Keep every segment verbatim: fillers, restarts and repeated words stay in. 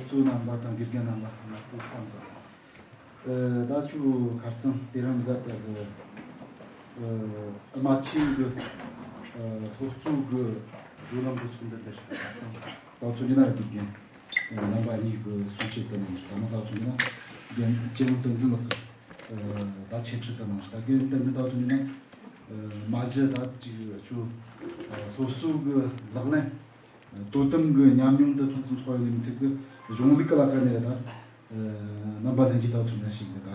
གཙོ་རྣམ་པ་དང་དགེ་རྒན་རྣམ་པ་ལ་ཐུགས་ཁམས་བཟང་། ཨ་ད་ཆུ་ཁ་རྩང་དེ་རིང་ག་ད་གི་ཨ་རྨ་ཆེན་གི་ཨ་སློབ་གཙོ་གི་བགྲོ་གླེང་གི་ཚོགས་འདུ་འདིར་ཁ་རྩང་ད་ཚོ་འདི་ན་དགེ་རྒན་རྣམ་པ་གཉིས་ཀྱི་གསུང་བཤད་དུ་གནང་ད་ན་ད་ཚོ་འདི་ན་རྒན་ཅེ་ལུང་བསྟན་འཛིན་ལགས་ཀྱིས་ད་ཆེད་ཁྲིད་དུ་གནང་ད་རྒན་བསྟན་འཛིན་ད་ཚོ་འདི་ན་མ་གཞི་ད་ཅིག་ཆུ་སློབ་གཙོ་གི་ལག་ལེན། དོ་དམ་གྱི་ཉམས་མྱོང་དེ་ཕུན་སུམ་ཚོགས་པ་ཡོད་ནི་ཚིག་གི་གཞུང་ལུགས་ཀྱི་ལ་ཁ་ནས་རེད་ད། རྣམ་པ་ལྷན་རྒྱས་ད་ཚོ་ན་ཞིག་གི་ད་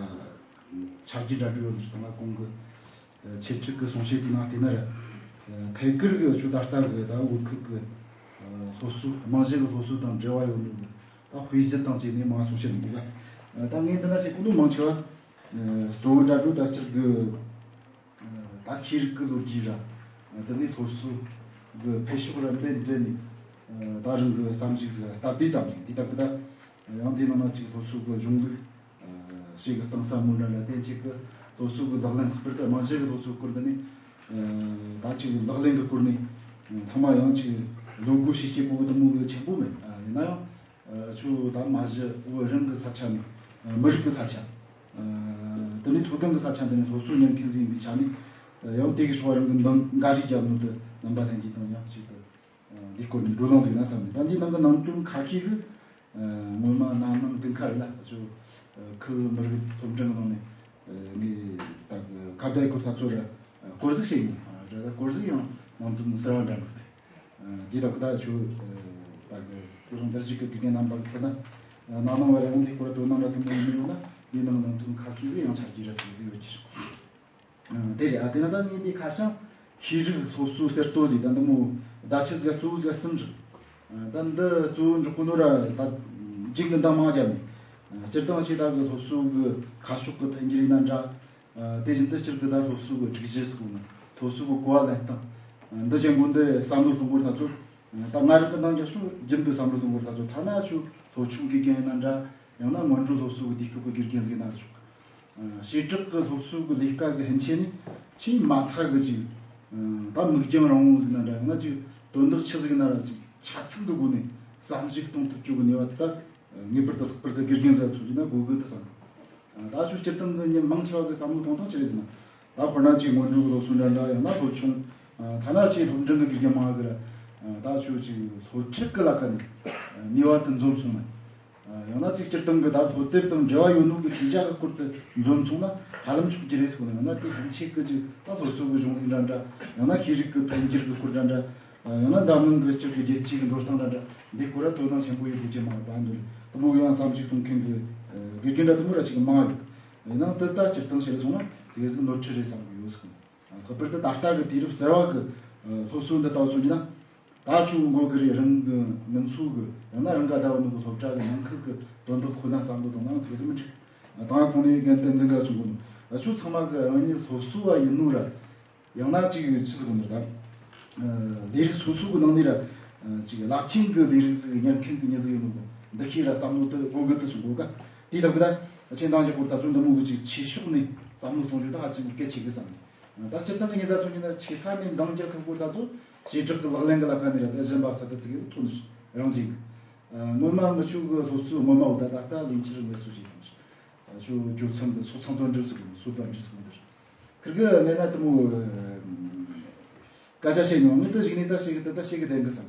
ཆ་རྒྱུས་འདྲ་འདྲ་ཡོད་ནི་ཞིག་དང་ལ་གོང་གི་ཆེད་ཁྲིད་ཀྱི་གསུང་བཤད་དེ་ནང་བལྟས་ན་རེད། ཐད་ཀར་གྱི་ཆུ་ད་ལྟ་གི་ད་བོད་ཁུལ་གྱི་སློབ་གསོ་རྨང་གཞི་གི་སློབ་གསོ་དང་འབྲེལ་བ་ཡོད་ནི་ད་དཔེ་གཞི་དང་བཅས་ནས་མ་གསུང་བཤད་མི་འདུག་ག་ད་ངས་འདི་ན་ཞིག་ཀུན་ཏུ་མང་ཆེ་བ་གཙོ་བོ་འདྲ་འདྲ་ད་སྤྱིར་གི་ད་ཤེས་རིག་གི་ལོ་རྒྱུས་ར། དེ་ནས་སློབ་གསོ་གི་འཕེལ་ཕྱོགས་ར་འདྲེན་འདྲེན་ནས། ད་རང་གི་བསམ་གཞིག་ཟིག་སྟབས་བདེ་ཙམ་ཞིག་འདི་ལྟ་བུ་ད། ཡང་དེའི་ནང་ན་ཅིག་སློབ་གསོ་གི་གཞུང་ལུགས། ཞིག་གི་གཏིང་ཟབ་མོ་འདྲ་འདྲ་བསྟན་ཆེད་ཀྱི་སློབ་གསོ་གི་ལག་ལེན་ལྷག་པར་དུ་རྨང་གཞི་གི་སློབ་གསོའི་སྐོར་འདི་ནས། ད་ཅིག་ལག་ལེན་གི་སྐོར་ནས། ཚང་མ་ཡང་ཅིག་བློ་སྒོ་ཕྱེ་སྐྱེ་པོ་གི་དུ་མོ་གི་ཆེན་པོ་མེད། ཡིན་ན་ཡང་། ཆུ་ད་མ་གཞི་བོད་རང་གི་ས་ཆ་ནས་མི་རིགས་ཀྱི་ས་ཆ། དེ་ནས་མཐོ་སྒང་གི་ས་ཆ་འདི་ནས་སློབ་གསོ་ཉན་མཁན་ཟིག་ཡིན་པའི་ཆ་ནས། ཡང་དེ་གི་ཕྱོགས་རང་གི་འདང་འགའ་རེ་བརྒྱབ་ནོ་དེ་རྣམ་པ་ལྷན་རྒྱས་དང་ཡང་ཅིག་ཏུ་འདིའི་སྐོར་ནས་བགྲོ་གླེང་ཟིག་ན་བསམ་ནས། ད་འདིའི་ནང་གི་ནང་དོན་ཁ་ཤས་ཟིག་སྔོན་མ་གནའ་ནང་དུས་ཁ་རེད་ལ་ཆུ་ཁུལ་མི་རིགས་སློབ་འབྲིང་གི་ནང་ནས་ངས་ད་གི་ཁ་བརྡའི་སྐོར་ས་ཚོ་ར་སྐོར་ཟིག་བྱས་ཡིན། ར་ད་སྐོར་ཟིག་ཡང་ནང་དོན་གསར་བ་འདྲ་འདུག་སྟེ། འདི་དག་གི་ད་ཆུ་ད་གི་སྐུ་སྲུང་དར་རྒྱས་ཀྱི་དགེ་རྒན་རྣམ་པ་གི་ཁྲོད་ན་ནང་ནང་བ་ར་ཡང་འདི་སྐོར་དོ་སྣང་ར་ཐུན་མོང་ཡིན་ཡོད་ན་འདི་ནང་ནང་དོན་ཁ་ཤས་ཟིག་ཡང་ཆ་རྒྱུས་ར་ཚིག་ཟིག་ཡོད་ཀྱི། དེ་རེད། ཨ་དེ་ན་ད་ངས་འདི་ཁ་བྱང་ཤེས་རིག་སློབ་གསོའི་གསར་གཏོད་ཟིག་ད་འདི་མོ་བརྡ་ཆད་ཟིག་གཙོ་བོ་ཟིག་གསུམ་བཞག་ད་འདི་གཙོ་བོ་འཇོག་གོ་ནོ་ར་ད་རྒྱུགས་འདི་འདང་མང་བརྒྱབ་ནས། སྤྱིར་བཏང་ཆེ་ད་གི་སློབ་གསོ་གི་ཁ་ཕྱོགས་གི་འཕེལ་འགྱུར་ཡིན་ན་འདྲ། དེ་བཞིན་དུ་སྤྱིར་གི་ད་སློབ་གསོ་གི་སྒྲིག་གཞི་ཟིག་ནི་སློབ་གསོ་གི་གོ་བ་ལེན་སྟངས། འདི་ཅན་གོ་འདི་བསམ་བློ་གཏོང་གོ་ད་ཚོ། ད་ང་རང་གི་ནང་རྒྱ་སོ་རྒྱུན་དུ་བསམ་བློ་གཏོང་གོ་ད་ཚོ་ཐ་ན་ཆུ་སློབ་ཆུང་གི་རྒན་ཡིན་ན་འདྲ། ཡང་ན་སྔོན་འགྲོ་སློབ་གསོ་གི་དུས་སྐབས་ཀྱི་དགེ་རྒན་ཟིག་ན་ཆོག་བྱེ་བྲག་གི་སློབ་གསོ་གི་ལས་ཀ་གི་ཧན་ཆེན་ནི་ཆེས་མ་མཐའ་གི་ཅིག་ད་མིག་རྒྱང་རིང་བོ་ཟིག་ན་འདྲ་ཡང་ན་ཅིག་དོན་དག་ཆི་ཟིག་ན་ར་ཅིག་ཆ་ཚིག་གི་སྒོ་ནས་བསམ་གཞིག་གཏོང་ཐུབ་རྒྱུ་གི་ནུས་པ་དེ་དག་ངེས་པར་དུ་ལྷག་པར་དུ་དགེ་རྒན་ཟིག་ཐོན་རྒྱུ་ན་དགོས་གི་དེ་བསམ། ད་ཆུ་སྤྱིར་བཏང་གི་མྱི་མང་ཆེ་བ་གི་བསམ་བློ་གཏོང་སྟངས་ཅི་རེད་ཟེར་ན། ད་དཔེར་ན་ཅིག་སྔོན་འགྲོ་གི་སློབ་གསོ་འདྲ་འདྲ་ཡང་ན་སློབ་ཆུང་། ཐ་ན་ཅིག་སློབ་འབྲིང་གི་དགེ་རྒན་མང་གི་ར། ད་ཆུ་ཅིག་སློབ་ཁྲིད་གི་ལ་ཁ་ནས་ནུས་པ་དེ་འཛོམས་སོང་ན། ཡང་ན་ཅིག་སྤྱིར་བཏང་གི་ད་སློབ་དེབ་དང་འབྲེལ་བ་ཡོད་ནོ་གི་ཤེས་བྱ་གི་སྐོར་དུ་འཛོམས་སོང་ན་ཧ་ལམ་ཆོག་གི་རེད་ཟེར་གོ་ན། ཡང་ན་དེ་ཡན་ཆད་གི་ཅིག་ད་སློབ་གསོ་གི་གཞུང་ལུགས་འདྲ་འདྲ། ཡང་ན་ཤེས་རིག་གི་འཕེལ་འགྱུར་གི་སྐོར་འདྲ་འདྲ། ཡང་ན་འཛམ་གླིང་གི་སྤྱི་གི་རྒྱལ་སྤྱིའི་གི་འགྲོ་སྟངས་འདྲ་འདྲ་འདི་སྐོར་ལ་དོ་སྣང་ཆེན་པོ་ཡོད་དགོས་ཀྱི་མ་རེད་པ། འདི་རེད། དེ་མོ་ཡང་བསམ་གཞིག་གཏོང་མཁན་གི་དགེ་རྒན་འདྲ་དེ་མོ་ར་ཞིག་མང་རེད། ཡིན་ནའང་དེ་ལྟ་སྤྱིར་བཏང་བྱས་སོང་ན་དེ་ག་ཟིག་ནོར་འཁྲུལ་རེད་བསམ་གི་ཡོད་ཟིག་ལྷག་པར་དུ་ད་ལྟ་གི་དུས་རབས་གསར་བ་གི་སློབ་གསོ་འདི་ལྟ་བུ་མཚོན་རྒྱུ་ན། ད་ཆུ་མགོ་གི་རེད། རང་གི་མི་ཚོ་གི་ཡང་ན་རང་ག་ཟླ་བ་ནུ་གི་སློབ་གྲྭ་གི་ནང་ཁུལ་གི་དོན་དག་ཁོ་ན་བསམ་བློ་གཏོང་ན་ཚིག་ཟིག་མི་འགྲིག་ད་ང་གོང་ནས་རྒན་བསྟན་འཛིན་ག་གསུང་གོ་ནོ། ཆུ་ཚང་མ་གི་རང་ཉིད་སློབ་གསོ་བ་ཡིན་ནོ་ར། ཡང་ན་ཅིག་ཆི་ཟིག་ནི་ད། ལས་རིགས་སོ་སོ་གི་ནང་ནས་ར། ཅིག་རླབས་ཆེན་གི་ལས་རིགས་ཟིག་ཉན་མཁན་གི་མྱི་ཟིག་ཡིན་ནོ། འདི་ཤེས་ར་བསམ་བློ་དེ་གོ་གི་དེ་གསུང་གོ་ག་དེའི་ཐོག་གི་ད་ཆེ་འདང་རྒྱག་གོ་ད་ཚོ་འདི་མོ་གི་ཅིག་ཆེ་ཕྱོགས་ནས་བསམ་བློ་གཏོང་རྒྱུ་ད་ཧ་ཅང་གལ་ཆེ་གི་བསམ། ད་སྤྱིར་བཏང་གི་ཉེ་ས་ཚོ་ཉིན་ན་ཆེ་ས་ནས་འདང་རྒྱག་ཐུབ་གོ་ད་ཚོ་བྱེ་བྲག་གི་ལག་ལེན་གི་ལ་ཁ་ནས་ར་ད་གཞན་པ་ས་ད་ཙི་གེ་ཐོན་རང་བཞིན་གི། སྔོན་མ་མི་ཆོ་གི་སློབ་གཙོ་སྔོན་མ་འོ་ད་ད་ལྟ་ལས་འཁྱུར་མེད་སོ་ཞིག་དང་། ཆོ་ཇོ་ཚང་གི་སོ་ཚང་དོན་འགྲུབ་ཟིག་གི་སོ་དོན་འགྲུབ་ཟིག་འདིར། ཁིར་གི་ངས་ན་དེ་མོ་སྐད་ཆ་བཤད་མྱོང་། ངས་ད་གཞིགས་ནས་ད་ཞིག་གི་ད་ད་ཞིག་གི་བསྡད་གི་བསམ།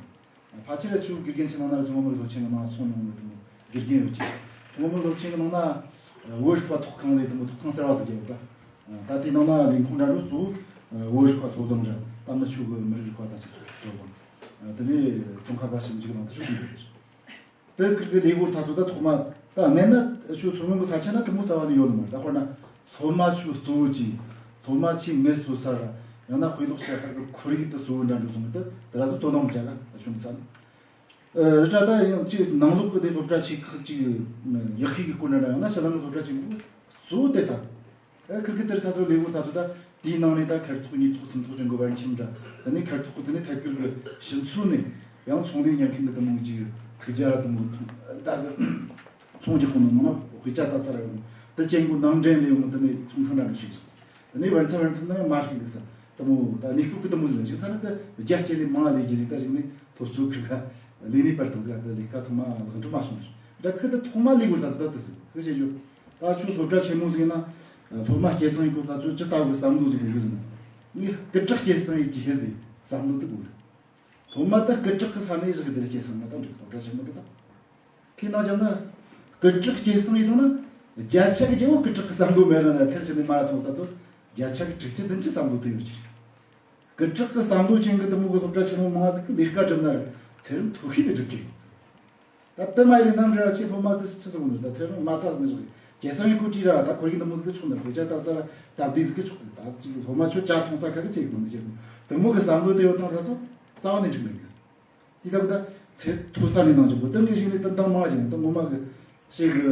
ཕལ་ཆེར་ཆུ་དགེ་རྒན་ཆེ་ནང་ན་ཚོང་མི་སློབ་ཆེན་གི་ནང་སོང་མྱོང་མི་དེ་མོ་དགེ་རྒན་ཡོད་ཀྱི། ཚོང་མི་སློབ་ཆེན་གི་ནང་ན་བོད་རིག་པ་ཐོག་ཁང་ལས་དེ་མོ་ཐོག་ཁང་གསར་བ་ཟིག་རྒྱབ་ད། ད་དེ་ནང་ན་ལས་ཁུངས་འདྲ་འགྲོ་གཙོ་བོ་བོད་རིག་པ་ཚོགས་འཛོམས་འདྲ་ད་མི་ཆུ་གི་མི་རིགས་རིག་པ་དང་སྤྱི་ཚོགས་ཚོགས་འཛོམས། དེ་ནས་ཚོང་ཁ་པ་ཞིབ་འཇུག་ནང་དུ་ཞུགས་ཡོད། དེ་ཁིར་གི་ལས་སྒོར་ཐ་ཚོ་ད་ཐོག་མ་ད་ངས་ན་ཆུ་ཚོ་མི་གི་ས་ཆ་ན་དེ་མོ་རྩ་བ་ནས་ཡོད་ནི་མ་རེད། ད་དཔེར་ན་སློབ་མ་ཆུ་གཙོ་བོ་གྱིས་སློབ་མ་ཆེས་ངལ་གསོ་ས་ར་ཡང་ན་དཔེ་ཀློག་བྱ་ས་གི་ཁོར་ཡུག་དེ་གཙོ་བོ་འདྲ་འགྲོ་སོང་གི་དེ་དེ་ར་ཚོ་དོ་སྣང་མི་བྱ་ག་ཆུ་འདི་ས་ནི། རི་བྲག་ད་ཡང་ཅིག་ནང་ལོགས་གི་དེ་སློབ་གྲྭ་ཆེ་ཁག་ཅིག་ཡག་ཤོས་ཀྱི་སྐོར་ན་ར་ཡང་ན་ཕྱི་ནང་གི་སློབ་གྲྭ་ཆེ་ཁག་གཙོ་བོ་དེ་ད། ཨེ་ཁིར་གི་དེར་ད་ཚོ་ལས་འགུལ་ད་ཚོ་ད་དེའི་ནང་ནས་ད་ཁེར་ཐོག་གཉིས་ཐོག་གསུམ་ཐོག་བྱུང་གི་བར་ཁྱིམ་འདྲ་དེ་ནས་ཁེར་ཐོག་གི་དེ་ནས་ཐད་ཀར་གི་ཕྱི་ཚུལ་ནས་ཡང་ཚོང་ལས་ཉན་མཁན་གི་དེ་མོ་ཅིག་ཚིག་ཇ་ར་དེ་མོ་ད་གི་ཚོང་རྒྱག་གོ་ནོ་ནང་ན་དཔེ་ཆ་ལྟ་ས་ར་ཡོང་དེ་ཅན་གོ་ནང་འདྲེན་ལས་ཡོང་དེ་ནས་ཚོང་ཁང་འདྲ་འདྲ་ཞིག་སོང་། དེ་ནས་བར་མཚམས་བར་མཚམས་ན་ཡང་མ་ཤེས་གི་ས་དེ་མོ་ད་གནས་སྐབས་གི་དེ་མོ་ཟིག་ལ་ཞིག་ས་ན་དེ་རྒྱ་སྐྱེད་ལས་མང་ལས་རྒྱུ་ཟིག་ད་ཞིག་ནས་སློབ་གཙོ་ཁིར་ག་ལས་ནས་པར་དང་ཟིག་ད་ལས་ཀ་ཚང་མ་ལག་འགྲུབ་མ་སོང་ཞིག་ད་ཁུ་ད་ཐོག་མ་ལས་གོ་ད་ད་ད་ཟིག་ཁུ་བྱེད་རྒྱུ། ད་ཁྱོད་སློབ་གྲྭ་ཆེན་མོ་ཟིག་ན་སློབ་མ་སྐྱེད་སྲིང་ཡེད་གོ་ད་ཚོད་ཅི་ལྟ་བུ་བསམ་བློ་ཟིག་གོ་གི་ཟིན། ངས་སྐུ་དྲག་སྐྱེད་སྲིང་ཡེད་ཀྱི་ཤེས་ཟིག་བསམ་བློ་དུ་གོ་གི་ཟིན། སློབ་མ་ད་སྐུ་དྲག་གི་ས་ནས་བཞག་གི་དེ་སྐྱེད་སྲིང་མ་ད་འགྲིག་སློབ་གྲྭ་ཆེན་མོ་དེ་ད། ཁྱེད་ནང་ཀྱང་ན་སྐུ་དྲག་སྐྱེད་སྲིང་ཡེད་དང་ན་བརྒྱ་ཆ་གི་རྒྱལ་པོ་སྐུ་དྲག་གི་བསམ་བློ་མེད་ན་ན་ཐེར་ཕྱིན་ནས་མ་སོང་ད་ཚོད་བརྒྱ་ཆ་གི་དྲུག་ཅུ་བདུན་ཅུ་བསམ་བློ་དུ་ཡོད་ཀྱི། སྐུ་དྲག་གི་བསམ་བློ་ཅན་གི་དུ་མོ་གི་སློབ་གྲྭ་ཆེན་མོ་མང་ཟིག་གི་ལས་ཀ་སྒྲུབ་ན་ར་ཚེ་རིང་ཐུགས་ཤེས་དེ་སྒྲུབ་ཀྱི་ཡོད། ད་དེ་མ་ཡིན་ནམ་རེ་ར་ཅིག་སློབ་མ་དེ་ཆི་ཟིག་ནི་ད་ཚེ་རིང་མ་ཚ་ནི་ཟིག་རྒྱལ་སྲས་ཡི་ཁུ་ཁྲིད་ར་ད་ཁོར་གི་དུ་མོ་ཟིག་གི་ཆོག་ནི་དཔེ་ཆ་ལྟ་ས་ར་སྟབས་བདེ་ཟིག་གི་ཆོག་ད་ཅིག་སློབ་མ་ཆོ་ཅ་ཐོང་ས་ཁ་གི་ཅིག་དུ་མི་ཅིག་དུ་མོ་གི་བསམ་བློ་དེ་ཡོད་དང་ད་ཚོ་རྩ་བ་ནས་འགྲིག་མེད་གི། དེ་ལྟ་བུ་ད་ཚེ་ཐུག་ས་ནས་ནང་ཆོག་གི་དུ་ངས་ཞིག་ནས་དུ་འདང་མང་ཞིག་ནས་དུ་ངོ་མ་གི་ཞེ་གི་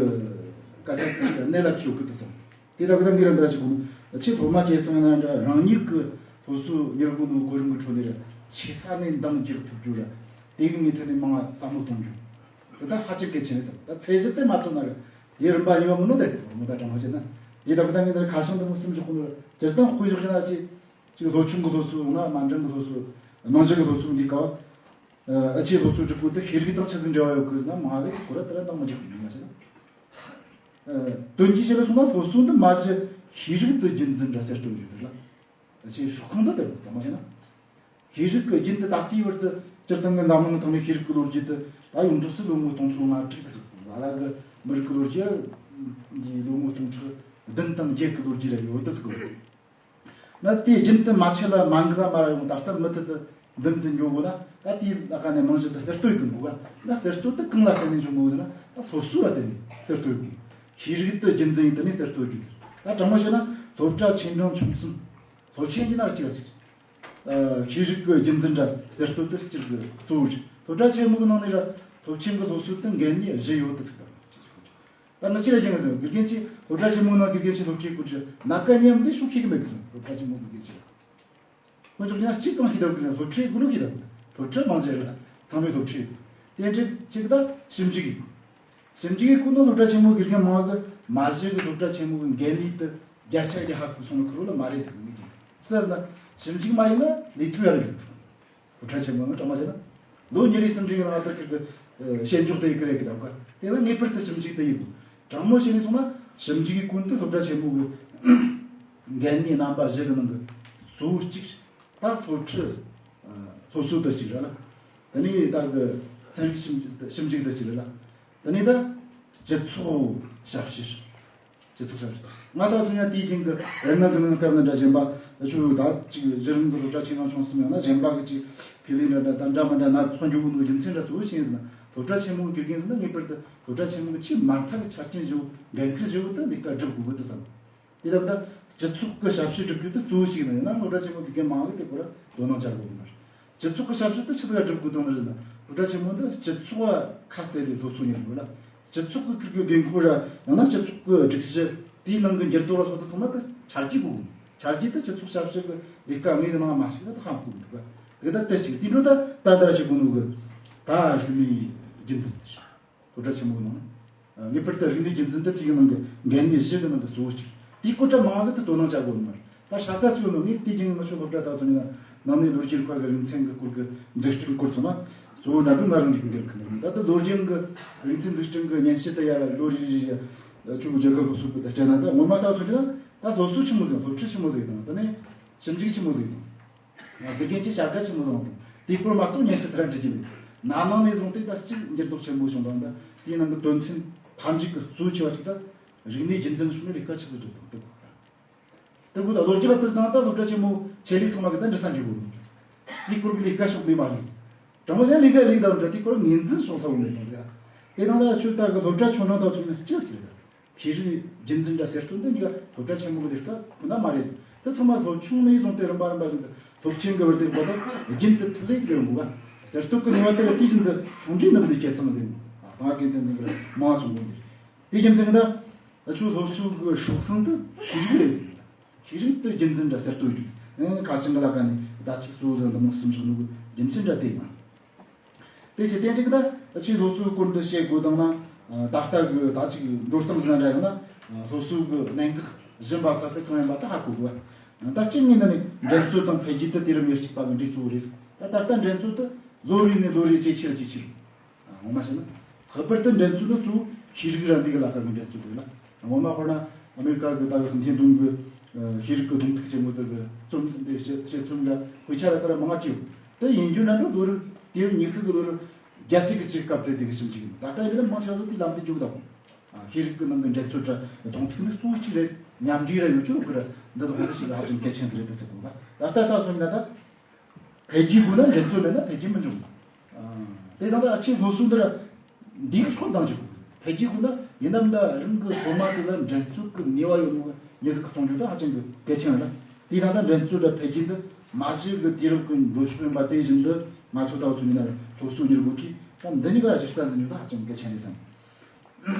སྐད་ཆ་གི་གནད་ལ་ཁེལ་གི་དུ་སོང་། དེ་ལྟ་བུ་ད་ངས་ར་འདྲ་ཞིག་གོ་ནོ་ཆེས་སློབ་མ་སྐྱེད་སྲིང་ན་འདྲ་རང་ཉིད་གི་སློབ་གསོ་གཉེར་དགོས་ནོ་གོ་རིམ་གི་ཁྲོད་ནས་ར་ཆེ་ས་ནས་འདང་རྒྱག་ཐུབ་རྒྱུ་ར་དེ་གི་ངས་ཐད་ནས་མང་བ་བསམ་བློ་གཏོང་རྒྱུ་དེ་ད་ཧ་ཅང་གལ་ཆེ་ནས་བསམ། ད་ཚད་གཞི་དེ་མ་ཐོན་ན་ར་དེ་རིམ་པ་གཉིས་པ་མིན་ནོ་དེ་དེ་མོ་ད་དྲང་བ་བྱས་ན་དེ་ལྟ་བུ་ད་ངས་འདིར་ཁ་བྱང་འདི་མོ་གསུམ་བཞག་གོ་ནོ་ར་སྤྱིར་བཏང་དཔེ་བཞག་རྒྱུ་ན་ཅིག་ཅིག་སློབ་ཆུང་གི་སློབ་གསོ་ཡང་ན་དམའ་འབྲིང་གི་སློབ་གསོ། ནང་ཆོས་ཀྱི་སློབ་གསོ་འདི་ག་བ། ཨ་ཆེའི་སློབ་གསོ་སྒྲུབ་དགོས་དེ་ཤེས་རིག་དང་ཆི་ཟིག་འབྲེལ་བ་ཡོད་གི་ཟེར་ན་མ་གི་ཁོ་ར་དེ་ར་འདང་མི་རྒྱག་གི་ཡོད་མ་ཤེས་ན། ཨ་དོན་གྱི་ཆེད་ལ་སོང་ན་སློབ་གསོ་འདི་མ་གཞི་ཤེས་རིག་ཏུ་རྒྱུན་འཛིན་འདྲ་གསར་གཏོད་ཡོད་རེད་ལ། ཨ་ཆེའི་སྲོག་ཁང་འདི་དེ་ད་མ་ཤེས་ན། ཤེས་རིག་གི་རྒྱུན་དུ་ད་ལྟའི་བར་དུ་སྤྱིར་བཏང་གི་འཛམ་གླིང་གི་ཐོག་ནས་ཤེས་རིག་གི་ལོ་རྒྱུས་དེ་ད་ཡོངས་གྲགས་སུ་ལོ་ངོ་སྟོང་ཚོ་ལྔ་དྲུག་དེ་ཟེར་གི་ཨ་ལ་གི་མི་རིགས་གི་ལོ་རྒྱུས་འདི་ལོ་ངོ་སྟོང་ཕྲག་བདུན་དང་བརྒྱད་གི་ལོ་རྒྱུས་ལ་ཡོད་དེ་ཟེར་གི་ན་དེའི་རྒྱུན་དུ་མ་ཆད་ལ་མ་འགག་མ་ར་ཡོང་ད་ལྟ་མུ་མཐུད་དུ་མདུན་དུ་འགྱོ་དགོས་ན་ད་དེའི་ལ་ཁ་ནས་རྨང་གཞི་དེ་གསར་གཏོད་གི་འདུག་ག་ན་གསར་གཏོད་དེ་གང་ལ་བརྟེན་ནས་འབྱུང་དགོས་ཟེར་ན་ད་སློབ་གསོ་ལ་བརྟེན་ནས་གསར་གཏོད་དགོས། ཤེས་རིག་ཏུ་རྒྱུན་འཛིན་ཡིན་དུ་ནས་གསར་གཏོད་རྒྱུ་ད་དྲང་མོ་བཤད་ན་སློབ་གྲྭ་ཆེ་འབྲིང་ཆུང་གསུམ། སློབ་ཆེན་གྱི་ནང་གཅིག་ལ་གཅིག་ཤེས་རིག་གི་རྒྱུན་འཛིན་འདྲ་གསར་གཏོད་དུ་སྤྱིར་གཙོ་བོ་རེད། སློབ་གྲྭ་ཆེན་མོ་གི་ནང་ནས་ར་སློབ་ཆེན་གྱི་སློབ་གསོ་དེ་འགན་ནུས་བཞི་ཡོད་དུ་ཚུགས་དང་། ད་ང་ཅི་ལ་བྱེད་ངེས་ཟེར་དགེ་རྒན་གྱིས་སློབ་གྲྭ་ཆེན་མོའི་ནང་དགེ་རྒན་གྱིས་སློབ་ཁྲིད་སྐོར་གྱི་ན་ཀ་མཉམ་ལས་ཤོག་ཤེས་ཀྱི་མེད་གི་ཟེར། སློབ་གྲྭ་ཆེན་མོའི་དགེ་རྒན་གྱིས་ཁོ་ཚོ་ཡང་གཅིག་ཙམ་ཤེས་ཐུབ་གི་ཟེར། སློབ་ཁྲིད་དགུ་ལོ་ཤེས་ཐུབ། སློབ་ཁྲིད་མང་ཆེ་ར་ཚང་མས་སློབ་ཁྲིད། དེ་འདྲའི་གཅིག་ད་ཞིབ་འཇུག་གི་ཞིབ་འཇུག་གི་སྐོར་ནི་སློབ་གྲྭ་ཆེན་མོའི་དགེ་རྒན་མང་གི་མ་གཞི་གི་སློབ་གྲྭ་ཆེན་མོ་གི་འགན་ནུས་དེ་བརྒྱ་ཆ་བརྒྱ་ཧ་གོ་སོང་ནི་ཁུར་བོ་ལ་མ་རེད་ཟེར་ངེས་ཀྱི། ཟེར་ན་ཞིབ་འཇུག་མ་ཡིན་ན་ལས་ཐུབ་ཡ་རེད། སློབ་གྲྭ་ཆེན་མོ་ནི་གྲངས་མ་བྱས་ན། ལོ་ཉེར་གསུམ་རིང་ལ་ང་ལྟར་ཁིར་གི་ཞལ་འཇོག་དེ་ཡི་གི་རེད་གི་དང་ག་དེ་ལ་ངེས་པར་དུ་ཞིབ་འཇུག་དེ་ཡིན་དགོས། དྲང་མོ་བཤད་ནས་སོང་ན་ཞིབ་འཇུག་གི་ཀུན་ཏུ་སློབ་གྲྭ་ཆེན་མོ་གི་འགན་ནུས་རྣམ་པ་བཞི་གི་ནང་གི་གཙོ་བོ་གཅིག་ད་སློབ་ཁྲིད། སློབ་གསོ་དེ་གཅིག་རེད་ལ། དེ་ནས་ད་གི་ཚན་རིག་ཞིབ་ཞིབ་འཇུག་དེ་གཅིག་རེད་ལ། དེ་ནས་ད་སྤྱི་ཚོགས་ཞབས་ཞུ། སྤྱི་ཚོགས་ཞབས་ཞུ་ང་ད་ཚོ་ཡང་དེའི་རྒྱུན་གི་རིམ་ནང་གི་ནང་སྐབས་ནས་འདྲ་གཞན་པ་ཆུ་ད་ཅིག་གཞི་རིམ་གི་སློབ་གྲྭ་ཆེ་ཆུང་ཆུང་གསུམ་ཡང་ན་གཞན་པ་གི་ཅིག་ཕི་ལི་འདྲ་འདྲ་ད་འདྲ་མི་འདྲ་ན་ཚོ་འཇུག་གི་འདུག་རྒྱུ་མཚན་འདྲ་གཙོ་བོ་ཅི་ཡིན་ཟེར་ན་སློབ་གྲྭ་ཆེན་མོ་གི་དགེ་རྒན་ཟེར་ན་ངེས་པར་དུ་སློབ་གྲྭ་ཆེན་མོ་གི་ཆེས་མ་མཐའ་གི་ཆ་རྐྱེན་བཞི་བོ་འགན་ཁུར་བཞི་བོ་དེ་ལས་ཀ་སྒྲུབ་དགོས་གི་དེ་བསམ། དེ་ལྟ་བུ་ད་སྤྱི་ཚོགས་ཀྱི་ཞབས་ཞུ་སྒྲུབ་རྒྱུ་དེ་གཙོ་བོ་གཅིག་ཡིན་ན་ཡང་ན་སློབ་གྲྭ་ཆེན་མོ་དགེ་རྒན་མང་གི་དེ་སྐོར་དོ་སྣང་བྱ་དགོས་ཀྱི་མ་རེད། སྤྱི་ཚོགས་ཀྱི་ཞབས་ཞུ་དེ་ཆི་ཟིག་ལ་སྒྲུབ་དགོས་དོན་རེད་ན་སློབ་གྲྭ་ཆེན་མོ་འདི་སྤྱི་ཚོགས་ཁ་གཏད་ལས་སློབ་གསོ་གཉེར་དགོས་ལ། སྤྱི་ཚོགས་ཀྱི་ཁུར་གི་དགོས་མཁོ་ར་ཡང་ན་སྤྱི་ཚོགས་ཀྱི་སྒྲིག་གཞི་དེའི་ནང་གི་འགྱུར་ལྡོག་ལ་སོགས་དེ་ཚང་མ་དེ་ཆ་རྒྱུས་དགོས། ཆ་རྒྱུས་དེ་སྤྱི་ཚོགས་ཞབས་ཞུ་གི་ལས་ཀ་དངོས་ཀྱི་ནང་མ་ཞིག་ན་དེ་ཧ་མ་གོ་མི་འདུག་ག་དེ་ད་དེ་གཅིག་དེ་འཕྲོ་ད་ད་ལྟ་ར་ཞིག་དགོས་ནོ་གི་ད་རིག་གནས་རྒྱུན་འཛིན་དེ་ཞིག་སློབ་གྲྭ་ཆེན་མོའི་ནང་། ངེས་པར་དུ་རིག་གནས་རྒྱུན་འཛིན་དེ་དེའི་ནང་གི་འགན་ནུས་བཞི་གི་ནང་གི་གཙོ་བོ་གཅིག་དེའི་སྐོར་གྲ་མང་གི་དེ་དོ་སྣང་བྱ་དགོས་ནི་མ་རེད། ད་ཧྲ་ས་སུ་ནོ་ངས་དེ་རྒྱུན་ང་ཚོ་སློབ་གྲྭ་ད་ཚོ་ནས་ནང་ནས་ལོ་རྒྱུས་ཁ་གི་རིག་ཚན་གི་སྐོར་གི་འཛུགས་སྐྲུན་སྐོར་ཚོ་ན་གཙོ་བོ་ན་གི་ང་རང་གི་འགན་ཁུར་ནི་ད་ལྟ་ལོ་རྒྱུས་གི་རིག་ཚན་འཛུགས་སྐྲུན་གི་སྙན་ཞུ་དེ་ཡ་ལ་ལོ་རེ་རེ་རེ་ཆུ་བོ་རྒྱལ་ཁབ་སློབ་གསོ་གི་ད་སྤྲད་ན་ད་ངོ་མ་ད་ཚོ་གི་ད་སློབ་གསོ་ཆི་མོ་ཟིག་སློབ་ཁྲིད་ཆི་མོ་ཟིག་དང་ད་ནས་ཞིབ་འཇུག་ཆི་མོ་ཟིག་དང་། དགེ་རྒན་གྱི་བྱ་དགའ་ཆེན་མོ་བཟང་དང་དེའི་སྐོར་མ་གཏོགས་སྙན་ཞུ་དེ་ར་འབྲི་རྒྱུ་མེད། ན་ནིང་ནས་བཟུང་སྟེ་ད་གཅིག་འགྱུར་ལྡོག་ཆེན་པོ་བྱུང་དང་ད་དེའི་ནང་གི་དོན་ཚན་མཐའ་མཇུག་གི་གཙོ་ཆེ་བ་ཞིག་ད་རིག་གནས་རྒྱུན་འཛིན་ཕྱོགས་ནས་ལས་ཀ་ཆི་ཟིག་སྒྲུབ་དང་དེ་གོ་ད། དེ་གོ་ད་ལོ་རྒྱུས་ལ་བལྟས་ན་ད་སློབ་གྲྭ་ཆེན་མོ་ཆེད་ལས་ཚང་མ་གི་ད་འབྲི་ས་འཇུག་གོ་དེའི་སྐོར་གི་ལས་ཀ་ཕྱོགས་ནས་མ་ལས། དྲང་མོ་ཡང་ལས་ཀ་ལས་དང་འདྲ་དེའི་སྐོར་ངོས་འཛིན་བྱུང་ས་བོ་མེད་དང་ཟེར། དེ་དང་ད་ཆུ་ད་གི་སློབ་གྲྭ་ཆུང་འབྲིང་དང་མཚུངས་ནས་སྐྱིད་སྐྱིད་ད། ཤེས་རིག་རྒྱུན་འཛིན་འདྲ་ཟེར་སྟོན་དུ་འཇུག་སློབ་གྲྭ་ཆེན་མོ་གི་ལས་ཀ་ཁོ་ན་མ་རེད། དེ་ཚང་མ་སློབ་ཆུང་ནས་བཟུང་སྟེ་རིམ་པ་རིམ་པ་བཞིན་དུ་སློབ་ཆེན་གྱི་བར་དེ་བར་དུ་རྒྱུན་དུ་ཐུག་ལེ་ཡོང་དགོས་པ། ཟེར་སྟོན་གྱི་ནུས་པ་དེ་དེ་བཞིན་དུ་ཆུང་འདྲིས་རྣམས་ལས་སྐྱེ་སོང་དེ་ད་དགེ་མཚན་འཛིན་པར་མང་བ་སོང་དགོས་འདིར། དེ་རྒྱུ་མཚན་གྱི་ད་ཆུ་སློབ་གསོ་གི་སྲོག་ཤིང་དུ་ཤེས་རིག་རེད་ཟེར། ཤེས་རིག་དེ་རྒྱུན་འཛིན་འདྲ་ཟེར་སྟོན་རྒྱུ། ཁ་ཆེན་གྱི་ལ་ཀ་ནས་ད་ཆི་གཙོ་བོ་ཟིག་འདི་མོ་གསུམ་བཞག་ནོ་གི་རྒྱུ་མཚན་འདྲ་དེ་ཡིན། དེ་ཕྱིར་དེ་འཇིག་ད་ཕྱིའི་སློབ་གསོའི་སྐོར་འདི་བཤད་དགོས་དང་ན། ད་ལྟ་གི་ད་ཅིག་འགྲོ་སྟངས་ཟིན་འདྲ་ཡང་ན་སློབ་གསོའི་གི་གནད་འགག་གཞན་པ་གསར་དུ་གང་ཡིན་པ་ད་ཧ་གོ་དགོས། ད་སྤྱིར་ངས་ནི་འགྲན་རྩོད་དང་འཕེལ་རྒྱས་དེ་དུས་རིམ་ཡར་གཅིག་པ་གི་འདྲེས་གཙོ་བོ་རེད། ད་ད་ལྟ་འགྲན་རྩོད་དེ་ལོ་རེ་ནས་ལོ་རེ་ཇེ་ཆེ་རུ་ཇེ་ཆེ་རུ། ངོ་མ་བཤད་ན། ལྷག་པར་དུ་འགྲན་རྩོད་ནི་གཙོ་བོ་ཤེས་རིག་ར་འདི་གི་ལ་ཁ་གི་འགྲན་རྩོད་རེད་ལ། ངོ་མ་དཔེར་ན་ཨ་མེ་རི་ཀ་གི་ད་གི་ཧིན་ཐེ་དུང་གི་ཤེས་རིག་གི་གདོང་ཐུག་ཆེན་མོ་དེ་གི་རྩོམ་འདི་བཤད་བཤད་རྩོམ་ལ་དཔེ་ཆ་ལ་ལྟར་མང་ཆེ་བ་དེ་ཡིན་རྒྱུ་ན་འགྲོ་ལོ་རེ་དེ་ཉི་ཤུ་གི་ལོ་རེ་བརྒྱད་ཅུ་གི་ཅིག་སྐབས་དེ་དེ་གི་ཞིབ་འཇུག་ཡིན། ད་ལྟ་ཡིན་ན་མང་ཆེ་བ་དེ་ལམ་དེ་འཇུག་དང་། ཤེས་རིག་གི་ནང་གི་འགྲན་རྩོད་ར་གདོང་ཐུག་ནི་གཙོ་བོ་གཅིག་རེད། མཉམ་འབྲེལ་ར་ཡོད་ཆོག་གི་ར་འདི་དང་ཧོང་ཞིག་ཧ་ཅང་གལ་ཆེན་དེ་རེད་དེ་ཟེར་གོ་ལ། ད་ལྟ་ད་སོང་ཡིན་ན་ད། འཕེལ་རྒྱས་དགོས་ན་འགྲན་རྩོད་མེད་ན་འཕེལ་རྒྱས་མི་འབྱུང་། ཨ། དེ་དང་ད་ཨ་ཆེ་སློབ་གསོ་འདི་ར་འདིའི་སྲོག་དང་ཅིག་འཕེལ་རྒྱས་དགོས་ན་ཡིན་ནམ་ད་རང་གི་སློབ་མ་དེ་ལ་འགྲན་རྩོད་ཀྱི་ནུས་པ་ཡོད་ནོ་མྱི་ཟིག་གི་གཏོང་རྒྱུ་ད་ཧ་ཅང་གི་གལ་ཆེན་རེད། དེ་དང་ད་འགྲན་རྩོད་ར་འཕེལ་རྒྱས་འདི་མ་གཞི་གི་དུས་རབས་ཀྱི་འགྲོ་ཕྱོགས་ཡིན་པ་དེ་བཞིན་དུ་ང་ཚོ་ད་ཚོ་ཡིན་ན་སློབ་གསོ་གཉེར་དགོས་ཀྱི་ད་འདི་གཉིས་ཀ་གཞི་རྩ་འཛིན་རྒྱུ་ད་ཧ་ཅང་གལ་ཆེན་རེད་བསམ།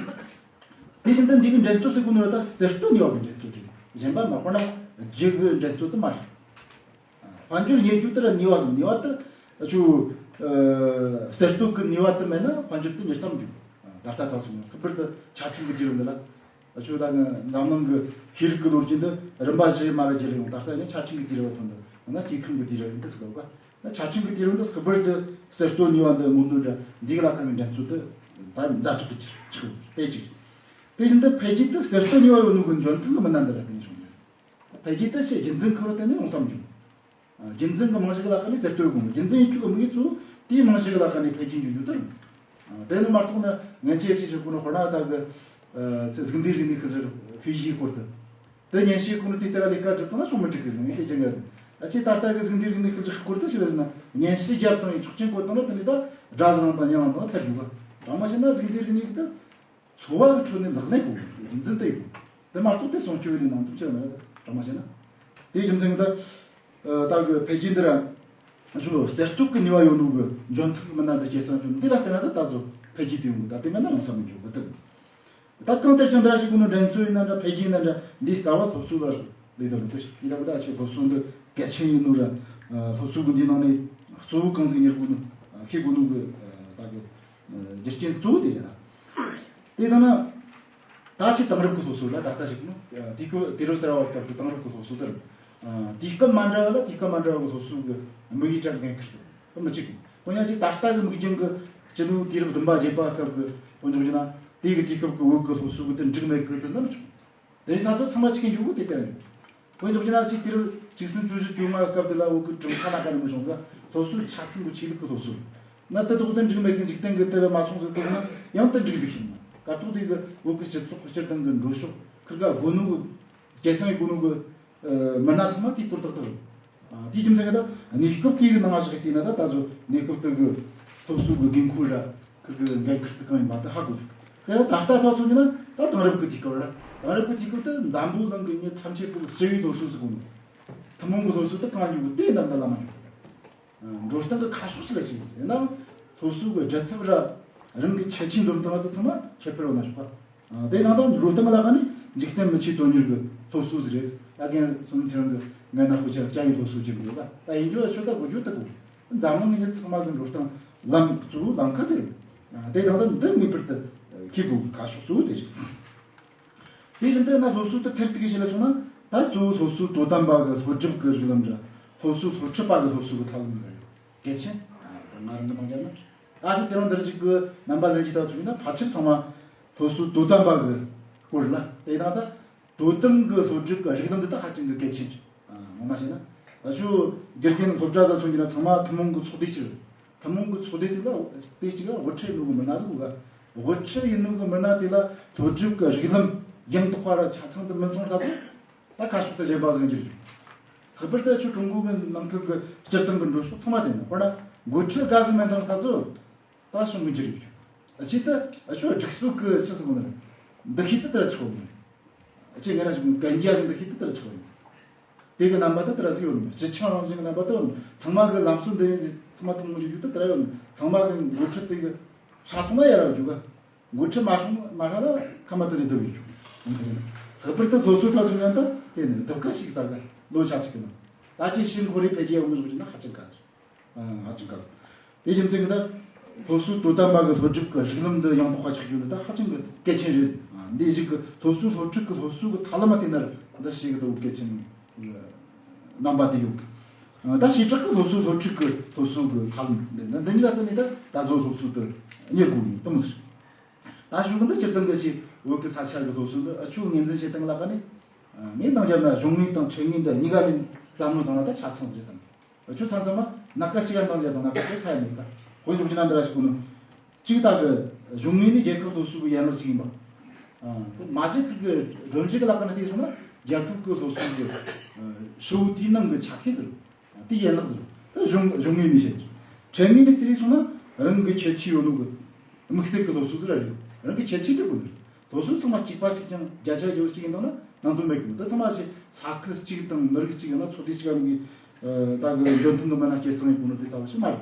དེ་བཞིན་དུ་འདི་གི་འགྲན་རྩོད་ཟེར་གོ་ནོ་ར་ད་གསར་གཏོད་ནུས་པ་གི་འགྲན་རྩོད་རེད། གཞན་པ་མ་དཔེར་ན་རྒྱུ་གི་འགྲན་རྩོད་དུ་མ་རེད། དཔལ་འབྱོར་གཉེར་རྒྱུ་དེ་ར་ནུས་པ་ཟིན་ནུས་པ་དེ་ཆུ་གསར་གཏོད་ཀྱི་ནུས་པ་དེ་མེད་ན་དཔལ་འབྱོར་དེ་གཉེར་སྟངས་འཇུག་ད་ལྟ་ཐག་སོང་ཡང་ཁུ་པར་དུ་ཆ་འཕྲིན་གྱི་དུས་རབས་འདི་ལ་ཆུ་ད་ནི་འཛམ་གླིང་གི་ཤེས་རིག་གི་ལོ་རྒྱུས་འདི་རིམ་པ་བཞི་མ་ར་བརྒྱུད་ལ་ཡོང་ད་ལྟ་ཡིན་ན་ཆ་འཕྲིན་གྱི་དུས་རབས་ཐོན་འདི་ཡང་ན་སྐྱེ་ཁམས་ཀྱི་དུས་རབས་ཡིན་འདི་ཟེར་གོ་ག་ཆ་འཕྲིན་གྱི་དུས་རབས་འདི་ཁུ་པར་དུ་གསར་གཏོད་ནུས་པ་འདི་སྔོན་འགྲོ་འདྲ་འདི་ག་ལ་ཁ་གི་འགྲན་རྩོད་དུ་ད་ཛ་དྲག་གི་ཆགས་དཔེ་ཅིག་དེ་བཞིན་དུ་འཕེལ་རྒྱས་དུ་གསར་གཏོད་ནུས་པ་ཡོད་ནོ་གི་འཇོན་ཐང་གི་མི་སྣ་འདི་ལ་བརྟེན་བྱུང་ཡོད། འཕེལ་རྒྱས་དེ་ཆེས་རྒྱུན་འཛིན་ཁུར་བརྟེན་ནས་ཡོང་བསམ་བྱུང་། རྒྱུན་འཛིན་གྱི་རྨང་གཞི་ལ་ཁ་ནས་གསར་གཏོད་དགོས། རྒྱུན་འཛིན་ཡིན་ཆོག་གི་དམིགས་ཡུལ་གཙོ་བོ་དེའི་རྨང་གཞི་ལ་ཁ་ནས་འཕེལ་རྒྱས་འཇུག་རྒྱུ་དེ་རེད། དེ་ནི་མ་གཏོགས་ན་ངན་ཆེ་ཆེ་ཆེ་ཁོ་ན་ཧོ་ན་ད་གི་ཚེ་གཟུགས་འདས་རིག་གནས་ཤུལ་བཞག་ཕི་ཞིའི་སྐོར་དུ། དེ་ཉན་ཤེས་ཁོ་ན་དེ་ལྟར་ལས་ཀ་སྒྲུབ་སྟངས་ལ་ཤོག་མི་འགྲིག་གི་ཟིན་ངེས་ཤེས་ཀྱི་ངར་ཨ་ཅེ་ད་ལྟ་གི་གཟུགས་འདས་རིག་གནས་ཤུལ་བཞག་སྐོར་དུ་ཞིག་ལ་ཟིན་ན་ཉན་ཤེས་རྒྱབ་དང་ཆོག་མཆན་བཀོད་སྟངས་ལ་དེ་ནི་ད་སྒྲ་ཟིག་ལངས་དང་ཉན་ལངས་དང་ཚར་རྒྱུ་ག་དྲང་མ་བཤད་ན་གཟུགས་འདས་རིག་གནས་ཀྱི་ད། འཚོ་བ་གི་ཁྲོད་ནས་ལག་ལེན་དགོས་རྒྱུན་འཛིན་དེ་ཡོད། དེ་མ་གཏོགས་དེ་སྲུང་སྐྱོབ་ཡེ་ནས་ནང་དུ་ཆེ་བ་མེད་ན་དྲང་མ་བཤད་ན། དེའི་རྒྱུ་མཚན་གྱིས་ད་ད་གི་འཕེལ་རྒྱས་འདི་ར་ཞུ་གསར་གཏོད་ཀྱི་ནུས་པ་ཡོད་ནོ་གི་འཇོན་ཐང་མི་སྣ་འདི་སྐྱེད་སྲིང་བྱུང་འདི་ལ་བརྟེན་ན་ད་ད་གཟོད་འཕེལ་རྒྱས་དེ་ཡོང་གི་ད་དེ་མེད་ན་ཡོང་ས་མི་འཇུག་གི་ད། ད་གང་ལྟར་ཀྱང་འདི་ར་ཞིག་གོ་ནོ་འགྲན་རྩོད་ཡིན་ན་འདྲ་འཕེལ་རྒྱས་ཡིན་ན་འདྲ་འདིའི་རྩ་བ་སློབ་གསོ་ལ་ལས་དང་མི་འདུག་ཞིག་ཡིན་ད་གི་ད་ཆེ་སློབ་གསོ་འདི་གལ་ཆེན་ཡིན་ནོ་ར་སློབ་གསོ་གི་འདིའི་ནང་ནས་གཙོ་བོ་གང་ཟིག་གཉེར་དགོས་ནོ་ཤེས་དགོས་ནོ་གི་ད་གི་རྒྱུ་རྐྱེན་གཙོ་བོ་དེ་ཡིན་ན། དེ་ལྟ་ན། ད་ཆེས་དེང་རབས་ཀྱི་སློབ་གསོ་ལ་ད་ལྟ་ཞིག་ནི། དུས་སྐབས་དུས་རབས་གསར་བ་སྐབས་ཀྱི་དེང་རབས་ཀྱི་སློབ་གསོ་དེར། དུས་སྐབས་མ་འདྲ་བ་ལ་དུས་སྐབས་མ་འདྲ་བ་གི་སློབ་གསོ་གི་དམིགས་ཡུལ་གྲངས་འགན་འཁུར་ཐུབ་མི་གཅིག་གི་ཁོ་ཉག་ཅིག་ད་ལྟ་གི་དམིགས་རྒྱུན་གྱི་སྤྱི་ལོའི་དུས་རབས་བདུན་པ་བརྒྱད་པ་སྐབས་ཀྱི་དཔེ་འཇོག་རྒྱུ་ན་དེ་གི་དུས་སྐབས་ཀྱི་བོད་ཀྱི་སློབ་གསོ་གི་དེ་འགྲིག་མེད་གི་དེ་ན་མི་ཆོག་དེ་ད་ཚོ་ཚང་མ་ཆིག་གིས་འཇུག་གི་དེ་ལྟར་ཡོད། དཔེ་འཇོག་རྒྱུ་ན་ཅིག་དུས་རབས་བཅུ་གསུམ་བཅུ་བཞི་བཅོ་ལྔ་སྐབས་དེ་ལ་བོད་ཀྱི་གྲུབ་མཐའ་ལ་ག་ནས་མི་བྱུང་ཟེར་སློབ་གསོའི་ཆ་ཚང་གི་ཆོས་ལུགས་ཀྱི་སློབ་གསོ། ན་དེ་ཐོག་ཏུ་འགྲིག་མེད་ཀྱི་འཇིག་རྟེན་གྱི་དེ་ལ་མ་སོང་ཟེར་དུས་ན་ཡང་དེ་འགྲིག་འདུག་ཤིང་ན་ཀ་ཐོག་དེ་གི་བོད་ཀྱི་སྤྱི་ཚོགས་སྤྱིར་བཏང་གི་འགྲོ་ཕྱོགས་ཁིར་ག་དགོས་ནོ་གི་སྐྱེད་སྲིང་དགོས་ནོ་གི་མི་སྣ་ཚང་མ་དེའི་སྐོར་ཏག་ཏག་རེད། དེའི་རྒྱུ་མཚན་གྱིས་ད་གནས་སྐབས་དེའི་གི་ནང་ང་ཞིག་བལྟས་ན་ད་ད་གཟོད་གནས་སྐབས་དེ་གི་སློབ་གསོ་གི་དགོས་མཁོ་ར་ཁིར་གི་འགན་ཁུར་དེ་གང་ཡིན་པ་དེ་ཧ་གོ་ཐུབ། དེ་ད་ད་ལྟ་ཐོག་ཐུག་ན་ད་དེང་རབས་ཀྱི་དུས་སྐབས་ར་དེང་རབས་ཀྱི་དུས་སྐབས་དེ་འཛམ་བུ་གླིང་གི་མྱི་ཐམས་ཅད་ཀྱི་སྤྱི་བའི་སློབ་གསོ་ཟེར་གོ་ནོ། ཐུན་མོང་གི་སློབ་གསོ་དེ་གང་འཇུག་གི་དེ་འདམ་ད་ལ་མ་འཇུག་འགྲོ་སྟངས་ཀྱི་ཁ་ཕྱོགས་ཅི་ལ་ཞིག་ཡིན་ན་སློབ་གསོ་གི་སྦྱར་ཐབས་ར་རང་གི་ཁྱད་ཆོས་འཛོམས་སྟངས་དེ་ཚང་མ་ཁྱད་པར་ཡོད་ན་ཆོག་པ། དེ་ནང་དང་འགྲོ་སྟངས་ལ་ཁ་ནི་འཇིག་རྟེན་མི་ཆོས་དོན་གཉེར་གྱི་སློབ་གསོ་ཟིག་རེད། ད་རྒན་སོ་ནམ་ཚེ་རིང་གི་ངན་ན་ཧུ་ཆ་སྐྱ་ཡི་སློབ་གསོ་བྱེད་དགོས་ད་ད་ཡིན་རྒྱུ་ཆོས་ད་གོ་རྒྱུ་ད་གོ་འཛམ་གླིང་གི་མྱི་ཚང་མ་གི་འགྲོ་སྟངས་ལམ་གཙོ་བོ་ལམ་ཁ་དེ་རེད། དེ་ནང་དང་འདི་ངེས་པར་དུ་ཤེས་དགོས་ཁ་ཕྱོགས་གཙོ་བོ་དེ་རེད། དེ་བཞིན་དུ་ན་སློབ་གསོ་དེ་ཐེར་ཐུག་གི་ཞིག་ལ་སོང་ན་ད་གཙོ་བོ་སློབ་གསོ་དོ་དམ་པ་གི་སློབ་སྒྲུབ་ཀྱི་རིགས་ལམ་འདྲ་སློབ་གསོ་སློབ་ཁྲིད་པ་གི་སློབ་གསོ་གི་ཐབས་ལམ་འདྲ་ཡོད་གལ་ཆེན། ད་ང་རང་གི་མང་ཆེ་ན་ཨ་ཅེ་དེ་རང་འདིར་ཞིག་གི་རྣམ་པ་ལྷན་གྱིས་ལྟ་ཚུལ་ཡིན་ན་ཕལ་ཆེར་ཚང་མ་སློབ་གསོ་དོ་དམ་པ་གི་སྐོར་ལ་དེ་ཡིན་ན་ད་དོ་དམ་གི་སློབ་སྒྲུབ་ཀྱི་རིགས་ལམ་འདི་དག་ཧ་ཅང་གི་གལ་ཆེན། ངོ་མ་བྱས་ན། ད་ཆུ་དགེ་རྒན་སློབ་གྲྭ་ཟ་ཚོ་གྱི་ན་ཚང་མ་ཐུན་མོང་གི་ཚོགས་སྡེ་ཕྱིར། ཐུན་མོང་གི་ཚོགས་སྡེ་དེ་ལ་དེ་གཅིག་ག་དབུ་ཁྲིད་ནོ་གི་མི་སྣ་ཟིག་ག་དབུ་ཁྲིད་ཡིན་ནོ་གི་མི་སྣ་དེ་ལ་སློབ་སྒྲུབ་ཀྱི་རིགས་ལམ་ཡང་དག་པ་ར་ཆ་ཚང་དུ་མི་སོང་ལྟ་ཚོ། ད་ཁ་ཕྱོགས་དེ་གཞན་པ་ཟིག་འགྱུར་བྱུང་། ལྷག་པར་དུ་ཆུ་ཀྲུང་གོ་གི་ནང་ཁུལ་གྱི་སྤྱིར་བཏང་གི་འགྲོ་ཕྱོགས་ཚང་མ་དེ་ན་ཁོ་ན་འགོ་ཁྲིད་དགའ་ཟིག་མེད་དང་ལྟ་ཚོ། ད་བྱུང་གི་འགྱུར་ཡོད་ཀྱང་། ཨ་ཆེད་དུ་ཨ་ཆོ་སྒྲིག་སྲོལ་གི་ཆི་ཟིག་ནི་འདུ་ཤེས་དེ་ལྟར་ཆགས་ནི། ཨ་ཆེ་ང་ར་ཞིག་གན་རྒྱ་གི་འདུ་ཤེས་དེ་ལྟར་ཆགས་ནི། དེ་གི་རྣམ་པ་དེ་ལྟར་ཟིག་ཡོད་ནི། སྤྱི་ཆིངས་རང་བཞིན་གི་རྣམ་པ་དེ་ཡོད་ནི། ཚང་མ་གི་ལམ་སྲོལ་འདི་ཡིན་ཟིག་ཚང་མ་ཐུན་མོང་གི་རྒྱུ་དེ་ལྟར་ཡོད་ནི། ཚང་མ་གི་འགོ་ཁྲིད་དེ་གི་ཧྲ་སོང་ན་ཡར་ར་རྒྱུ་ག་འགོ་ཁྲིད་མ་སོང་མ་ཧྲ་ལ་ཁ་མ་ཐོན་ནས་སྡོད་ཡོད་རྒྱུ། ལྷག་པར་དུ་སློབ་གསོ་ཐོག་ཐུག་ཡང་ད་དེ་ནི་སྡུག་ཁ་ཞིག་ཟ་ག་ལོ་ཆ་ཅིག་གི་ནང་ད་ཅི་ཤིང་ཁོ་རེ་འཕེལ་རྒྱས་ཡོང་གི་ཟིག་ན་ཧ་ཅང་དཀའ་ཟིག་ཧ་ཅང་དཀའ། དེ་རྒྱུ་མཚན་གྱིས་ད་སློབ་གསོ་དོ་དམ་པ་གི་སློབ་སྒྲུབ་ཀྱི་རིགས་ལམ་འདི་ཡང་དག་པ་ཆགས་རྒྱུ་ནི་ད་ཧ་ཅང་གི་གལ་ཆེན་རེད། འདི་ཞིག་གི་སློབ་གསོའི་སློབ་ཁྲིད་ཀྱི་སློབ་གསོ་གི་ཐབས་ལམ་དེ་ནར་འདི་ཞིག་གི་ད་གལ་ཆེན་རྣམ་པ་དེ་ཡོད་གི། ད་བྱེ་བྲག་གི་སློབ་གསོའི་སློབ་ཁྲིད་ཀྱི་སློབ་གསོ་གི་ཐབས་ལམ་འདི་ནི་འདི་གཉིས་ལ་བརྟེན་ནས་ད་ད་གཟོད་སློབ་གསོ་དེ་གཉེར་དགོས་ཡིན་དུ་མི་ཟེར། ད་གཞུང་གི་འདི་སྤྱིར་བཏང་གི་ཞིག་བོད་ཀྱི་ས་ཆ་གི་སློབ་གསོ་འདི་ཨ་ཆོས་ངོས་འཛིན་བྱེད་སྟངས་ལ་ཀ་ནས། ངས་འདང་བརྒྱབ་ན་གཞུང་དངོས་དང་ཁྲིད་དངོས་འདི་གཉིས་ཀ་ནས་བསམ་བློ་བཏང་ན་ད་ཆ་ཚང་རེད་བསམ། ཁྱོད་ཚང་ཚང་མ་སྣ་ཁ་གཅིག་ཡང་འདང་བརྒྱབ་དང་སྣ་ཁ་གཅིག་ཁ་ཡང་མེད་ཀ། དཔེ་འཇོག་རྒྱུ་ན་འདི་ར་ཞིག་གོ་ནོ། གཅིག་ད་གི་གཞུང་ངོས་ནས་རྒྱལ་ཁབ་སློབ་གསོ་གི་ཡན་ལག་ཅིག་ཡིན་པ། ཨ་དེ་མ་གཞི་ཁུལ་གི་སྒྲོམ་གཞི་གི་ལ་ཀ་ན་བལྟས་སོང་ན་རྒྱལ་ཁབ་གི་སློབ་གསོ་གི་ཧྲིལ་བོ་དེའི་ནང་གི་ཆ་ཤས་ཟེར། དེ་ཡན་ལག་ཟེར། ད་གཞུང་གཞུང་ངོས་ནས་བཤད། ཁྲིད་དངོས་ནས་བལྟས་སོང་ན་རང་གི་ཁྱད་ཆོས་ཡོད་ནོ་གི་དམིགས་བསལ་གི་སློབ་གསོ་ཟེར་ར་རེད། རང་གི་ཁྱད་ཆོས་དེ་དགོས་ནི་རེད། སློབ་གསོ་ཚང་མ་གཅིག་པ་གཅིག་རྐྱང་བརྒྱ་ཆ་བརྒྱ་གཅིག་ཡིན་ནོ་ན་ནང་དོན་མེད་གི། ད་ཚང་མ་ཞིག་ས་ཁུལ་གཅིག་དང་མི་རིགས་གཅིག་ཡིན་ན་ཚོ་སྡེ་གཅིག་གམ་གི་ད་གི་འཇོན་ཐང་གི་མི་སྣ་སྐྱེད་སྲིང་ཡིན་དགོས་ནོ་དེ་ལྟ་བུ་ཞིག་མ་རེད།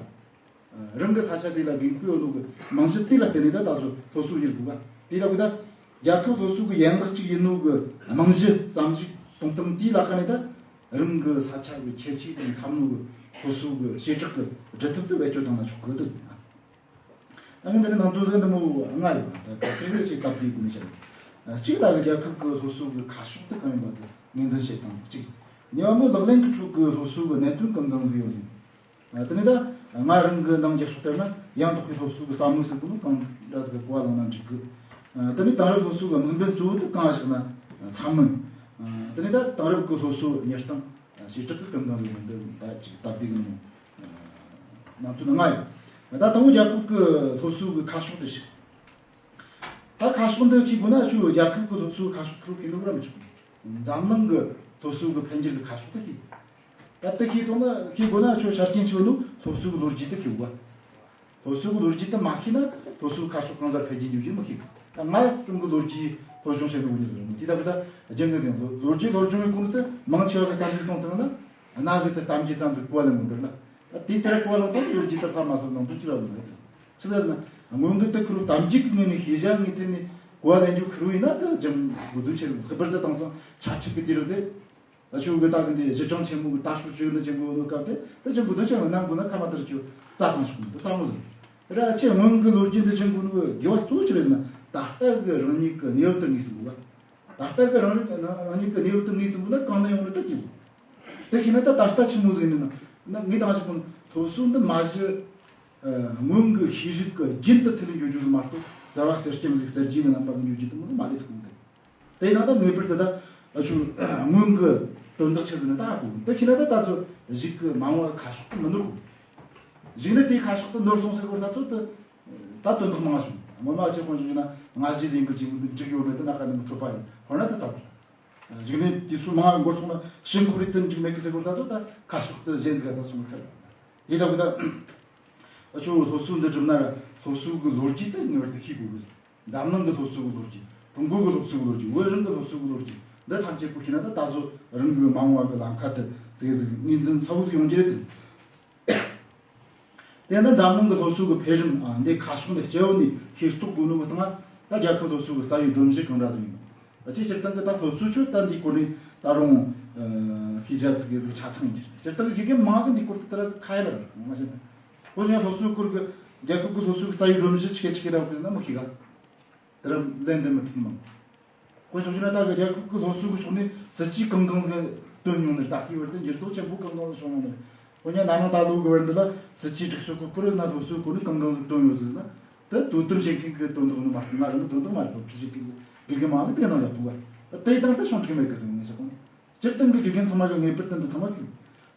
རང་གི་ས་ཆ་དེ་ལ་འགན་ཁུར་ཡོད་ནོ་གི་རྨང་གཞི་དེ་ལ་བརྟེན་ནས་ད་ད་གཟོད་སློབ་གསོ་གཉེར་དགོས་པ། དེ་ལ་གི་ད་རྒྱལ་ཁབ་སློབ་གསོ་གི་ཡན་ལག་ཅིག་ཡིན་ནོ་གི་རྨང་གཞི་བསམ་གཞིག་གཏོང་སྟངས་དེའི་ལ་ཁ་ནས་ད་རང་གི་ས་ཆ་གི་ཁྱད་ཆོས་དང་འཚམ་ནོ་གི་སློབ་གསོ་གི་བྱེ་བྲག་གི་སྒྲུབ་ཐབས་དེ་བེད་སྤྱོད་བཏང་ན་ཆོག་གི་འདུག་ཟེར་ན། ཨ་ནི་འདི་ནི་ནང་དོན་ཟེར་འདི་མོ་ལྔ་ཡོད་པ། ད་ད་དེ་འདྲ་ཅིག་སྟབས་བདེ་དགོས་ནི་བྱ་རེད། གཅིག་ལ་གི་རྒྱལ་ཁབ་གི་སློབ་གསོ་གི་ཁ་ཕྱོགས་དེ་གང་ཡིན་པ་དེ་ངོས་འཛིན་བྱེད་སྟངས་གཅིག། གཉིས་པ་མོ་ལག་ལེན་གི་ཁྲོད་གི་སློབ་གསོ་གི་གནད་དོན་གང་གང་ཟིག་ཡོད་ནི། ཨ་དེ་ནས་ད་ང་རང་གི་ནང་རྒྱབ་ཕྱོགས་ལྟར་ན་ཡང་དག་པའི་སློབ་གསོ་གི་བསམ་བློ་ཟེར་གོ་ནོ་གང་འདྲ་ཟིག་གི་གོ་བ་བླངས་ན་འགྲིག་གི། ཨ་དེ་ནས་དེང་རབས་སློབ་གསོ་གི་དམིགས་འབེན་གཙོ་བོ་དེ་གང་ཞིག་ན་འཚམ་མིན། ཨ་དེ་ནས་ད་དེང་རབས་གི་སློབ་གསོ་གཉེར་སྟངས་བྱེ་བྲག་གི་གང་གང་ཡིན་འདི་ད་ཅིག་སྟབས་བདེ་གི་ནོ། ནང་དོན་ལྔ་ཡོད། ད་དང་པོ་རྒྱལ་ཁབ་ཀྱི་སློབ་གསོ་གི་ཁ་ཕྱོགས་དེ་ཞིག་ད་ཁ་ཕྱོགས་འདི་ཤེས་དགོས་ན་ཁྱོད་རྒྱལ་ཁབ་ཀྱི་སློབ་གསོའི་ཁ་ཕྱོགས་ཁུར་ཤེས་ནོ་ར་མི་ཆོག་འཛམ་གླིང་གི་སློབ་གསོ་གི་འཕེལ་འགྱུར་གྱི་ཁ་ཕྱོགས་དེ་ཤེས། ད་དེ་ཤེས་ཐུབ་ན་ཤེས་དགོས་ན་ཁྱོད་ཆ་རྐྱེན་ཆེ་བ་ནོ་སློབ་གསོ་གི་ལོ་རྒྱུས་དེ་ཤེས་དགོས། སློབ་གསོ་གི་ལོ་རྒྱུས་དེ་མ་ཤེས་ན་སློབ་གསོའི་ཁ་ཕྱོགས་གང་ཟག་འཕེལ་རྒྱས་འགྱུར་རྒྱུ་མི་ཤེས། ད་ང་ཅུང་གི་ལོ་རྒྱུས་སློབ་སྦྱོང་བྱེད་མི་དགོས་ནི་ཟེར་མོ་དེ་ད་བུ་ད་རྒྱུན་གི་ཟེར་ལོ་རྒྱུས་སློབ་སྦྱོང་གི་སྐོར་དེ་མང་ཆེ་བ་གི་བསམ་གཞིག་གཏོང་ཐུབ་ན་གནའ་གི་དེ་གཏམ་རྒྱུད་ཙམ་དུ་གོ་བ་ལེན་མི་འདུག་ལ། ད་དེ་ལྟར་གོ་བ་ལེན་སྟངས་ལོ་རྒྱུས་ལྟར་ཕར་མ་སོང་ནང་དོན་ཅི་ལ་ལུང་རེད། ཆི་ཟེར་ན་སྔོན་གི་དེ་ཁུར་གཏམ་རྒྱུད་ཀྱི་ངོས་ནས་ཤེས་བྱ་ངོས་ཐད་ནས་གོ་བ་ལེན་རྒྱུ་ཁུར་བོ་ཡིན་ན་དེ་ལྗང་དགོས་དོན་ཆེ་ཟིག་ལྷག་པར་དུ་དེང་སང་ཆབ་ཆུབ་ཀྱི་དུས་རབས་དེ། ད་ཆུ་གི་ད་གི་འདི་གཞི་གྲངས་ཆེན་མོ་གི་ད་ཤུགས་ཆུ་གི་འདི་ཆེན་པོ་ནོ་སྐབས་དེ་དེ་ཆེན་པོ་དོན་ཆེན་ལ་ནང་དགོས་ན་ཁ་མ་ཐར་ཆུ་རྩ་གང་ཆུ་གི་འདི་རྩ་མོ་ཟིག་ར་ཆེ་སྔོན་གི་ལོ་རྒྱུས་འདི་ཆེན་པོ་ནོ་དགེ་བ་གཙོ་བོ་ཆི་རེད་ཟེར་ན་ད་ལྟ་གི་རང་ཉིད་གི་གནས་བབ་དེ་ངེས་སུ་འགོད་པ། ད་ལྟ་གི་རང་རིག་རང་ཉིད་ཀྱི་གནས་བབ་དེ་ངེས་སུ་འགོད་ན་གང་ན་ཡོང་ནི་ད་ཀྱི་འདུག་དེ་ཤེས་ན་ད་ད་ལྟ་ཆི་མོ་ཟིག་ནི་ན་ངས་ད་ཞིག་གོ་སློབ་གསོ་འདི་མ་གཞི་སྔོན་གྱི་ཤེས་རིག་གི་རྒྱུན་དུ་ཐིལ་འགྱོ་རྒྱུ་ཟིག་མ་གཏོགས་གསར་བ་གསར་རྐྱང་ཟིག་གསར་བརྗེའི་ནང་པ་གི་འགྱོ་རྒྱུ་དེ་མོ་ཟིག་མ་རེད་ཟེར་གོ་འདུག་དེ་ཡིན་ན་ད་ངེས་པར་དུ་ད་ཨ་ཆུ་སྔོན་གྱི་དོན་དག་ཆི་ཟིག་ནི་ད་གོ་འདི་ཤེས་ན་ད་ད་ཚོ་གཞུག་གི་མ་འོངས་པ་ཁ་ཕྱོགས་དེ་མི་ནོར་གོ་གཞུག་ནས་དེའི་ཁ་ཕྱོགས་དེ་ནོར་སོང་ཟེར་གོ་ད་ཚོ་དེ། ད་དོན་དག་མང་བ་བྱུང་། སྔོན་མ་ཆེ་ཁོང་ཞིག་ཡིན་ན་ང་ཞིག་ལས་འགུལ་ཅིག་འགྲིག་ཡོད་མེད་དེ་ན་ག་ནས་མི་ཐུབ་པ་ཡིན་ཧོར་ན་དེ་ལྟ་བུ། གཞུག་ནས་དུས་ཚོད་མང་བ་འགོར་སོང་ན་ཕྱིར་འགོར་རེ་དོན་འགྲིག་མེད་གི་ཟེར་གོ་ད་ཚོ་ད་ཁ་ཕྱོགས་དེ་གཞན་ཟིག་ག་ད་སོང་ཚར། དེ་ལྟ་བུ་ད་ཁྱོད་སློབ་གསོ་འདི་སྒྲུབ་ན་སློབ་གསོ་གི་ལོ་རྒྱུས་དེ་ངེས་པར་དུ་ཤེས་དགོས་གི། འཛམ་གླིང་གི་སློབ་གསོ་གི་ལོ་རྒྱུས། ཀྲུང་གོ་གི་སློབ་གསོ་གི་ལོ་རྒྱུས། བོད་རང་གི་སློབ་གསོ་གི་ལོ་རྒྱུས། འདི་ཐམས་ཅད་གོ་ཤེས་ན་ད་ད་གཟོད་རང་གི་མ་འོངས་པ་གི་ལམ་ཁ་དེ་ཙིག་ཟིག་ངོས་འཛིན་ཚ་བོ་ཟིག་ཡོང་རྒྱུ་རེད་དེ། དེ་ནི་འཛམ་གླིང་གི་སློབ་གསོ་གི་འཕེལ་རིམ་ཨ་འདི་ཁ་ཕྱོགས་འདི་སྤྱི་བོ་ནས་ཤེས་རྟོགས་དགོས་ནོ་གི་སྟེང་ད་རྒྱལ་ཁབ་སློབ་གསོ་གི་རྩ་བའི་སྒྲོམ་གཞི་གང་འདྲ་ཟིག་ཡིན་ནོ། ད་ཅི་སྤྱིར་བཏང་གི་ད་སློབ་གསོ་ཆོས་ད་འདིའི་སྐོར་ནས་ད་རུང་ཤེས་བྱ་ཙིག་གེ་ཟིག་ཆ་ཚང་ཡིན་གྱི་རེད། སྤྱིར་བཏང་གི་དགེ་རྒན་མང་གི་འདིའི་སྐོར་དུ་ད་ར་ཁ་ཡ་ལ་རེད་མ་བྱས་ན། ཁོ་ཡང་སློབ་གསོའི་སྐོར་གི་རྒྱལ་ཁབ་ཀྱི་སློབ་གསོའི་རྩ་བའི་སྒྲོམ་གཞི་ཆི་གེ་ཆི་གེ་ད་དགོས་ན་མི་ཤེས་ག་དེ་ར་ལན་འདེབས་མི་ཐུབ་མང་། དཀོན་མཆོག་གིས་ན་ད་གི་རྒྱལ་ཁབ་ཀྱི་སློབ་གསོ་གི་ཕྱོགས་ནས་སྲིད་ཇུས་གང་གང་ཟིག་བཏོན་མྱོང་ནི། ད་ལྟའི་བར་དུ་འགྱུར་ལྡོག་ཆེན་པོ་གང་གང་ཟིག་བྱུང་མྱོང་ནི། འོ་ཉ་ན་ནིང་ད་ལོ་གི་བར་འདི་ལ་སྲིད་ཇུས་སྒྲིག་སྲོལ་གི་སྐོར་ན་སློབ་གསོའི་སྐོར་ནས་གང་གང་ཟིག་བཏོན་ཡོད་ཟིག་ན། ད་དོ་དམ་བྱེད་མཁན་གི་དོན་དག་ནི་མ་གཏོགས་ང་རང་གི་དོན་དག་མ་རེད། སློབ་ཁྲིད་བྱེད་མཁན་གི་དགེ་རྒན་མང་གི་དེ་ནང་ཡག་པོ་བ། ད་དེ་དང་ད་ཤོང་འགྲིག་མེད་གི་ཟིག་ངས་ཤེས་གོ་ནི། སྤྱིར་བཏང་གི་དགེ་རྒན་ཚང་མ་གི་ངེས་པར་དུ་འདི་ཚང་མ་ཤེས།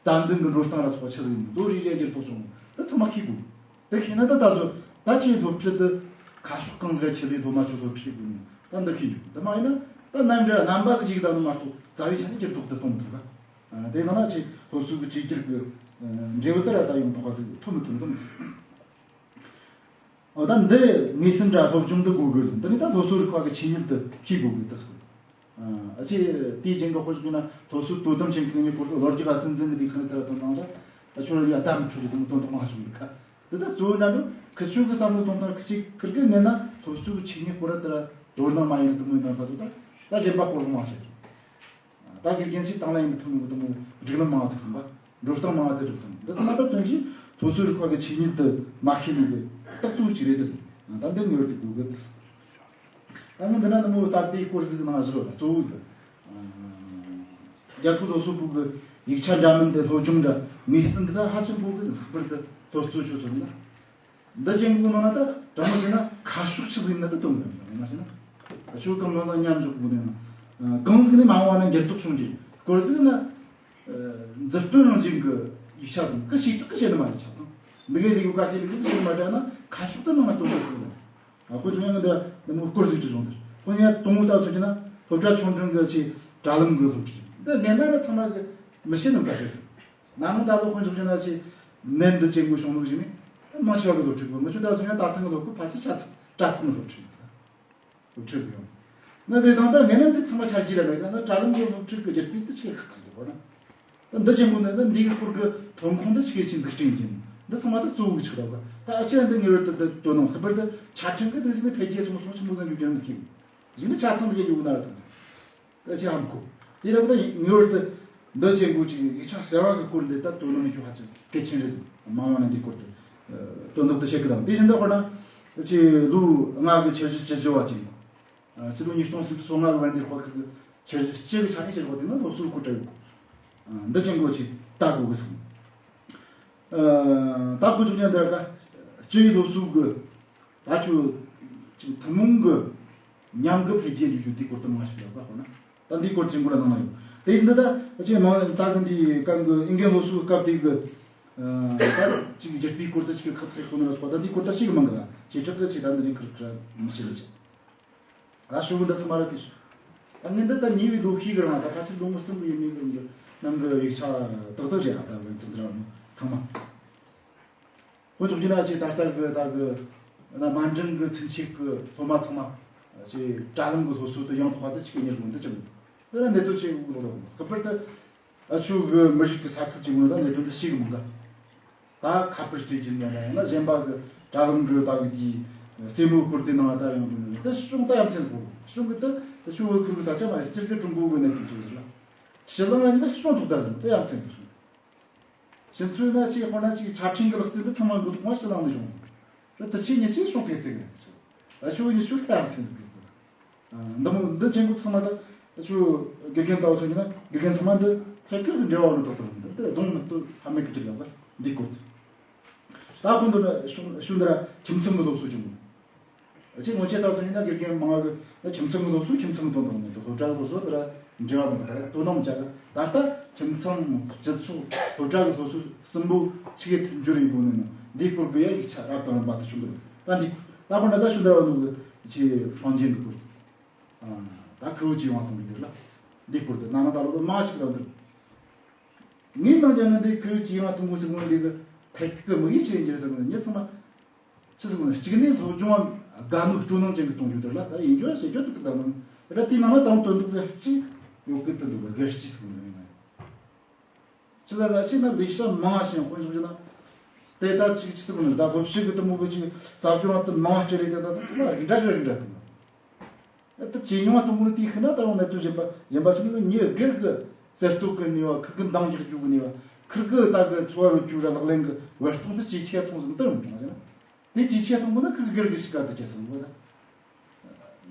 རྩ་འཛིན་གྱི་འགྲོ་སྟངས་ལ་སོགས་པ་ཆི་ཟིག་ཡིན་ལོ་རེ་རེ་འགྱུར་ལྡོག་བྱུང་། འདི་ཚང་མ་ཤེས་དགོས། དེ་ཤེས་ན་ད་ད་གཟོད་ད་ཁྱེད་སློབ་ཁྲིད་དེ་ཁ་ཕྱོགས་གང་ཟིག་ཁྱེད་ལས་སློབ་མ་ཚོ་སློབ་ཁྲིད་དགོས་ནི་ད་འདི་ཤེས་འཇུག་འདི་མ་ཡིན་ན་ད་རྣམ་འདྲ་རྣམ་པ་ཟིག་ཅིག་ད་ནི་མ་གཏོགས་རྩ་བའི་ཆ་ནས་འགྱུར་ལྡོག་དེ་གཏོང་མི་ཐུབ་ག་དེ་ནང་ན་ཁྱེད་སློབ་གསོ་གི་གཅིག་གྱུར་གྱི་འབྲས་བུ་དེ་ར་ད་ཡོང་ཐོག་ག་ཟིག་ཐོན་མི་ཐོན་གི་མི་ཤེས། འོ་ད་འདི་ངེས་ཟིན་འདྲ་སློབ་སྦྱོང་འདི་དགོས་དགོས་ཟིན། འདི་ནི་ད་སློབ་གསོ་རིག་པ་གི་ཆོས་ཉིད་དུ་ཤེས་དགོས་དགོས་ད་སོ། ཨ་ཅེ་དེའི་རྒྱན་གོ་ཁོ་ཞིག་ན་སློབ་གསོ་དོ་དམ་བྱེད་མཁན་གྱི་སྐོར་ལ་ལོ་རྒྱུས་ཀ་སྲིད་འཛིན་གྱི་དེ་ཁ་ནས་ཚར་དོན་དང་ད་ཆོས་ར་ཡ་དམ་འཁྲུག་རེད་དམ་དོན་དུ་མ་བྱུང་གི་ཁ་འདི་ད་གཙོ་བོ་འདྲ་འགྲོ་ཁི་ཆོས་གི་བསམ་བློ་གཏོང་སྟངས་ཁི་ཆིག་ཁིར་གི་ངན་ན་སློབ་གསོ་གི་ཆོས་ཉིད་སྐོར་ར་དེ་ར་དོ་སྣང་མ་ཡིན་དུ་མོ་ཡིན་དང་ད་ཚོ་ད་ད་གཞན་པ་སྐོར་ལ་མ་བྱེད། ད་དགེ་རྒན་ཞིག་དང་ལེན་ཡིན་ཐུབ་མི་དུ་མོ་སྒྲིག་ལམ་མང་ཚིག་ཐུབ་པ། འགྲོ་སྟངས་མང་དེ་སྒྲུབ་ཐུབ། འདི་ཚང་མ་ད་དོན་གྱིས་སློབ་གསོ་རིག་པ་གི་ཆོས་ཉིད་དུ་མ་ཤེས་ནི་གི་རྟགས་གཙོ་བོ་གཅིག་རེད་དེ། ད་འདི་ངེས་པར་དུ་དགོས་གི། ད་ངས་འདི་ན་ནི་མོ་སྟབས་བདེའི་སྐོར་ཟིག་ནང་བཞག་གཙོ་བོ་ཟིག་རྒྱལ་ཁབ་སློབ་གསོ་པུའུ་གི་ཡིག་ཆ་འདྲ་མིན་དེ་སློབ་སྦྱོང་འདྲ་ངེས་ཟིན་འདི་ད་ཧ་ཅང་དགོས་གི། ལྷག་པར་དུ་སློབ་གཙོ་ཆོས་ཚོ་ནི། འདི་ཅན་གོ་ནང་ན་ད་དྲང་མོ་བྱས་ན་ཁ་ཕྱོགས་ཆི་ཟིག་ན་ད་དོན་གི་མ་བྱས་ན། ཆོས་གང་ལ་ན་མཉམ་འཇོག་གི་ནས་ན། གང་ཟིག་ནས་མ་འོངས་ན་འགྱུར་ལྡོག་བྱུང་རྒྱུ། སྐོར་ཟིག་ན། མཛུབ་སྟོན་རང་བཞིན་གྱི་ཡིག་ཆ་ཟིག་གི་ཞིག་དག་གི་བཤད་ནི་མ་རེད་ཆ་ཚང་། འདི་གའི་ལས་ཀ་ཁྱེད་ལས་ཀ་ཟིག་མ་དྲན་ན་ཁ་ཕྱོགས་ད་ནང་ན་དོན་གི་ཁུག་ན། ཨ་ཁོ་ཚོ་ཡང་འདི་འདི་མོ་སྐོར་ཟིག་ཅི་བྱུང་འདི། ཁོ་ཡང་དུང་ད་ཚོ་ཅི་ན་སློབ་གྲྭ་ཆུང་འབྲིང་གི་ཆེ་དྲ་ལམ་གི་སློབ་ཁྲིད། འདི་ངན་ན་ན་ཚང་མ་གི་མི་ཤེས་ནམ་ད་ཟེར། ན་མོ་ད་ལོ་ཁོ་ཚོ་ཅི་ན་ཆེ་ནན་འདི་ཅན་གོ་བྱུང་ལུགས་ཞིག་ནི། མང་ཆེ་བ་གི་སློབ་ཁྲིད་གི་མི་ཆུ་ད་ཚོ་ཡང་ད་ཐང་གི་སློབ་ཁོ་ཕལ་ཆེར་ཆ་ཚང་དྲ་ཐང་གི་སློབ་ཁྲིད། སློབ་ཁྲིད་ཡོང་། ང་དེ་དང་ད་ངས་ནི་འདི་ཚང་མ་ཆ་རྒྱུས་ལ་མེད་ཀ་ན་དྲ་ལམ་གྱི་སློབ་ཁྲིད་ཀྱི་རྒྱུ་སྤུས་དེ་ཆེ་ཁག་ཁག་ཡོད་ན། ད་འདི་ཅན་གོ་ནི་ད་འདིའི་སྐོར་གྱི་ཐོན་ཁུངས་འདི་ཆེ་ཆེ་འཛུགས་སྐྲུན་གྱིན་འདི་ཚང་མ་ད་གཙོ་བོ་གི་ཆགས་ལ་ད་ཨ་ཆེ་འདི་ངེས་པར་དུ་འདི་དོ་སྣང་ལྷག་པར་དུ་ཆ་འཕྲིན་གྱི་འདི་ཟིན་ནི་འཕེལ་རྒྱས་སོང་སོང་ཆེན་པོ་ཟིན་རྒྱུ་རྒྱུ་ནི་ཐིག་ཟིན་ནི་ཆ་ཚང་འདི་ག་ཡོད་ན་ར་ད། ད་ཅི་ཧམ་གོ། དེ་ལྟ་བུ་ད་ངེས་པར་དུ་འདི་ཅན་གོ་ཅིག་ཡིག་ཆ་གསར་བ་གི་སྐོར་འདི་ད་དོ་སྣང་ཞུ་ཧ་ཅང་གལ་ཆེན་རེད་ཟེར། མ་འོངས་ན་འདི་སྐོར་དུ་དོན་དག་ཏུ་བཤད་གི་དང་དེ་བཞིན་དུ་དཔེར་ན་ཅི་ལོ་ལྔ་གི་འཆར་གཞི་བཅུ་བཞི་བ་ཅིག་ཡིན། ཕྱི་ལོ་ཉིས་སྟོང་སུམ་ཅུ་སོ་ལྔ་གི་བར་འདི་དཔའ་ཁུལ་གི་འཆར་གཞི་སྤྱི་གི་ཆ་ནས་བཤད་པ་དེ་ནི་སློབ་གསོའི་སྐོར་བྲལ་ཡོད་གོ། འདི་ཅན་གོ་ཅིག་ལྟ་དགོས་གི་སོང་། ད་ཁོ་ཚོ་ཀྱང་འདི་ག་སྤྱི་ཡི་སློབ་གསོ་གི་ད་ཁྱོད་ཅིག་ཐུན་མོང་གི་མཉམ་གི་འཕེལ་རྒྱས་འགྲོ་རྒྱུ་དེའི་སྐོར་དུ་མང་ཞིག་ཡོད་པ་ཁོ་ན་ད་འདིའི་སྐོར་ཅིག་མགོ་ལ་གནང་ན་ཡོད། དེ་བཞིན་དུ་ད་ཅིག་མང་ད་གི་འདི་གང་གི་ཨིན་སྐད་སློབ་གསོའི་སྐབས་དེ་གི་ད་ཅིག་རྒྱུ་སྤུས་སྐོར་དུ་ཅིག་ཁག་ཐེག་ཁོ་ན་ར་སོགས་ད་འདིའི་སྐོར་ད་ཞིག་མང་གི་ལ་ཅིག་ཁྲག་གི་ཅིག་ད་འདི་ནས་ཁུར་ཁུར་མི་ཤེས་ལ་ཅིག་ད་ཞུ་གི་འདི་ཚང་མ་ར་དེ་ཞུ། ད་ངས་འདི་ད་ཉེ་བའི་ལོ་ཤས་གི་རིང་ད་ཕལ་ཆེར་ལོ་ངོ་གསུམ་གི་ཡིན་མིན་གི་ནང་གི་ཡིག་ཆ་ཏག་ཏག་རེད་ཨ། ད་བན་ཚིག་འདི་ར་ཚང་མ། ཁོ་ཚོ་གི་ན་ཆེ་ད་ལྟ་གི་ད་གི་ན་མ་འགྲིམ་གི་ཚུན་ཆད་གི་སློབ་མ་ཚང་མ་ཆེ་དྲ་ལམ་གི་སློབ་གསོ་དུ་ཡང་དག་པ་དུ་ཆིག་གི་གཉེར་དགོས་འདི་ཅི་མིན་འདི་ལ་གནད་དོན་ཆེ་གི་ལོ་ལོ་ཁ་པར་དུ་ཨ་ཆུ་གི་མི་རིགས་གི་ས་ཁུལ་གྱི་ངོས་ལ་གནད་དོན་དུ་ཤེས་གི་མི་འགའ། ད་ཁ་པར་རྩེ་རྒྱུ་ན་ཡང་ན་གཞན་པ་གི་དྲ་ལམ་གི་ད་གི་དེའི་རྩེད་མོའི་སྐོར་དེ་ནང་ད་ཡང་འགྲོ་ནས་ད་གཞུང་ད་ཡང་མཚན་གོ་གཞུང་གི་ད་ད་ཆུ་བོ་ཁུལ་གི་ས་ཆ་མ་ཡང་སྤྱིར་གི་ཀྲུང་གོ་གི་གནད་དོན་ཆེ་གི་ལ་ཕྱི་ལང་ལ་ཡིན་ན་གཞུང་ཐོག་ད་ཟིན་ད་ཡང་མཚན་གི་སོང་། ཕྱི་ཚུལ་ན་ཅིག་དཔེར་ན་ཅིག་ཆ་འཕྲིན་གྱི་ལག་རྩལ་འདི་ཚང་མ་འགོ་ཐོག་མ་ཕྱི་ནང་ནས་བྱུང་སོང་། རེད་དེ་ཕྱི་ཉིན་ཕྱི་ཤོག་ཐེག་ཚིག་རེད། ཨ་ཕྱི་ཉིན་ཤོག་ཐེག་ཚིག་རེད། འདི་མོ་འདི་ཅན་གོ་ཚང་མ་ད་ཕྱི་དགེ་རྒན་ལྟ་བུ་ཚོ་ཡིན་ན་དགེ་རྒན་ཚང་མ་འདི་ཐད་ཀར་གྱི་འབྲེལ་བ་ནས་གཏོགས་ཐུབ་འདི་འདི་གདོང་མི་གཏོད་ཕ་མེད་ཀྱི་གྲུབ་ཡོད་པ་འདི་སྐོར། ད་ཁོང་འདི་ནི་ཤུ་འདི་ར་ཁྱིམ་ཚང་གི་སློབ་གསོ་བྱུང་། ཅིག་སྔོན་ཆད་ད་ཚོ་ཡིན་ན་དགེ་རྒན་མང་བ་གི་ཁྱིམ་ཚང་གི་སློབ་གསོ་ཁྱིམ་ཚང་གི་དོན་དག་མེད་དོ་སློབ་གྲྭ་གི་སློབ་གསོ་དེ་ལ་འབྲེལ་བ་མེད་པ་དོ་སྣང་བྱ་གི་ད་ལྟ་ཁྱིམ་ཚང་སྤྱི་ཚོགས་སློབ་གྲྭ་གི་སློབ་གསོ་གསུམ་པོ་ཆིག་གི་མཐུན་སྦྱོར་ཡིན་དགོས་ནི་ནི་འདིའི་སྐོར་གི་ཡ་ཡིག་ཆ་རབ་དང་རིམ་པ་དུ་བྱུང་གི་ད་འདི་ད་ཁོ་ན་ད་ཤུ་འདྲ་བ་ནུ་གི་ཆེ་ཧྲང་ཅན་གི་སྐོར་ད་ཁུ་བོ་ཅི་ཡོང་བ་སོང་གི་འདིར་ལ་འདིའི་སྐོར་དུ་ན་ན་ད་ལོ་མ་ཞིག་ད་འདིར་ངས་ནང་ཀྱང་ནི་འདི་ཁུ་བོ་ཅི་ཡོང་བ་ཐུང་གོ་ཞིག་ངོ་འདི་གི་ཐད་ཀྱི་མི་ཡིད་ཆེས་འགྱུར་ཟེར་ནི་ངས་ཚང་མ། ཕྱི་སོང་ནས་གཅིག་ནས་སློབ་སྦྱོང་དགའ་མོས་སྤྲོ་སྣང་ཅན་གྱི་གཏོང་རྒྱུ་དེ་ལ་ད་ཡིན་རྒྱུ་བྱེད་རྒྱུ་དེ་ཚོ་དང་མིན་ར་དེའི་ནང་ལ་དང་དོན་དག་ཚོ་གཅིག་ཡོད་ཀི་དེ་འདུག་ག་གེར་གཅིག་སོང་ནས་ཡིན་ན་ཅི་ལ་ལ་ཅི་ན་ལས་བྱ་མང་བ་ཞིག་དཔོན་ཞོག་རྒྱུ་ན་དེ་ལྟར་གཅིག་ཕྱི་སོང་ནས་ད་སློབ་ཕྱི་གི་དེ་མོ་གི་ཅིག་ཟབ་སྦྱོང་དེ་མང་བ་སྤྲད་རེད་དེ་ད་ད་ཐུག་ལ་རིགས་འདྲ་གི་རིགས་འདྲ་དང་། ད་ཇེ་ཉུང་བ་གཏོང་དགོས་ནི་དེའི་ཤི་ན་ད་རུང་གནད་དོན་གཞན་པ་གཞན་པ་ཞིག་ནི་ངའི་སྒེར་གི་གསར་གཏོད་ཀྱི་ནུས་པ་ཁུར་གི་འདང་རྒྱག་རྒྱུ་གི་ནུས་པ་ཁུར་གི་ད་གི་འཚོ་བ་རོལ་རྒྱུ་ར་ལག་ལེན་གི་བར་སྟོང་དུ་ཇེ་ཆེ་གཏོང་ཟིན་དུ་རུང་བྱུང་བ་ཞིག་ན། དེ་ཇེ་ཆེ་གཏོང་དགོས་ན་ཁུར་གི་སྒེར་གི་གཤིས་ཀ་དུ་ཇེ་སོང་དགོས་ད།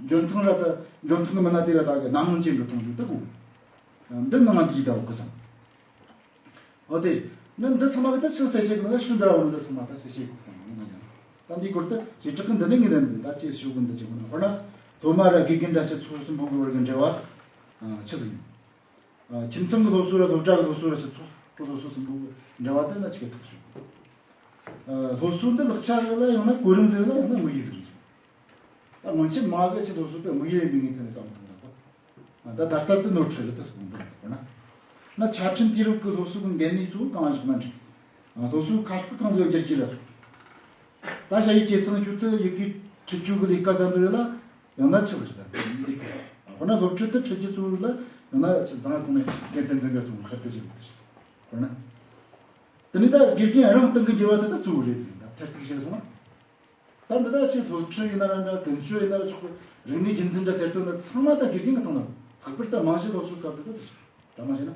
འཇོན་ཐང་ར་ད་འཇོན་ཐང་གི་མི་སྣ་དེ་ར་ད་གི་སྣ་མང་ཅན་གི་གཏོང་རྒྱུ་དུ་དགོས། འདི་ནང་འདིའི་ད་འོག་གི་སང་། འོ་དེ། ནི་འདི་ཚང་མ་གི་ད་ཆི་གསལ་བཤད་གི་ན་ཤུ་འདྲ་བ་ནི་འདི་ཚང་མ་ད་གསལ་བཤད་གི་ཚང་མ་ཡིན་ན་ཡང་། ད་འདི་སྐོར་དུ་བྱེ་བྲག་གི་འདི་ནི་ངས་ལན་འདི་ད་ཅེས་ཞུ་གི་འདི་ཅེས་གོ་ན་ཧོ་ན། སློབ་མ་ར་དགེ་རྒན་འདྲ་སྤྱི་ཚོགས་གསུམ་པོ་གི་བར་གི་འབྲེལ་བ། ཆི་ཟིག་ཡིན། ཁྱིམ་ཚང་གི་སློབ་གསོ་ར་སློབ་གྲྭ་གི་སློབ་གསོ་ར་སྤྱི་ཚོགས་གི་སློབ་གསོ་གསུམ་པོ་གི་འབྲེལ་བ་དེ་ན་ཆི་གི་ཐག་ཆོད། སློབ་གསོ་འདི་ལག་ཆ་ཟིག་ལ་ཡང་ན་གོ་རིམ་ཟིག་ལ་ཡང་ན་དམིགས་ཡུལ་ཟིག་རེད། ད་སྔོན་ཆད་མ་གི་ཆེད་དུ་སློབ་གསོ་དེ་དམིགས་ཡུལ་མིན་ངེས་ཐོན་ནས་བསམ་བློ་གཏོང་བ། ད་ད་ལྟ་དེ་ནོར་འཁྲུལ་རེད་དེ་གསུངས་འདུག་ན། ན་ཆ་འཕྲིན་དུས་རབས་ཀྱི་སློབ་གསོ་གི་འགན་ནུས་གཙོ་བོ་གང་ཞིག་ན་འགྲིག་སློབ་གསོའི་ཁ་ཕྱོགས་གང་དུ་བསྒྱུར་གྱི་རེད། ད་ཞ་ཡི་སྐྱེད་སྲིང་ཁྱོད་དུ་ཡི་གེ་ཁྲིད་རྒྱུ་གི་ལས་ཀ་ཙམ་དུ་རེད་ལ་ཡང་ན་ཆི་ཟིག་རེད་ད་འདི་གི་ཁོ་ན་སློབ་ཁྲིད་དུ་ཁྲིད་རྒྱུ་གཙོ་བོ་རེད་ལ་ཡང་ན་ཆི་ཟང་ཁོང་ནས་རྒན་བསྟན་འཛིན་ག་སོང་ཁར་དུ་བཞག་པ་དེ་རེད་ཁོ་ན། དེ་ནས་ད་དགེ་རྒན་རང་སྟེང་གི་འགྱུར་བ་དེ་ད་གཙོ་བོ་རེད་ཟེར་ད་མཐར་ཐུག་བཤད་སོང་ན། ད་འདི་ད་ཆེས་སློབ་ཁྲིད་ཡིན་ན་ར་འདྲ་ཀུན་སྤྱོད་ཡིན་ན་ར་ཆོག་གི་རིག་གནས་རྒྱུན་འཛིན་འདྲ་ཟེར་དོན་ནི་ཚང་མ་ད་དགེ་རྒན་གི་ཐོག་ན་ལྷག་པར་ད་རྨང་གཞི་སློབ་གསོའི་སྐབས་དེ་ད་ཟེར་ད་མ་བྱས་ན།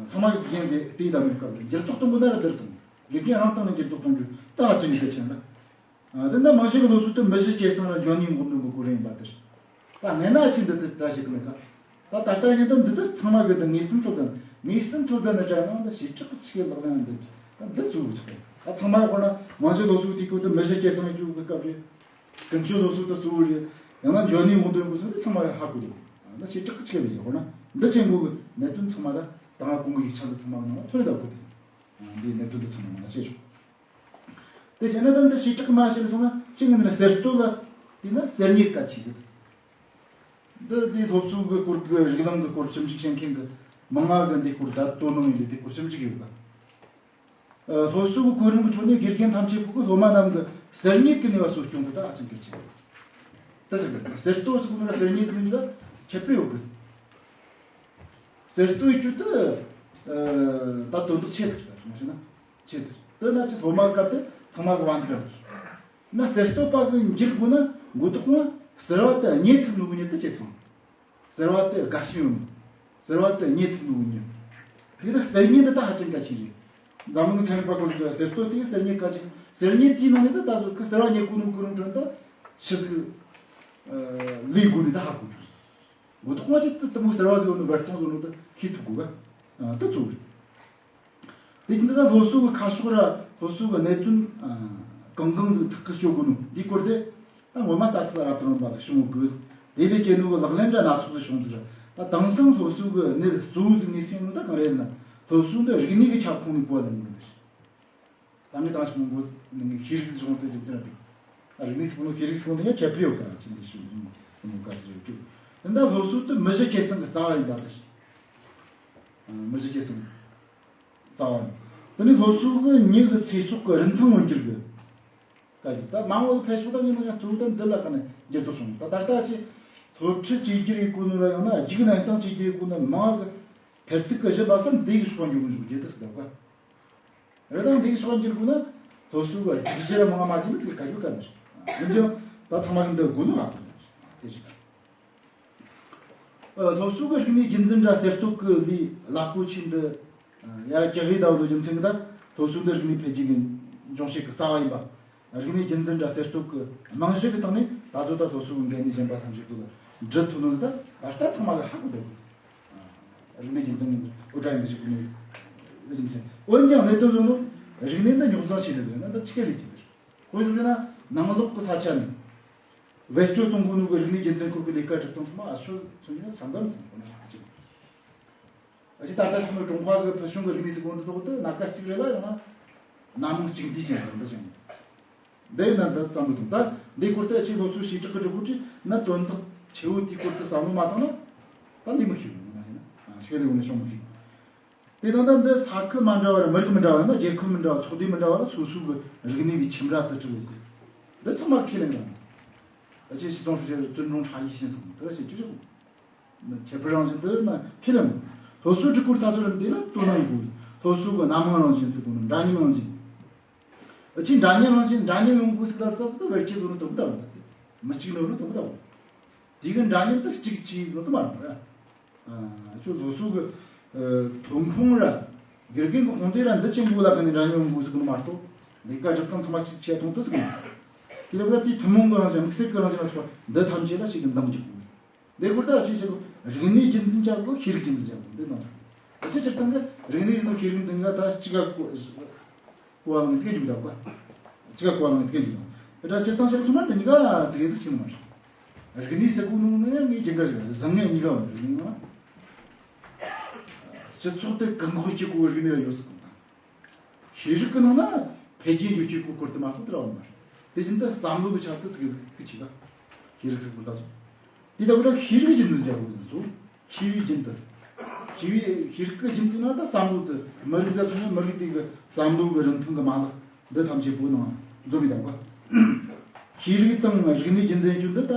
ཚང་མ་གི་དགེ་རྒན་དེ་དེའི་ད་མིན་སྐབས་འགྱུར་ལྡོག་གཏོང་དགོས་ན་ར་འདིར་གཏོང་དགེ་རྒན་རང་སྟེང་ནས་འགྱུར་ལྡོག་གཏོང་རྒྱུ་ད་ཧ་ཅང་གི་གལ་ཆེན་ལ། དེ་ད་རྨང་གཞི་གི་སློབ་གསོ་དེ་མི་གཞི་སྐྱེད་སྲིང་ལ་འཇོན་ནུས་འགོག་འདོན་གི་གོ་རིམ་ཡིན་པ་དེ་རེད། ད་ངས་ན་ཆེས་འདི་དེ་ད་ཞིག་གི་མེད་ཀ་ད་ད་ལྟ་ཉིན་ད་འདི་ད་ཚང་མ་གི་ད་ངེས་སེམས་ཐོབ་ད་ངེས་སེམས་ཐོབ་ད་ནི་དྲན་ནང་ད་ཞེ་དྲག་གི་ཆེ་ལག་ལེན་འདི་ད་འདི་གཙོ་བོ་ཆགས་ད་ཚང་མ་ཁོ་ན་ མང་གཞི་སློབ་གསོའི་དུས་སྐབས་དེ་མི་གཞི་སྐྱེད་སྲིང་བྱེད་དགོས་སྐབས་རེད། ཀུན་སྤྱོད་སློབ་གསོ་དེ་གཙོ་བོ་རེད། ཡང་ན་འཇོན་ནུས་སྔོག་འདོན་དགོས་ས་དེ་ཚང་མ་ཧ་གོ་འདུག་ཨ་ན་བྱེ་བྲག་གི་ཆེད་ལས་ཡོད་ན་འདི་ཆེན་པོ་གི་གནད་དོན་ཚང་མ་ད་ད་ང་གོང་གི་ཡིག་ཆ་འདི་ཚང་མ་གི་ནང་ལ་ཐོན་ཡོད་ད་གོ་དེ། འདིའི་གནད་དོན་འདི་ཚང་མ་ནང་ལ་བཤད་ཆོག་དེ་བྱས་ན་ད་འདི་བྱེ་བྲག་མ་བཤད་སོང་ན་གཅིག་ནི་གསར་གཏོད་ལ་དེ་ན་གསར་རྙེད་གལ་ཆེ་གི། འདི་དེ་སློབ་གསོ་གི་སྐོར་གི་རིགས་ལམ་གི་སྐོར་ཞིབ་འཇུག་བྱེད་མཁན་གི་མི་ང་གི་འདི་སྐོར་ད་དོ་སྣང་ཡིན་ལས་དེ་སྐོར་ཞིབ་འཇུག་ཡོད་གི། ཨ། སློབ་གསོ་གི་གོ་རིམ་གྱི་ཁྲོད་ནས་དགེ་རྒན་ཐམས་ཅད་པོ་གི་སློབ་མ་རྣམས་ཀྱི་གསར་རྙེད་ཀྱི་ནུས་པ་གསོ་སྐྱོང་གི་ད་ཧ་ཅང་གལ་ཆེ། ད་ཟེར་གི་གསར་གཏོད་ཟེར་གོ་ནོ་གསར་རྙེད་ཟེར་གོ་ནི་ད་ཁྱད་པར་ཡོད་གི། གསར་གཏོད་རྒྱུ་དེ་ཨ་ད་དོན་དག་ཆེ་ཟིག་རེད། ད་མ་བྱས་ན་ཆེ་ཟིག་དེ་ན་ཅི་སློབ་མ་སྐབས་དེ་ཚང་མ་གི་བན་དེ་རེད། ན་གསར་གཏོད་པ་གི་འགྱུར་དགོས་ན་མགོ་ཐོག་ཁོང་གསར་བ་དེ་རྙེད་ཐུབ་ནོ་གི་ཉིད་དུ་བྱེད་སོང་། གསར་བ་དེ་དགའ་ཞེན་ཡོད་མོད། གསར་བ་དེ་རྙེད་ཐུབ་ནོ་གི་ཉིད། དེ་ལ་གསར་རྙེད་འདི་ད་ཧ་ཅང་གལ་ཆེ་རེད། འཛམ་གླིང་ཚན་རིག་པ་སྐོར་གྱི་གསར་གཏོད་དེ་གསར་རྙེད་གལ་ཆེ། གསར་རྙེད་དེའི་ནང་ནས་ད་ད་གཟོད་ཀི་གསར་བ་རྙེད་གོ་ནོ་གི་རིང་དྲན་ད་ཆི་ཟིག་ལས་དགོས་ནི་ད་ཧ་གོ་རྒྱུ་རེད། མགོ་ཐོག་མ་ཅིག་ཏུ་དུ་མོ་གསར་བ་ཟིག་ཡོད་ནོ་བར་སྟོང་བཟོ་ནོ་ད་ཤེས་ཐུབ་དགོས་ག་ད་གཙོ་བོ་རེད། དེ་བཞིན་དུ་ད་སློབ་གསོ་གི་ཁ་ཕྱོགས་ར་སློབ་གསོ་གི་གནད་དོན་གང་གང་ཟིག་ཐག་གིས་གཅོད་དགོས་ནོ་འདིའི་སྐོར་དེ་ད་ངོ་མ་ལྟ་ཚུལ་རབ་དང་རིམ་པ་ཟིག་བྱུང་དགོས། དེ་ལས་སྐྱེས་ནོ་གི་ལག་ལེན་འདྲ་སྣ་ཚོགས་ཟིག་བྱུང་ཟིག་ད་དེང་སང་སློབ་གསོ་གི་གནད་གཙོ་བོ་ཟིག་ངོས་ཟིན་ནོ་ད་གང་རེད་ཟེར་ན་སློབ་གསོ་འདི་རིག་གནས་གི་ཁྱབ་ཁོངས་ནས་གོ་བ་ལེན་དགོས་ནི་རེད། ད་ངས་དང་ཞིག་མང་པོ་ནང་གི་ཤེས་རིག་གི་གཞུང་དུ་རྒྱུ་མཚན་རེད། ཨ་རིག་གནས་སུ་ནོ་ཤེས་རིག་སུ་ནོ་ཡང་ཁྱད་པར་ཡོད་ག་ཅིག་འདི་ཞུ་ཡིན་ནོ་ག་ཟེར་ཡོད་རྒྱུ། འདི་འདྲ་སློབ་གསོ་དེ་མི་གཞི་སྐྱེད་སྲིང་གི་རྩ་བ་ཡིན་པ་དེ་ཞིག་མི་གཞི་སྐྱེད་སྲིང་རྩ་བ་ཡིན། དེ་ནས་སློབ་གསོ་གི་མྱི་གི་ཚེ་སྲོག་གི་རིན་ཐང་མངོན་འགྱུར་གི་བཀའ་ཡིག་ད་མང་བོ་ཕལ་ཆེར་ད་ངས་ནང་ཡང་གཙོ་བོ་ད་འདི་ལ་ཁ་ནས་འགྱུར་ལྡོག་བྱུང་། ད་ད་ལྟ་ཅི་སློབ་ཁྲིད་བྱེད་རྒྱུ་རེད་གོ་ནོ་ར་ཡང་ན་རྒྱུགས་གནང་སྟངས་བྱེད་རྒྱུ་རེད་གོ་ནོ་མང་གི་མཐར་ཐུག་གི་གཞི་འབབ་ས་འདི་གི་སྲོག་འགྱུར་གི་འཇུག་རྒྱུ་དེ་སུ་ད་བཀའ། རེ་དང་འདིའི་ཕྱོགས་འགྱུར་དགོས་ན་སློབ་གསོ་གི་སྒྲིག་གཞི་ར་མང་མ་བྱས་ན་ཚིག་ག་རྒྱུ་ག་ནི་རེད། འདི་ཡང་ད་ཚང་མ་གི་འདི་དགོས་ནོ་ཧ་གོ་ནི་རེད། དེ་བཞིན་སློབ་གསོ་གི་རིག་གནས་རྒྱུན་འཛིན་དྲ་གསར་གཏོད་ཀྱི་ལས་རླབས་པོ་ཆེ་འདི་ཡར་རྒྱས་ཡི་ད་བོ་རྒྱུ་མཚན་གི་ད་སློབ་གསོ་འདི་རིག་གནས་འཕེལ་རྒྱས་ཀྱི་འབྱུང་བྱེད་ཀྱི་རྩ་བ་ཡིན་པ། རིག་གནས་རྒྱུན་འཛིན་དྲ་གསར་གཏོད་ཀྱི་རྨང་གཞི་གི་སྟེང་ནས་ད་གཟོད་ད་སློབ་གསོ་གི་འགན་ནུས་གཞན་པ་ཐམས་ཅད་ཀྱི་ལ་འབྲི་ཐུབ་ནོ་ད་ད་ལྟ་ཚང་མ་གི་ཧ་གོ་བསྡད་ཡོད། རིག་གནས་རྒྱུན་འཛིན་གོ་སྒྲ་ཡིན་པ་ཞིག་གི་རྒྱུ་མཚན། འོན་ཀྱང་གནད་དོན་བཟོ་ནོ་རིག་གནས་འདི་རྙོག་འཛིང་ཆེ་ནི་ཟེར་ན་ད་ཆི་གེ་ལས་ཀྱི་འདིར། དཔེ་བཞག་ན་ནང་ལོགས་ཀྱི་ས་ཆ་ནས་བེད་སྤྱོད་གཏོང་དགོས་ནོ་གི་རིག་གནས་རྒྱུན་འཛིན་སྐོར་གྱི་ལས་ཀ་སྒྲུབ་སྟངས་ཚང་མ་ཨ་ཤོད་མཚོན་རྒྱུ་ན་ས་འགམ་ཚང་དགོས་ན་ཧ་ཅང་། ཨ་ཅེ་ད་ལྟ་ཞིག་ནི་ཀྲུང་ཧྭ་གི་ཕུལ་བྱུང་གི་རིག་གནས་སུ་གོ་འདི་ཐོག་ཏུ་སྣ་ཁ་གཅིག་རེད་ལ་ཡང་ན་སྣ་མང་གཅིག་འདུས་ཅན་ཟེར་འདི་ཅན་འདི་ཡིན་ན་འདི་བསམ་བློ་ཐོངས། ད་འདི་སྐོར་དུ་ཨ་ཅེ་སློབ་གསོ་བྱེ་བྲག་གི་སྒྲུབ་དགོས་ཀྱི་ན་དོན་དག་ཆེ་བོ་དེའི་སྐོར་དུ་བསམ་བློ་མ་བཏང་ན་ད་འདི་མི་ཤེས་རུང་མ་ཤེས་ན་ཤེས་རེ་འོང་ན་ཤོང་མི་ཤེས། དེ་དང་ད་འདི་ས་ཁུལ་མ་འདྲ་བ་ར་མི་རིགས་མི་འདྲ་བ་ན་རྒྱལ་ཁབ་མི་འདྲ་བ་ཚོགས་སྡེ་མི་འདྲ་བ་ལ་སོ་སོ་གི་རིག་གནས་ཀྱི་ཁྱིམ་ར་དུ་གྲུབ་ཡོད་གི། འདི་ཚང་མ་ཁས་ལེན་རང་ཨ་ཅེ་སྤྱི་ཚོགས་ཧྲུའུ་ཅི་ཙུན་ཀྲུང་ཁྲ་ཡི་ཤིན་སོང་དེ་ར་ཞིག་ཅི་ཞིག་ཁྱད་པར་རང་བཞིན་འདི་ན་ཁས་ལེན། སློབ་གསོའི་སྒྲིག་བཀོད་ལྟ་ཚུལ་འདི་ལ་དོ་སྣང་ཡོད་དགོས། སློབ་གསོ་གི་སྣ་མང་རང་བཞིན་ཟེར་དགོས་ན་འདྲ་མཉམ་རང་བཞིན། ཨ་ཅེ་འདྲ་མཉམ་རང་བཞིན་འདྲ་མཉམ་ཡོང་དགོས་ཟེར་ད་ལྟ་ད་བེད་སྤྱད་བཟོ་ནི་དོ་གི་ད་བ་ད་མི་གཅིག་ནོ་ལོ་དོ་གི་ད་བ། དེ་གི་འདྲ་མཉམ་དུ་གཅིག་བྱས་བཟོ་དུ་མ་རུང་ར། ཨ་ཅོ་སློབ་གསོ་གི་ཐོན་ཁུངས་ར་དགེ་རྒན་གི་དཔུང་སྡེ་ར་འདི་ཅན་པོ་ལ་ག་ནས་འདྲ་མཉམ་ཡོང་དགོས་ཟེར་གི་ནི་མ་གཏོགས་ལས་ཀ་སྒྲུབ་སྟངས་ཚང་མ་གཅིག་བྱས་ཐོང་དུ་ཟེར་གི་ནི། དེ་ལ་ད་དེའི་ཐུན་མོང་གི་རང་བཞིན་དམིགས་བསལ་གི་རང་བཞིན་ལ་སོགས་པ་འདི་ཐམས་ཅད་ལ་ཞིག་གི་འདང་རྒྱག་དགོས། འདི་སྐོར་ད་ཅི་ཞིག་རིག་གནས་རྒྱུན་འཛིན་བྱ་དགོས། ཤེས་རིག་རྒྱུན་འཛིན་བྱ་དགོས། འདི་ནང་ད་ཅི་སྤྱིར་བཏང་གི་རིག་གནས་ཡིན་ནོ་ཤེས་རིག་འདི་འགའ་ད་གཅིག་ག་གོ་གོ་བ་ལོན་ཐུབ་འཇུག་ད་གོ་གཅིག་ག་གོ་བ་ལོན་ཐུབ་འཇུག་ད། དེ་འདྲ་སྤྱིར་བཏང་བཤད་སོང་ན་འདི་གཉིས་ཀ་ཙི་གེ་ཟིག་ཕྱིན་མ་རེད། རིག་གནས་ཟེར་གོ་ནོ་ནི་ངས་རྒྱུན་འགའ་ཞིག་བཟང་ངན་གཉིས་ཀ་བ་རིག་གནས་ཡིན་ན། སྤྱི་ཚོགས་དེ་བཀག་འགོག་བྱེད་དགོས་རིག་གནས་ཡོད་སྲིད་གོ་ད། ཤེས་རིག་གི་ནང་ན་འཕེལ་རྒྱས་འགྱུར་བཅོས་སྐོར་སྐོར་དུ་མ་གཏོགས་དེ་ར་བ་མ་རེད། དེ་བཞིན་དུ་བསམ་བློ་གི་ཆ་དུ་ཚིག་ཚིག་གི་ཆེ་ག་ཤེས་རིག་ཟེར་བ་ལྟ་སོང་། དེ་ལྟ་བུ་ད་ཤེས་རིག་རྒྱུན་དུ་འཇགས་དགོས་ཟེར་སོ། ཤེས་པའི་རྒྱུན་དུ། ཤེས་པའི་ཤེས་རིག་གི་རྒྱུན་དུ་ན་ད་བསམ་བློ་དུ་མི་རིགས་ཟེར་སོང་ན་མི་རིགས་དེ་གི་བསམ་བློ་གི་རིན་ཐང་གི་མ་ལག་འདི་ཐམས་ཅད་པོ་ནང་འཛོམས་པའི་དང་པ། ཤེས་རིག་དང་རིག་གནས་རྒྱུན་འཛིན་རྒྱུ་འདི་ད་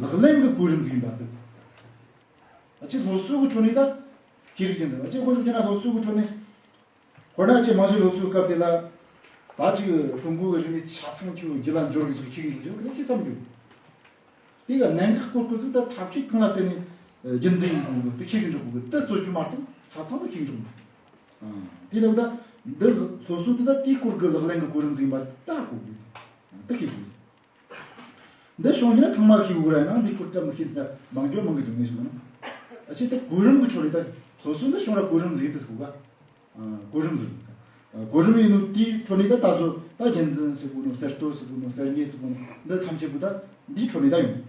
ལག་ལེན་གི་གོ་རིམ་ཟིག་ཡིན་པ་དུ། ཨ་ཅེ་སློབ་གསོ་གི་ཁྲོད་ནས་ད་ཤེས་རིག་རྒྱུན་འཛིན་ཨ་ཅེ་དཔེ་བཞག་ན་སློབ་གསོ་གི་ཁྲོད་ནས། དཔེར་ན་ཁྱེད་རྨང་གཞི་སློབ་གསོའི་སྐབས་དེ་ལ། ད་ཅིག་ཀྲུང་གོ་གི་རིག་གནས་ཆ་ཚང་ཁྱོད་རྒྱུད་ལ་འབྱོར་གི་ཟིག་ཤེས་གི་འཇུག་རྒྱུ་ཁྱེད་བསམ་རྒྱུ། དེ་ག་གནད་འགག་སྐོར་སྐོར་ཟིག་ད་ཐབས་ཤེས་གང་ལ་བརྟེན་ནས་རྒྱུན་འཛིན་ཡིན་དགོས་གི་དེ་ཤེས་གི་འཇུག་དགོས་གི་དེ་རྩོད་རྒྱུ་མ་གཏོགས་ཆ་ཚང་ད་ཤེས་གི་འཇུག་མི་ཐུབ། དེ་ལ་ད་འདི་སློབ་གསོ་དེ་ད་དེའི་སྐོར་གི་ལག་ལེན་གི་གོ་རིམ་ཟིག་ཡིན་པ་ད་གོ་དགོས། ད་ཤེས་དགོས། འདི་བྱུང་རྒྱུ་ན་ཚང་མ་ཤེས་དགོས་ར་ཡིན་ན་འདི་སྐོར་སྐྲ་མི་ཤེས་ན་མང་རྒྱུ་མང་གི་ཟིག་ངེས་ཤིག་མ་ན། ཨ་ཅེ་ད་གོ་རིམ་གི་ཕྱོགས་རེད་ད། སོ་སོ་འདི་བྱུང་ར་གོ་རིམ་ཟིག་ཡིན་ད་ཟིག་གོ་ག་གོ་རིམ་ཟིག་གོ་རིམ་ཡིན་ནོ་དེའི་ཁྲོད་ནས་ད་ད་གཟོད་ད་རྒྱུན་འཛིན་ཟེར་གོ་ནོ། གསར་གཏོད་ཟེར་གོ་ནོ། གསར་རྙེད་ཟེར་གོ་ནོ། འདི་ཐམས་ཅད་པོ་ད་འདིའི་ཁྲོད་ནས་ད་ཡོང་།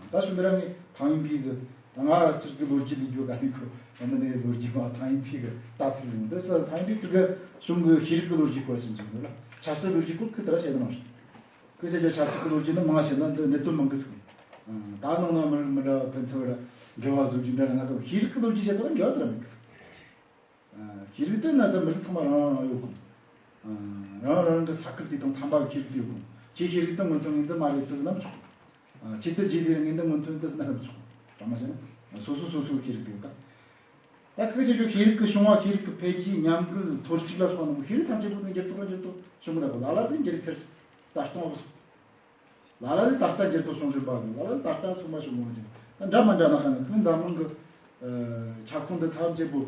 ད་གཞུག་ནས་རང་གི་ཐང་ཡིན་ཕི་གི་ད་ང་སྤྱིར་གི་ལོ་རྒྱུས་ལས་རྒྱུ་ག་ནས་གོ། ད་འདི་ནས་ལོ་རྒྱུས་པ་ཐང་ཡིན་ཕི་གི་ལྟ་ཚུལ་ཡིན། འདི་ས་ཐང་ཡིན་ཕི་ཁུ་གི་གཞུང་གི་ཤེས་རིག་གི་ལོ་རྒྱུས་སྐོར་ཞིག་འཇོག་ཡོད་ལ། ཆབ་སྲིད་ལོ་རྒྱུས་སྐོར་ཁུ་དེ་ར་བཤད་ནི་མ་རེད། ཁུ་ཆ་ཆ་ཆབ་སྲིད་ཀྱི་ལོ་རྒྱུས་ནི་མང་ང་བཤད་ན་འདི་གནད་དོན་མང་གི་ཟིག་ད་ནང་ན་མི་མི་འདྲ་ཕན་ཚུན་ར་འབྲེལ་བ་བཟོ་རྒྱུ་འདྲ་ན་ང་གི་ཤེས་རིག་གི་ལོ་རྒྱུས་བཤད་ད་ར་འབྲེལ་བ་དེ་ར་མེད་གི་ཟིག་ཤེས་རིག་དེ་ན་ད་མི་རིགས་ཚང་མ་རང་རང་རང་ཡོད་གོ། རང་རང་གི་ས་ཁུལ་དེ་དང་འཚམ་པ་གི་ཤེས་རིག་དེ་ཡོད་གོ། ཁྱེད་ཤེས་རིག་དེ་སྔོན་ཐོན་ཡིན་དུ་མ་རེད་དུ་ཟིན་ན་མི་ཆོག་ཁྱེད་དེ་རྗེས་དེ་ངས་འདི་སྔོན་ཐོན་དུ་ཟིན་ན་མི་ཆོག་དྲང་མ་བཤད་ན་སོ་སོ་སོ་སོའི་ཤེས་རིག་དེ་ཡོད་ཀ། ད་ཁག་ཆེ་ཤོས་ཤེས་རིག་གི་བྱུང་བ། ཤེས་རིག་གི་འཕེལ་རྒྱས། ཉམས་རྒུད། ཐོར་ཅིག་ལ་སོགས་པ་རྣམས་ཤེས་རིག་ཐམས་ཅད་པོ་དེ་འགྱུར་ལྡོག་ལ་འགྱུར་ལྡོག་བྱུང་གི་ད་གོ། ལ་ལ་ཟིག་འགྱུར་ཚེར་རྩ་སྟོང་བ་སོགས། ལ་ལ་ཟིག་ད་ལྟ་འགྱུར་ལྡོག་བྱུང་བཞིན་པ་གི། ལ་ལ་ཟིག་ད་ལྟ་སོང་མ་བྱུང་མོ་ཅན། ད་འདྲ་མ་འདྲ་ན་ཁ་ནས་ཁོང་འཛམ་གླིང་གི་ཁྱབ་ཁོངས་འདི་ཐམས་ཅད་པོ་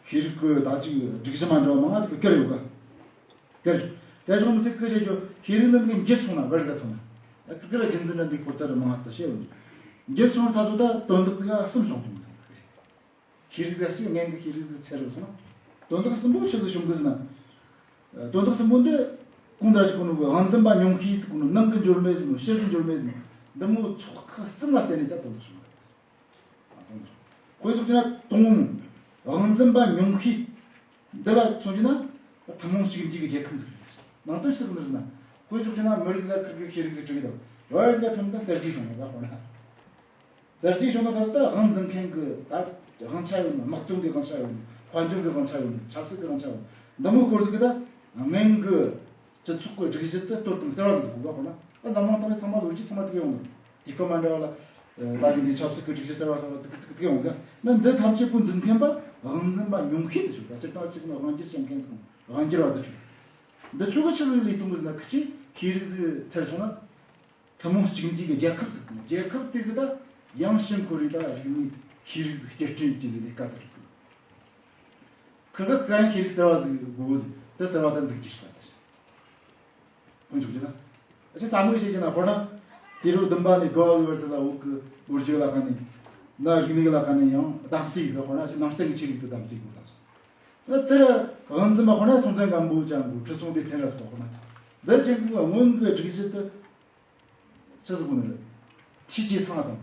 ཤེས་རིག་གི་ད་ཅིག་སྒྲིག་གཞི་མ་འདྲ་བ་མང་ང་ཟིག་གི་བཀར་ཡོད་ག། བཀར། དེ་བྱུང་མི་ཟིག་ཁག་ཆེ་ཤོས་ཤེས་རིག་འདི་འགྱུར་སོང་ན་བར་ཟིག་ཐོན་ན། ད་ཁག་ཁག་རྒྱུན་འཛིན་འདི་འཁོར་ལྟར་མང་ང་ད་བཤད་ཡོད། འགྱུར་སོང་ད་ཚོ་ད་དོན་དག་ཟིག་གསུམ་བྱུང་ཐུབ་མི་ཟིག་ཤེས་རིག་ཟེར་ཅིག་ངན་གི་ཤེས་རིག་ཟེར་ཚེར་རུ་སོང་ན། དོན་དག་གསུམ་པོ་ཆི་ཟིག་བྱུང་གི་ཟེར་ན། དོན་དག་གསུམ་པོ་འདི་གོང་དུ་ཞིག་གོ་ནོ་གི་དབང་འཛིན་པ་ཉུང་ཤས་ཟིག་གོ་ནོ། ནང་གི་འབྱོར་མེད་ཟིག་ནོ། ཕྱི་གི་འབྱོར་མེད་ཟིག་ནོ། འདི་མོ་ཚོགས་ཁག་གསུམ་ལ་བརྟེན་ནས་ད་དོན་དག་བྱུང་གི། དཔེ་ཚོགས་ཀྱི་ན་དང་པོ་དབང་འཛིན་པ་ཉུང་ཤས་འདི་ལ་མཚོན་གྱི་ན་ཐུན་མོང་གཅིག་འདུས་ཀྱི་རྒྱལ་ཁབ་ཟིག་རེད། ནང་དོན་ཆི་ཟིག་འདི་ཟེར་ན། དཔེ་ཚོགས་ཀྱི་ན་མི་རིགས་ཟ་ཁུར་གི་ཤེས་རིག་ཟིག་བྲིས་གི་འདུག་བར་ཟིག་ཐོན་ད་གསར་བརྗེ་བྱུང་ན་ད་དཔེར་ན། གསར་བརྗེ་བྱུང་ན་ད་ལྟ་དབང་འཛིན་མཁན་གི་ད་དབང་ཆ་ཡོད་ནོ། དམག་དོན་གི་དབང་ཆ་ཡོད་ནོ། དཔལ་འབྱོར་གི་དབང་ཆ་ཡོད་ནོ། ཆབ་སྲིད་གི་དབང་ཆ་ཡོད་ནོ། འདི་མོ་སྐོར་ཟིག་གི་ད་སྔོན་གི་སྤྱི་ཚོགས་གི་སྒྲིག་གཞི་དེ་གཏོར་དང་གསར་བ་ཟིག་དགོས་པ་ཁོ་ན། ད་འཛམ་གླིང་སྟེང་ནས་ཚང་མ་ལོ་རྒྱུས་ཚང་མ་དེ་ཡོང་ནོ། དུས་སྐབས་མ་འདྲ་བ་ལ་ད་གི་འདི་ཆབ་སྲིད་གི་སྒྲིག་གཞི་གསར་བ་གསར་བ་ཙིག་གི་ཙིག་གི་དེ་ཡོང་ཟིག་ན་འདི་ཐམས་ཅད་པོ་འཛིན་མཁན་པ་དབང་འཛིན་པ་ཉུང་ཤས་དེ་ཆོག་ད་སྤྱིར་བཏང་གཅིག་ནི་དབང་སྒྱུར་བྱེད་མཁན་ཟིག་དབང་སྒྱུར་བ་དེ་ཆོག་འདི་ཆོ་གི་ཆི་ཟིག་ལས་གཏོང་གི་ཟེར་ན། ཁི་ཆི་ཤེས་རིག་ཟིག་ཚར་སོང་ན། ཐུན་མོང་གཅིག་འདུས་ཀྱི་རྒྱལ་ཁབ་ཟིག་དང་། རྒྱལ་ཁབ་དེ་གི་ད་ཡང་ཕྱིར་འཁོར་རེ་ད་རིག་གནས་ཤེས་རིག་ཟིག་སྐྱེལ་སྤྲད་ཀྱི་ཟིག་ལས་ཀ་དེ་རིག་གི། ཁི་ག་ཁི་ག་ཡང་ཤེས་རིག་གསར་བ་ཟིག་དགོས་ཟིག་དེ་གསར་བ་ད་འཛུགས་རྒྱུ་ཞིག་ད་ད་ཞིག་ཁོང་ཆོག་རྒྱུ་ན། ཨ་ཅེ་བསམ་བློ་བྱེད་ཀྱི་ན་ཁོ་ན་དུས་རབས་བདུན་པ་ནས་དགུ་པ་བར་དུ་ལ་བོད་ཀྱི་ལོ་རྒྱུས་ལ་ཁ་ནས་ན་རིག་གནས་ལ་ཁ་ནས་ཡང་གདམ་གསེས་ཡིན་ཟིག་ཁོ་ན་ཅིག་ནང་བསྟན་གྱི་ཆོས་ལུགས་དེ་གདམ་གསེས་དགོས་ད་ཞིག་ད་དེར་དབང་འཛིན་པ་ཁོ་ན་སྲོང་བཙན་སྒམ་པོ་ཅན་གོ་ཁྲི་སྲོང་ལྡེ་བཙན་ར་སོགས་ཁོ་ན་འདི་ཅན་གོ་སྔོན་གྱི་སྒྲིག་གཞི་དེ་ཆི་ཟིག་གོ་ནི་རེད། ཐེལ་ཙེ་ཚང་དང་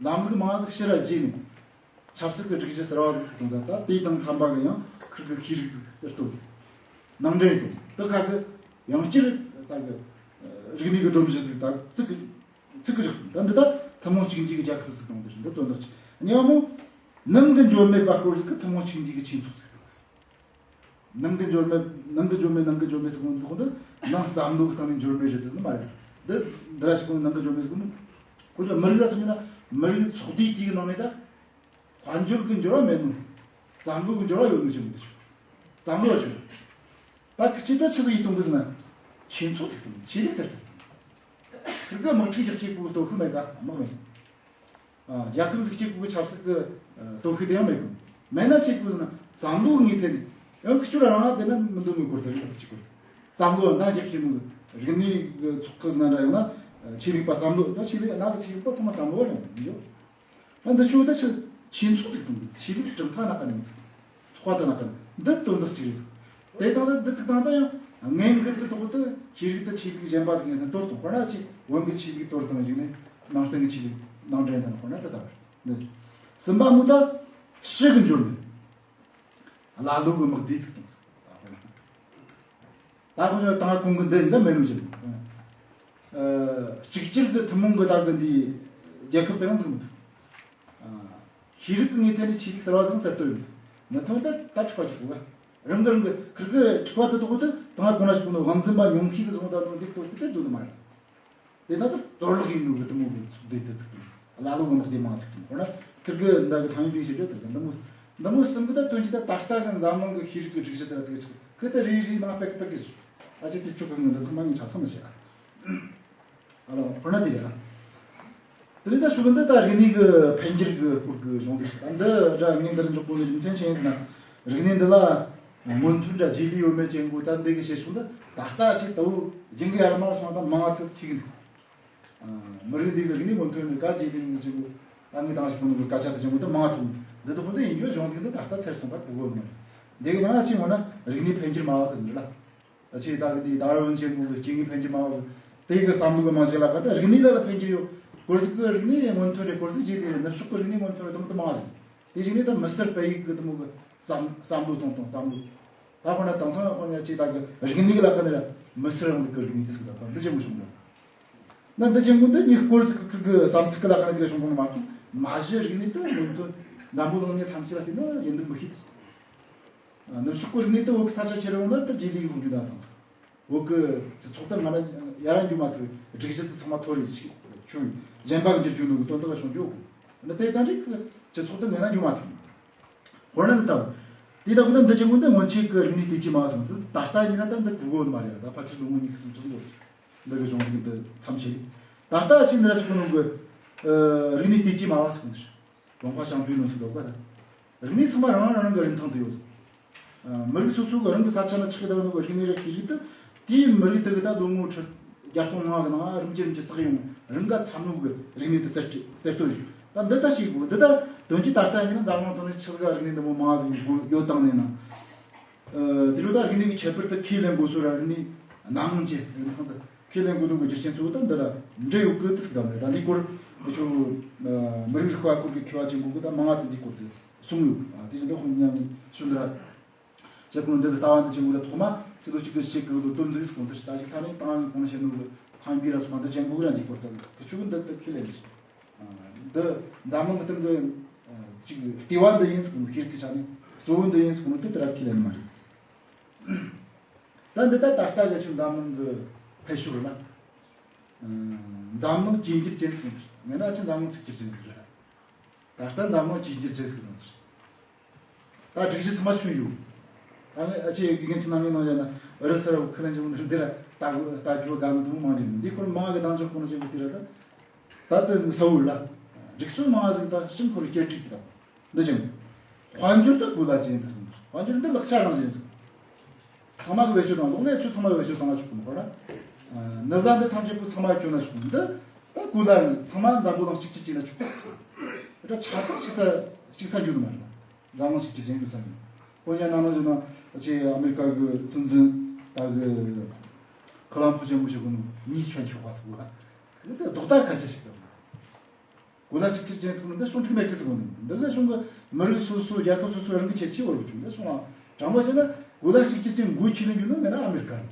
ལམ་ལུགས་མང་ཟིག་ཕྱི་ར་བརྗེས་ནས་ཆབ་སྲིད་ཀྱི་སྒྲིག་གཞི་གསར་བ་ཟིག་བཙུགས་ད་ད་དེ་དང་འཚམ་པ་གི་ཡང་ཁུར་གི་ཤེས་རིག་ཟིག་གསར་གཏོད་ནང་འདྲེན་དང་དེ་ཁ་གི་ཡང་བསྐྱར་ད་གི་རིག་གནས་ཀྱི་སྒྲོམ་གཞི་ཟིག་ད་བཙུགས་གི་བཙུགས་གི་བཞག་ད་འདི་ད་ཐུན་མོང་གཅིག་འདུས་ཀྱི་རྒྱལ་ཁབ་ཟིག་དང་འདི་བཞིན་འདི་དོན་དག་ཆེ། གཉིས་པ་མོ་ནང་གི་འབྱོར་མེད་པ་སྐོར་ཟིག་གི་ཐུན་མོང་གཅིག་འདུས་ཀྱི་ཆོས་ཚོགས་ཟིག་དང་། ནང་གི་འབྱོར་མེད་ནང་གི་འབྱོར་མེད་ནང་གི་འབྱོར་མེད་ཟེར་གོ་ནོ་འདི་ཁོ་འདི་ནང་བསམ་བློ་གི་སྟེང་ནས་འབྱོར་མེད་རེད་ཟེར་ནི་མ་རེད། འདི་འདི་ར་ཞིག་ཁོ་ནང་གི་འབྱོར་མེད་ཟེར་གོ་ནོ་ཁོ་ཚོ་མི་རིགས་ལ་མཚོན་ན་མི་རིགས་ཚོགས་སྡེ་དེའི་ནང་ནས་ད་དཔལ་འབྱོར་གི་འབྱོར་བ་མེད་ནོ། བསམ་བློ་གི་འབྱོར་བ་ཡོད་ནོ་ཆེན་མོ་འདི་ཆོག་བསམ་བློ་ཆོག་ད་ཁི་ཆི་ད་ཆི་ཟིག་ཡིད་གཏོང་གི་ཟེར་ན་ཆོས་ཚོགས་ཟིག་གཏོང་ཆོས་ལུགས་ཟེར་ཁིར་གི་དམག་འཁྲུག་རྒྱག་ཅེས་པོ་སྟོབས་ཤུགས་མེད་ཀ་དམག་མེད། རྒྱལ་ཁབ་ཟིག་གཅིག་པུ་གི་ཆབ་སྲིད་ཀྱི་སྟོབས་ཤུགས་དེ་ཡང་མེད་གི། མེད་ན་ཆེ་གི་ཟེར་ན་བསམ་བློ་ངེས་ཐད་ནས་ཡང་ཁི་ཆོ་ར་རང་དེ་ན་མི་འདུག་མི་དགོས་ད་རེད་ད་ཅི་དགོས། བསམ་བློ་འདང་རྒྱག་ཤེས་མི་རིག་གནས་ཀྱི་ཚོགས་ཁག་ཟེར་ན་འདྲ་ཡང་ན་ཆོས་ལུགས་པ་བསམ་བློ་ད་ཆོས་ལུགས་ན་གི་ཆོས་ལུགས་པ་ཚང་མ་བསམ་བློ་རེད་མི་འདུག་ད་འདི་ཆོ་ད་ཆི་ཆོས་ཚོགས་ཟིག་དང་ཆོས་ལུགས་གྲུབ་མཐའ་ན་ག་ནས་ཚོགས་པ་དེ་ན་ག་ནས་འདི་དོན་དག་ཅིག་རེད། དེ་དང་ད་འདི་ཚིག་དང་ད་ཡང་ངན་གི་འདི་ཐོག་ཏུ་ཤེས་རིག་ད་ཆོས་ལུགས་གཞན་པ་ཟིག་ཡིན་ན་དོར་དང་དཔེར་ན་ཆེ་བོན་གི་ཆོས་ལུགས་དོར་དང་ཞིག་ནས་ནང་བསྟན་གི་ཆོས་ལུགས་ནང་འདྲེན་དང་དཔེར་ན་ད་ད་བར་འདི་གསུམ་པ་མོ་ད་ཕྱི་གི་འབྱོར་མེད། ཀླ་ཀློ་གི་དམག་སྡེ་ཚུགས་དང་། ད་ཁོ་ཚོ་དང་གོང་གི་འདི་འདི་མེད་ནོ་ཞིག་གཅིག་གྱུར་གི་ཐུན་མོང་གི་ད་གི་འདི་རྒྱལ་ཁབ་དེ་ཡང་ཚུགས་མི་ཐུབ། ཤེས་རིག་གི་ངོས་ཐད་ནས་ཆོས་ལུགས་གསར་བ་ཟིག་གསར་གཏོད་ཡོད་མི་ཐུབ། ད་ད་འཁྲུག་པ་ཅིག་གོ་ག་རང་གི་རང་གི་ཁིར་གི་འཁྲུག་པ་དེ་ཐོག་ཏུ་དང་གོང་ན་ཞིག་གོ་ནོ་དབང་འཛིན་པ་ཉུང་ཤས་གི་བཟུང་ད་ནོ་འདི་གཏོར་གི་དེ་འདུག་ནི་མ་རེད། དེ་ན་ད་གཏོར་བརླག་ཡིན་ནོ་གི་དུ་མོ་གི་ཚོགས་སྡེ་དེ་ཚུགས་དང་། ཀླ་ཀློ་གི་དམག་སྡེ་མང་ཚུགས་དང་། ཁོ་ན་ཁིར་གི་འདི་གི་ཐང་ཡིན་དུ་བྱེད་རྒྱུ་དེ་འདི་མོ་འདི་མོ་གསུམ་གི་ད་དོན་གྱི་ད་ད་ལྟ་གི་འཛམ་གླིང་གི་ཤེས་རིག་གི་སྒྲིག་གཞི་དེ་ལ་དེ་ཆགས་ཁི་ད་རེ་རེ་ནང་པེག་པེག་གི་ཨ་ཅེ་དེ་ཆུ་གི་ངོ་འདི་ཚང་མ་ངས་ཆ་ཚང་མི་བྱེད་ཨ། ཨ་ལོ་ཁོ་ན་དེ་རེད་ཨ། དེ་རིང་ད་ཤུགས་འདི་ད་རིག་གནས་གི་འཕེལ་འགྱུར་གི་སྐོར་གི་གཞུང་དེ་ཞིག་ད་འདི་འདྲ་ངས་འདིར་འཇོག་དགོས་ནི་རྒྱུ་མཚན་ཆེན་ཟེར་ན། རིག་གནས་འདི་ལ་སྔོན་ཐོན་འདྲ་རྗེས་ལུས་ཡོད་མེད་ཅན་གོ་ད་འདི་གི་བཤད་ཤུགས་འདི་ད་ལྟ་ཞིག་ད་བོ་རྒྱུན་གི་ཡར་མར་སོང་ད་མང་བ་དུ་ཐིག་གི་འདུག་མི་རིགས་འདི་གི་རིག་གནས་སྔོན་ཐོན་གི་ག་རྗེས་ལུས་ཡོད་མེད་ཅན་གོ་ད་ངས་དང་ཞིག་གོ་ནོ་གི་སྐད་ཆ་དེ་ཅན་གོ་ད་མང་བ་ཐུག་འདི་དུ་ཁོ་ད་ཡིན་རྒྱུ་གཞུང་ཟིག་འདི་ད་ལྟ་ཚེར་སོང་ད་གོ་གོ་མི་རེད། འདི་གི་ནང་ང་ཅིག་འོ་ན་རིག་གནས་འཕེལ་འགྱུར་མ་བ་དུ་ཟིན་རེད་ལ། ད་ཆེ་ད་གི་དེ་ད་ར་ཝུན་ཆེན་པོ་གི་སྐྱེ་དངོས་ཕན་གྱི་མ་བ་དེ་གི་བསམ་བློ་གི་མང་ཆེ་ལ་ག་ད་རིག་གནས་ལ་ལ་ཕན་གྱི་ཡོད། སྐོར་ཟིག་གི་རིག་གནས་སྔོན་ཐོན་རེད། སྐོར་ཟིག་རྗེས་དེ་རེད། ནུབ་ཕྱོགས་གི་རིག་གནས་སྔོན་ཐོན་རེད། དུམ་དུ་མང་ཟིག་དེ་བཞིན་ནས་ད་མི་སེར་སྤེལ་ཡིག་གི་དུ་མོ་གི་བསམ་བསམ་བློ་གཏོང་གཏོང་བསམ་བློ། ད་དཔེར་ན་དེང་སང་དཔེར་ན་ཅིག་ད་གི་རིག་གནས་ལ་ཁ་ནས་མི་སེར་རང་གི་རིག་གནས་དེ་ཟིག་ད་འདི་ཅན་མོ་བྱུང་འདུག་ན་འདི་ཅན་མོ་འདི་ཉིད་སྐོར་ཟིག་གི་གི་བསམ་ཚུལ་གི་ལ་ཁ་ནས་གི་བྱུང་བ་མ་གཏོགས། མ་གཞི་རིག་གནས་དེ་སྔོན་ཐོན་འཛམ་བུ་གླིང་ནས་ཐམས་ཅད་ལ་བལྟས་ན་ཡིན་འདུག་མི་ཤེས། ནུབ་ཕྱོགས་གི་རིག་གནས་དེ་བོད་གི་ས་ཆ་ཁྱེར་ཡོང་ན་དེ་རྗེས་ལུས་ལུགས་འགྱུར་ད་དང་། བོད་གི་སྤྱི་ཚོགས་དེ་ང་ན་ཡར་འགྱུར་མ་ཐུབ། སྒྲིག་གཞི་དེ་ཚང་མ་མཐོ་རིས་ཆེ་ཆུང་གཞན་པ་གི་འགྱུར་རྒྱུ་ནོ་གི་དོན་དག་ལ་བྱུང་རྒྱུ་ཡོད་གི། ནི་དེ་ལྟ་འདྲ་གི་སྤྱི་ཚོགས་དེ་ངན་ན་འགྱུར་མ་ཐུབ། དཔེར་ན་འདི་ལྟ་བུ། དེ་ལྟ་བུ་ན་འདི་ཅན་མོ་འདི་སྔོན་ཆད་གི་རིག་གནས་དེ་ཅི་མ་སོང་ཚུལ་ད་ལྟ་ཡིན་ན་ད་འདི་གི་གོ་མ་རེད། ད་ཕལ་ཆེར་ལོ་ངོ་ཉི་ཤུ་སུམ་ཅུ་ཙམ་གོ། འདི་གི་གཞུང་ལུགས་འདི་མཚམས་ཆད། ད་ལྟ་ཅི་འདི་ར་ཞིག་གི་ནང་གི་ཨ་རིག་གནས་དེ་ཅི་མ་བ་སོང་ཚུལ། ལུང་པ་ཞང་བོད་ནང་སུ་ལོག་པ་དང་། རིག་གནས་ཚང་མ་རང་རང་རང་གི་རིན་ཐང་དུ་ཡོད། ཨ་མི་རིགས་སོ་སོ་གི་རང་གི་ས་ཆ་ན་ཆགས་བསྡད་ནོ་གི་རིག་གནས་ར་ཤེས་རིག་དེ། དེའི་མི་རིགས་དེ་གི་ད་ལོ་ངོ་ཁྲི་བརྒྱ་སྟོང་ལྔ་གི་ནང་རིམ་གྱིས་རིམ་གྱིས་བསགས་ཡོང་རིམ་ག་ཚང་ནོ་གི་རིག་གནས་དེ་རྩད་རྩད་གཏོད་བྱོས། ད་འདི་ལྟ་ཞིག་དགོས། འདི་ལྟ་དོན་གྱི་ད་ལྟ་ཡིན་ན་འཛམ་གླིང་ཐོག་ནས་ཆི་ཟིག་ག་རིག་གནས་འདི་མོ་མང་ཟིག་ཡོད་ཡོད་དང་ནས་ན། ཨ་དེ་རུ་ད་རིག་གནས་ཀྱི་ཁྱད་པར་དེ་ཁས་ལེན་དགོས་སོ་ར། རིག་གནས་སྣ་མང་ཅན་ཟིག་ནང་དུ་ཁས་ལེན་དགོས་ནོ་གི་རྒྱུ་རྐྱེན་གཙོ་བོ་ད་འདི་ལ་འབྲེལ་ཡོད་གི་དེ་ཟིག་དང་རེད། ད་འདི་སྐོར་ཁོ་ཚོ་ཨ་མི་རིགས་རིག་པ་སྐོར་གི་མཁས་པ་ཆེན་པོ་གི་ད་མང་ང་དེ་འདི་སྐོར་དུ་གསུངས་ཡོད། ཨ་དེ་བཞིན་དུ་ཁོང་མཉམ་ཞུ་འདི་ར་ཞེ་ཁོང་འདི་གི་ལྟ་བ་འདི་ཆེན་པོ་ལ་ཐོག་མ་ཆེ་ལོ་གཅིག་གི་ཞིག་གི་ལོ་དོན་འཛིགས་སྐོང་དུ་ཞིག་ད་ཞིག་ཚ་ནས་ཏང་གི་གོང་བཤད་ནོ་གི་ཁང་པའི་ར་སོགས་འདི་ཅན་པོ་གི་ར་འདི་སྐོར་དུ་གི་ཆུ་གི་འདི་ལྟར་ཁས་ལེན་ཞིག་འདི་འཛམ་གླིང་གི་སྟེང་གི་ཅིག་ལྟེ་བ་འདི་ཡིན་ཟེར་གོ་ནོ་ཤེས་ཀྱི་ཆ་ནས་གཙོ་བོ་འདི་ཡིན་ཟེར་གོ་ནོ་དེ་ལྟར་ཁས་ལེན་མ་རེད། ད་འདི་ལྟར་ད་ལྟ་གི་ཆུ་འཛམ་གླིང་གི་འཕེལ་ཕྱོགས་ལ་འཛམ་གླིང་གཅིག་གྱུར་ཅན་ཟེར་གོ་ནོ་ངས་ན་ཆུ་འཛམ་གླིང་གཅིག་གྱུར་ཅན་ཟེར་རེད། ད་ལྟ་འཛམ་གླིང་གཅིག་གྱུར་ཅན་ཟེར་གོ་ནོ། ད་སྒྲིག་གཞི་ཚང་མ་ཆུ་ཡོད། ད་ངས་ཨ་ཅེ་དགེ་རྒན་ཚོ་ནང་ངས་ནང་ཡ་ན་ཨུ་རུ་སུ་ར་ཁ་ལན་ཅི་མོ་འདི་ར་ད་ད་ཇོ་ག་མི་དུ་མང་ཉིན་འདི་སྐོར་མང་གི་དང་ཅོག་ཁོ་ན་ཅན་གི་དེ་ར་ད། ད་དེ་ས་འུར་ལ། སྒྲིག་སྲོལ་མང་ཟིག་ད་སྤྱི་འཁོར་སྐྱེལ་འགྲིག་གི་དང་། འདི་ཅང་། དཔལ་འབྱོར་ད་གོ་ལ་ཅན་དུ་སོང་། དཔལ་འབྱོར་འདི་ལག་ཆ་རང་བཞིན་ཟིག་ཚང་མ་གི་བེད་སྤྱོད་དང་ལོག་ནས་ཆུ་ཚང་མ་གི་བེད་སྤྱོད་བཏང་བ་ཆོག་གི་མི་ཁོ་ན། ནུབ་ལ་འདི་ཐམས་ཅད་པོ་ཚང་མ་གི་ཁྱོད་ན་ཆོག་གི་འདི། ད་གོ་ལ་ཚང་མ་འཛམ་བུ་གླིང་གཅིག་གཅིག་གཅིག་ན་ཆོག་གི། ད་ཆ་ཚང་གཅིག་ས་གཅིག་ས་འཇུག་གི་མ་རེད། འཛམ་གླིང་གཅིག་གཅིག་ཅན་དུ་ས་འཇུག་ཁོ་ཡ་ནང་ན་བཞིན་ན་ཆེ་ཨ་མེ་རི་ཀ་གི་སྲིད་འཛིན་ད་གི་ཁ་ལམ་ཕུ་ཅན་པོ་ཞིག་གི་ནུ་གཉིས་ཆོན་ཆོག་པ་ཟིག་གོ་ལ། འདི་ལྡོག་ཟླ་ཁ་ཆེ་ཞིག་གི། གོ་ལ་གཅིག་གཅིག་ཅན་ཟེར་གོ་ནོ་འདི་གཞུང་འགྲིག་མེད་གི་ཟེར་གོ་ནོ། འདི་ལ་གཞུང་གི་མི་རིགས་སོ་སོ་རྒྱལ་ཁབ་སོ་སོ་རང་གི་ཁྱད་ཆོས་བར་གྱི་འདི་གཞུང་ལ་དྲང་པོ་བཤད་ན་གོ་ལ་གཅིག་གཅིག་ཅན་མགོ་ཁྱེར་ནས་ཡོད་ནོ་ངས་ན་ཨ་མེ་རི་ཀ་རེད།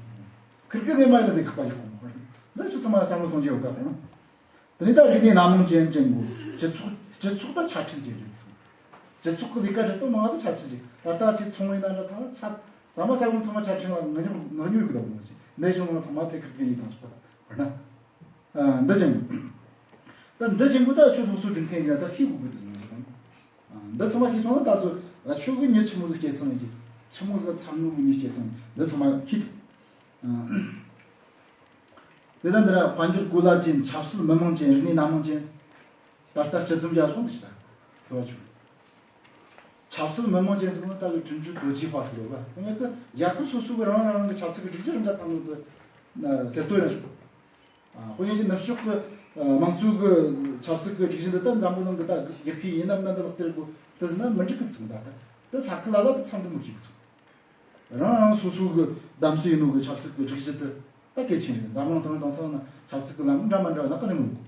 ཁིར་ཀི་ནས་མ་ཡིན་ན་འདི་ཁག་པ་ཡོད་གོ་ནོ། འདི་ཆུ་ཚང་མ་བསམ་བློ་གཏོང་རྒྱུ་ཡོད་ཀ་གོ་ནོ། དེ་ནས་ད་རིག་གནས་སྣ་མང་ཅན་ཅན་གོ་སྤྱི་ཚོགས་སྤྱི་ཚོགས་ད་ཆ་འཕྲིན་ཅན་རེད་ཟེར། སྤྱི་ཚོགས་ཀྱི་ལས་ཀ་རེད་དོ་མང་ད་ཆ་འཕྲིན་ཅན་ད་ལྟ་ཆེ་ཚོང་ཡིན་ན་འདྲ་ད་ཆ་ཟ་མ་ཟ་གོ་ཚང་མ་ཆ་འཕྲིན་ལ་ངག་ཉོ་ངག་ཉོ་ཡོད་ཀི་ད་གོ་ནོ་ཟེར་ནས་གཞུང་ལ་ཚང་མ་ཐད་ཀར་གི་ཡིན་དང་ཟེར་གོ་ན། ཨ་འདི་ཅན། ད་འདི་ཅན་པོ་ད་ཆོས་སློབ་གསོ་སྒྲིག་མཁན་ཡིན་ན་ད་ཤེས་དགོས་ཀྱི་འདུག་ཟེར་ན་ད། ཨ་འདི་ཚང་མ་ཤེས་སོང་ན་ད་སོ་ཆོས་གི་མྱི་ཆི་མོ་ཟིག་སྐྱེས་སོང་ཡིན་གྱི་ཆི་མོ་ཟིག་ལ་འཚམ་ནོ་གི་མྱི་སྐྱེས་སོང་ཡིན་འདི་ཚང་མ་ཤེས་ཐུབ། ཨ་དེ་ལྟ་འདི་ལ་དཔལ་འབྱོར་གོ་ལ་ཅན་ཆབ་སྲིད་མི་མང་ཅན་རིག་གནས་སྣ་མང་ཅན། ད་ལྟ་སྤྱི་འཛོམས་རྒྱ་སོང་དུ་ཞིག་ད་དུ་བ་ཆུ། ཆབ་སྲིད་མི་མང་ཅན་ཟེར་ན་ད་གི་ཁྲིམས་གཅོད་དོ་ཅི་པ་ཟེར་ལོ་ག་ཁོ་ངེད་ཀྱི་རྒྱལ་ཁབ་སོ་སོ་གི་རང་རང་རང་གི་ཆབ་སྲིད་ཀྱི་སྒྲིག་གཞི་རིམ་ད་ཚང་མ་དུ་ཟེར་དོ་ཡང་ཞིག་ཁོ་ངེད་ཀྱི་ནུབ་ཕྱོགས་ཀྱི་དམངས་གཙོ་གི་ཆབ་སྲིད་ཀྱི་སྒྲིག་གཞི་འདི་ད་འཛམ་བུ་གླིང་གི་ད་ཡག་གི་ཡིན་ནམ་ན་འདི་ལག་དེར་གོ་དེ་ཟེར་ན་མི་འགྲིག་གི་ཚུགས་ད་ད་དེ་ས་ཁུལ་ལ་ལ་དེ་ཚང་དུ་མི་ཤེས་གི་ཚུགས། རང་རང་སོ་སོ་གི་གདམ་གསེས་ཡིན་ནོ་གི་ཆབ་སྲིད་ཀྱི་སྒྲིག་གཞི་དེ་ད་གལ་ཆེན་རེད། འཛམ་གླིང་ཐང་དང་སང་ན་ཆབ་སྲིད་ཀྱི་ལམ་འདྲ་མ་འདྲ་ན་ཀ་ནས་མི་འགོ་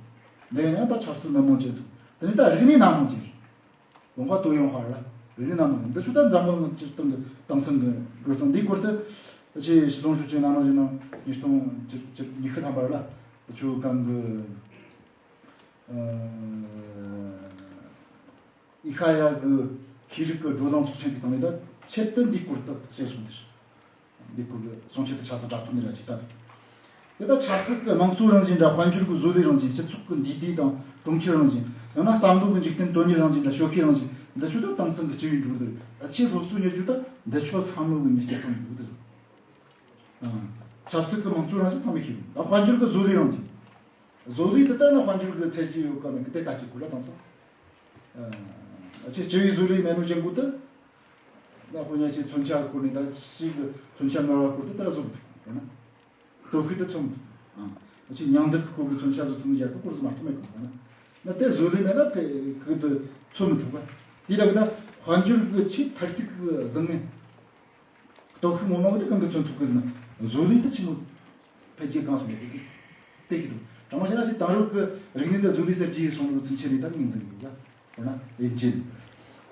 འདི་ཡང་ད་ཆབ་སྲིད་མི་མང་ཅན་ཚོ་དེ་ནི་ད་རིག་གནས་སྣ་མང་ཅན་རེད། ལུང་པ་ཏོ་ཡོང་ཧར་ལ་རིག་གནས་སྣ་མང་ཅན་འདི་ཚོ་ད་འཛམ་གླིང་སྤྱིར་བཏང་གི་དེང་སང་གི་འགྲོ་སྟངས་འདིའི་སྐོར་དུ་ཆེས་ཞི་ལོང་ཞུ་ཆེན་ནང་ནང་བཞིན་ན་ཉིས་སྟོང་ཉི་ཤུ་ཐམ་པར་ལ་ཆུ་གང་གི་ཨི་ཁ་ཡ་གི་ཤེས་རིག་གི་བགྲོ་གླེང་ཚོགས་ཆེན་དེ་དང་ནི་ད་ཆེད་དུ་འདིའི་སྐོར་དུ་བཤད་སོང་དེ། འདིའི་སྐོར་གི་གསུང་ཆེད་དུ་ཆ་ཚང་དྲ་ཐོག་ནས་ར་ཅིག་ལྟ་དུས། དེ་ད་ཆབ་སྲིད་ཀྱི་དམངས་གཙོའི་རང་བཞིན་འདྲ་དཔལ་འབྱོར་གྱི་བཟོ་ལས་རང་བཞིན་སྤྱི་ཚོགས་ཀྱི་འདུས་སྡེ་དང་གྲོང་ཁྱེར་རང་བཞིན་ཡང་ན་བསམ་བློ་གི་འཇིག་རྟེན་དོན་གཉེར་རང་བཞིན་དང་ཞོགས་ཀའི་རང་བཞིན་འདི་ཆོས་ད་དེང་སང་གི་སྤྱི་བའི་འགྲོ་ཟེར་ཆེས་སློབ་གསོ་གཉེར་རྒྱུ་ད་འདི་ཆོས་ཚང་མ་གི་མི་སྐྱེ་སང་འདུག་དེ། ཆབ་སྲིད་ཀྱི་དམངས་གཙོའི་རང་བཞིན་ཚང་མས་ཤེས་དགོས། ད་དཔལ་འབྱོར་གྱི་བཟོ་ལས་རང་བཞིན། བཟོ་ལས་དེ་ལྟ་ན་དཔལ་འབྱོར་གྱི་ཚད་གཞི་ཡོད་ག་མེད་གི་དེ་ལྟ་ཅིག་གོ་ལ་དང་སང་། ཨ་ཆེ་སྤྱི་བའི་བཟོ་ལས་མེད་ནོ་ཅན་གོ་དེ། ད་ཁོ་ཉ་ཆེ་མཚོན་ཆ་གི་སྐོར་ནས་ད་ཕྱི་གི་མཚོན་ཆ་ནོར་བ་སྐོར་དེ་ལྟར་བཟོ་གི་འདུག་ན། སྟོབས་ཤུགས་དེ་མཚོན་གི་འདུག་ཨ་ཆེ་ཉང་འདི་གི་སྐོར་གི་མཚོན་ཆ་བཟོ་ཐུབ་ནི་རྒྱལ་ཁབ་སྐོར་ཟིག་མ་གཏོགས་མེད་གི་འདུག་ན། ན་དེ་བཟོ་ལས་མེད་ན་དེ་གི་དེ་མཚོན་མི་ཐུབ་ག་དེ་ལ་གི་ད་དཔལ་འབྱོར་གི་ཆེས་མཐར་ཐུག་གི་བཟང་ངན། སྟོབས་ཤུགས་ངོ་མ་བོ་དེ་གང་གི་མཚོན་ཐུབ་གི་ཟེར་ན། བཟོ་ལས་དེ་ཆི་མོ་འཕེལ་རྒྱས་གང་སོང་ཡོད་དེ་དེ་གི་འདུག་དྲང་མོ་བཤད་ན་ཅིག་དེང་རབས་ཀྱི་རིག་གནས་འདི་བཟོ་ལས་གསར་བརྗེ་སོང་ནོ་ཚུན་ཆད་ནས་ད་ངོས་འཛིན་དགོས་ལ། འོ་ན་ཡིན་གཅིག་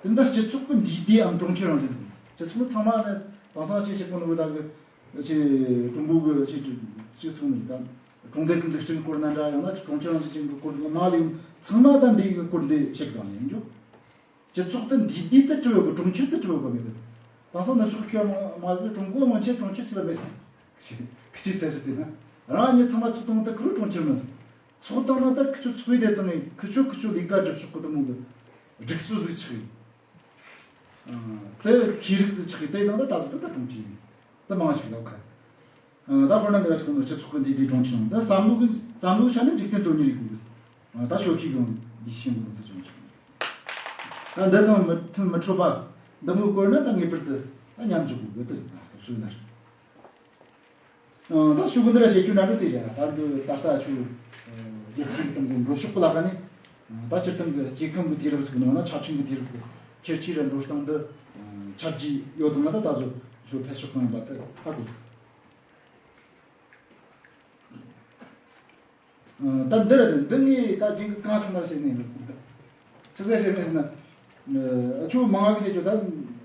དེ་འདྲ་སྤྱི་ཚོགས་ཀྱི་འདུས་སྡེའམ་གྲོང་ཁྱེར་རང་བཞིན་དུ། སྤྱི་ཚོགས་ནི་ཚང་མ་ནི་དེང་སང་ཆེས་ཆེ་གོ་ནོ་ད་གི་ཆེ་ཀྲུང་གོ་གི་ཆེ་ཆེ་ཚོགས་ནི་ད་གྲོང་རྡལ་གྱི་འཛུགས་སྐྲུན་སྐོར་ན་འདྲ། ཡང་ན་གྲོང་ཁྱེར་རང་བཞིན་ཅན་གྱི་སྐོར་ནང་ལ་ཡང་ཚང་མ་ད་འདི་གི་སྐོར་འདི་བཤད་གི་དང་ཡིན་རྒྱུ། སྤྱི་ཚོགས་དེ་འདུས་སྡེ་དེ་གྲུབ་ཡོད་གི། གྲོང་ཁྱེར་དེ་གྲུབ་ཡོད་གི་མེད་གི། དེང་སང་ནུབ་ཕྱོགས་ཁྱོད་མ་མ་ཟེར། ཀྲུང་གོ་མང་ཆེ་གྲོང་ཁྱེར་ཞིག་ལ་མེད་སོང་། ཁི་ཆོས་ཚད་གཞི་དེ་ན་རང་ཉིད་ཚང་མ་ཚོགས་སྟངས་དེ་ཁུ་རུ་གྲོང་ཁྱེར་མིན་སོང་། ཚོགས་སྟངས་ན་ད་ཁི་ཆོ་ཚོགས་པའི་དེ་དང་ཁི་ཆོ་ཁི་ཆོ་ལས་ཀ་སྒྲུབ་ཕྱོགས་གི་དེ་མོ་གི་སྒྲིག་སྲོལ་ཟིག་ཆགས་ཡིན། དེ་ཤེས་རིག་ཟིག་ཆགས་ཡིན། དེ་དང་ད་ད་གཟོད་ད་གྲོང་ཁྱེར་ཡིན། ད་མང་ཞིག་ལབ་ཁ། ད་དཔེར་ན་འདི་ར་ཞིག་ནོ་སྤྱི་ཚོགས་ཀྱི་འདུས་སྡེ་གྲོང་ཁྱེར་ཡིན། ད་བསམ་བློ་གི་བསམ་བློ་ཆ་ནས་འཇིག་རྟེན་དོན་གཉེར་ཡིན་དགོས་གི། ད་ཤོག་ཁྱི་གང་འདི་ཤེས་དགོས་འདི་བྱུང་ཆོག་ད་འདི་དང་མི་མཐུན་མི་འཕྲོད་པ་འདི་མོ་བཀོད་ན་ད་ངེས་པར་དུ་ད་མཉམ་འཇོག་དགོས་གི། དེ་ཟིན་ན་སོ་སོའི་ན་རེད། ད་ཤུ་གུ་འདི་ར་བཤད་རྒྱུ་འདྲ་འདྲ་དེ་རེད། ད་འདི་ད་ལྟ་ཆུ་རྒྱལ་སྤྱིའི་སྟེང་གི་འགྲོ་ཕྱོགས་གི་ལ་ཁ་ནས། ད་སྤྱིར་བཏང་གི་སྐྱེ་ཁམས་ཀྱི་དུས་རབས་ཟིག་ནང་ན་ཆ་འཕྲིན་གྱི་དུས་རབས་ཀྱི་ཁྱད་ཆོས་ར་འགྲོ་སྟངས་འདི་ཆ་རྒྱུས་ཡོད་དང་ན་ད་ད་གཟོད་ཆུ་འཕེལ་ཕྱོགས་གང་ཡིན་པ་དེ་ཧ་གོ། ད་འདི་རེད། འདི་ངས་ད་རྒྱུན་གི་གང་བྱུང་ན་བཤད་ནས་ཡིན། ཆི་ཟེར་བཤད་ནས་ཟེར་ན། ཨ་ཆུ་མང་བ་གི་བྱེད་ཆོག་ད་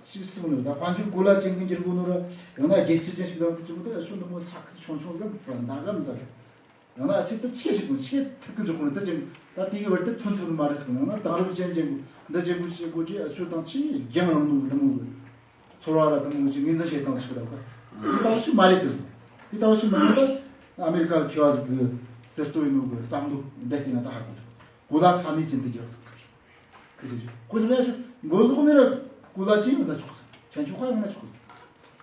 ཅི་སྲིད་ནོ་ད་དཔལ་འབྱོར་གོ་ལ་ཅན་གི་འགྱུར་གོ་ནོ་ར། ཡང་ན་རྒྱལ་སྤྱི་ཅན་ཞིག་དང་དེ་ཆུ་མོ་ད་ཨ་ཆུ་འདི་མོ་ས་ཁུལ་ཆུང་ཆུང་གི་འཛའ་ག་འཛའ་གི། ཡང་ན་ཨ་ཆེ་ད་ཆེ་ཞིག་དང་ཆེ་ཐུབ་གི་འཇོག་གོ་ནི་ད་ཅན་ད་དེ་གི་བར་དེ་ཐོན་ཐུབ་ནི་མ་རེད་ཟེར་གི། ཡང་ན་དེང་རབས་ཅན་ཅན་གི་འདི་ཅན་གི་ཆེ་གོ་ཅི་ཨ་ཆུ་དང་ཆེ་རྒྱང་རིང་ནོ་གི་འདི་མོ་གི། ཚོར་བ་ར་དེ་མོ་ཅིག་ངོས་འཛིན་བྱེད་སྟངས་ཤིག་རེད་པ། དེ་ལྟ་བུ་ཞིག་མ་རེད་དེ། དེ་ལྟ་བུ་ཞིག་མ་རེད་པ། ཨ་མེ་རི་ཁ་མཁས་པ་ཟིག་གིས་ཟེར་སྟོན་ཡིན་ནོ་གི་བསམ་བློ་འདི་བལྟས་ན་ད་ཧ་གོ་ཐུབ། གོ་ལ་ས་གནས་ཅན་དུ་གྱུར་སོང་། ཁི་ཆོས་ཁོ་ཚོ་ཡ་ཆུ་མགོ་ཟོག་ནི་ར་གོ་ལ་ཅན་ཡོང་ན་ཆོག་སོང་། ཁྱོད་ཆོས་ཁ་ཡོང་ན་ཆོག་སོང་།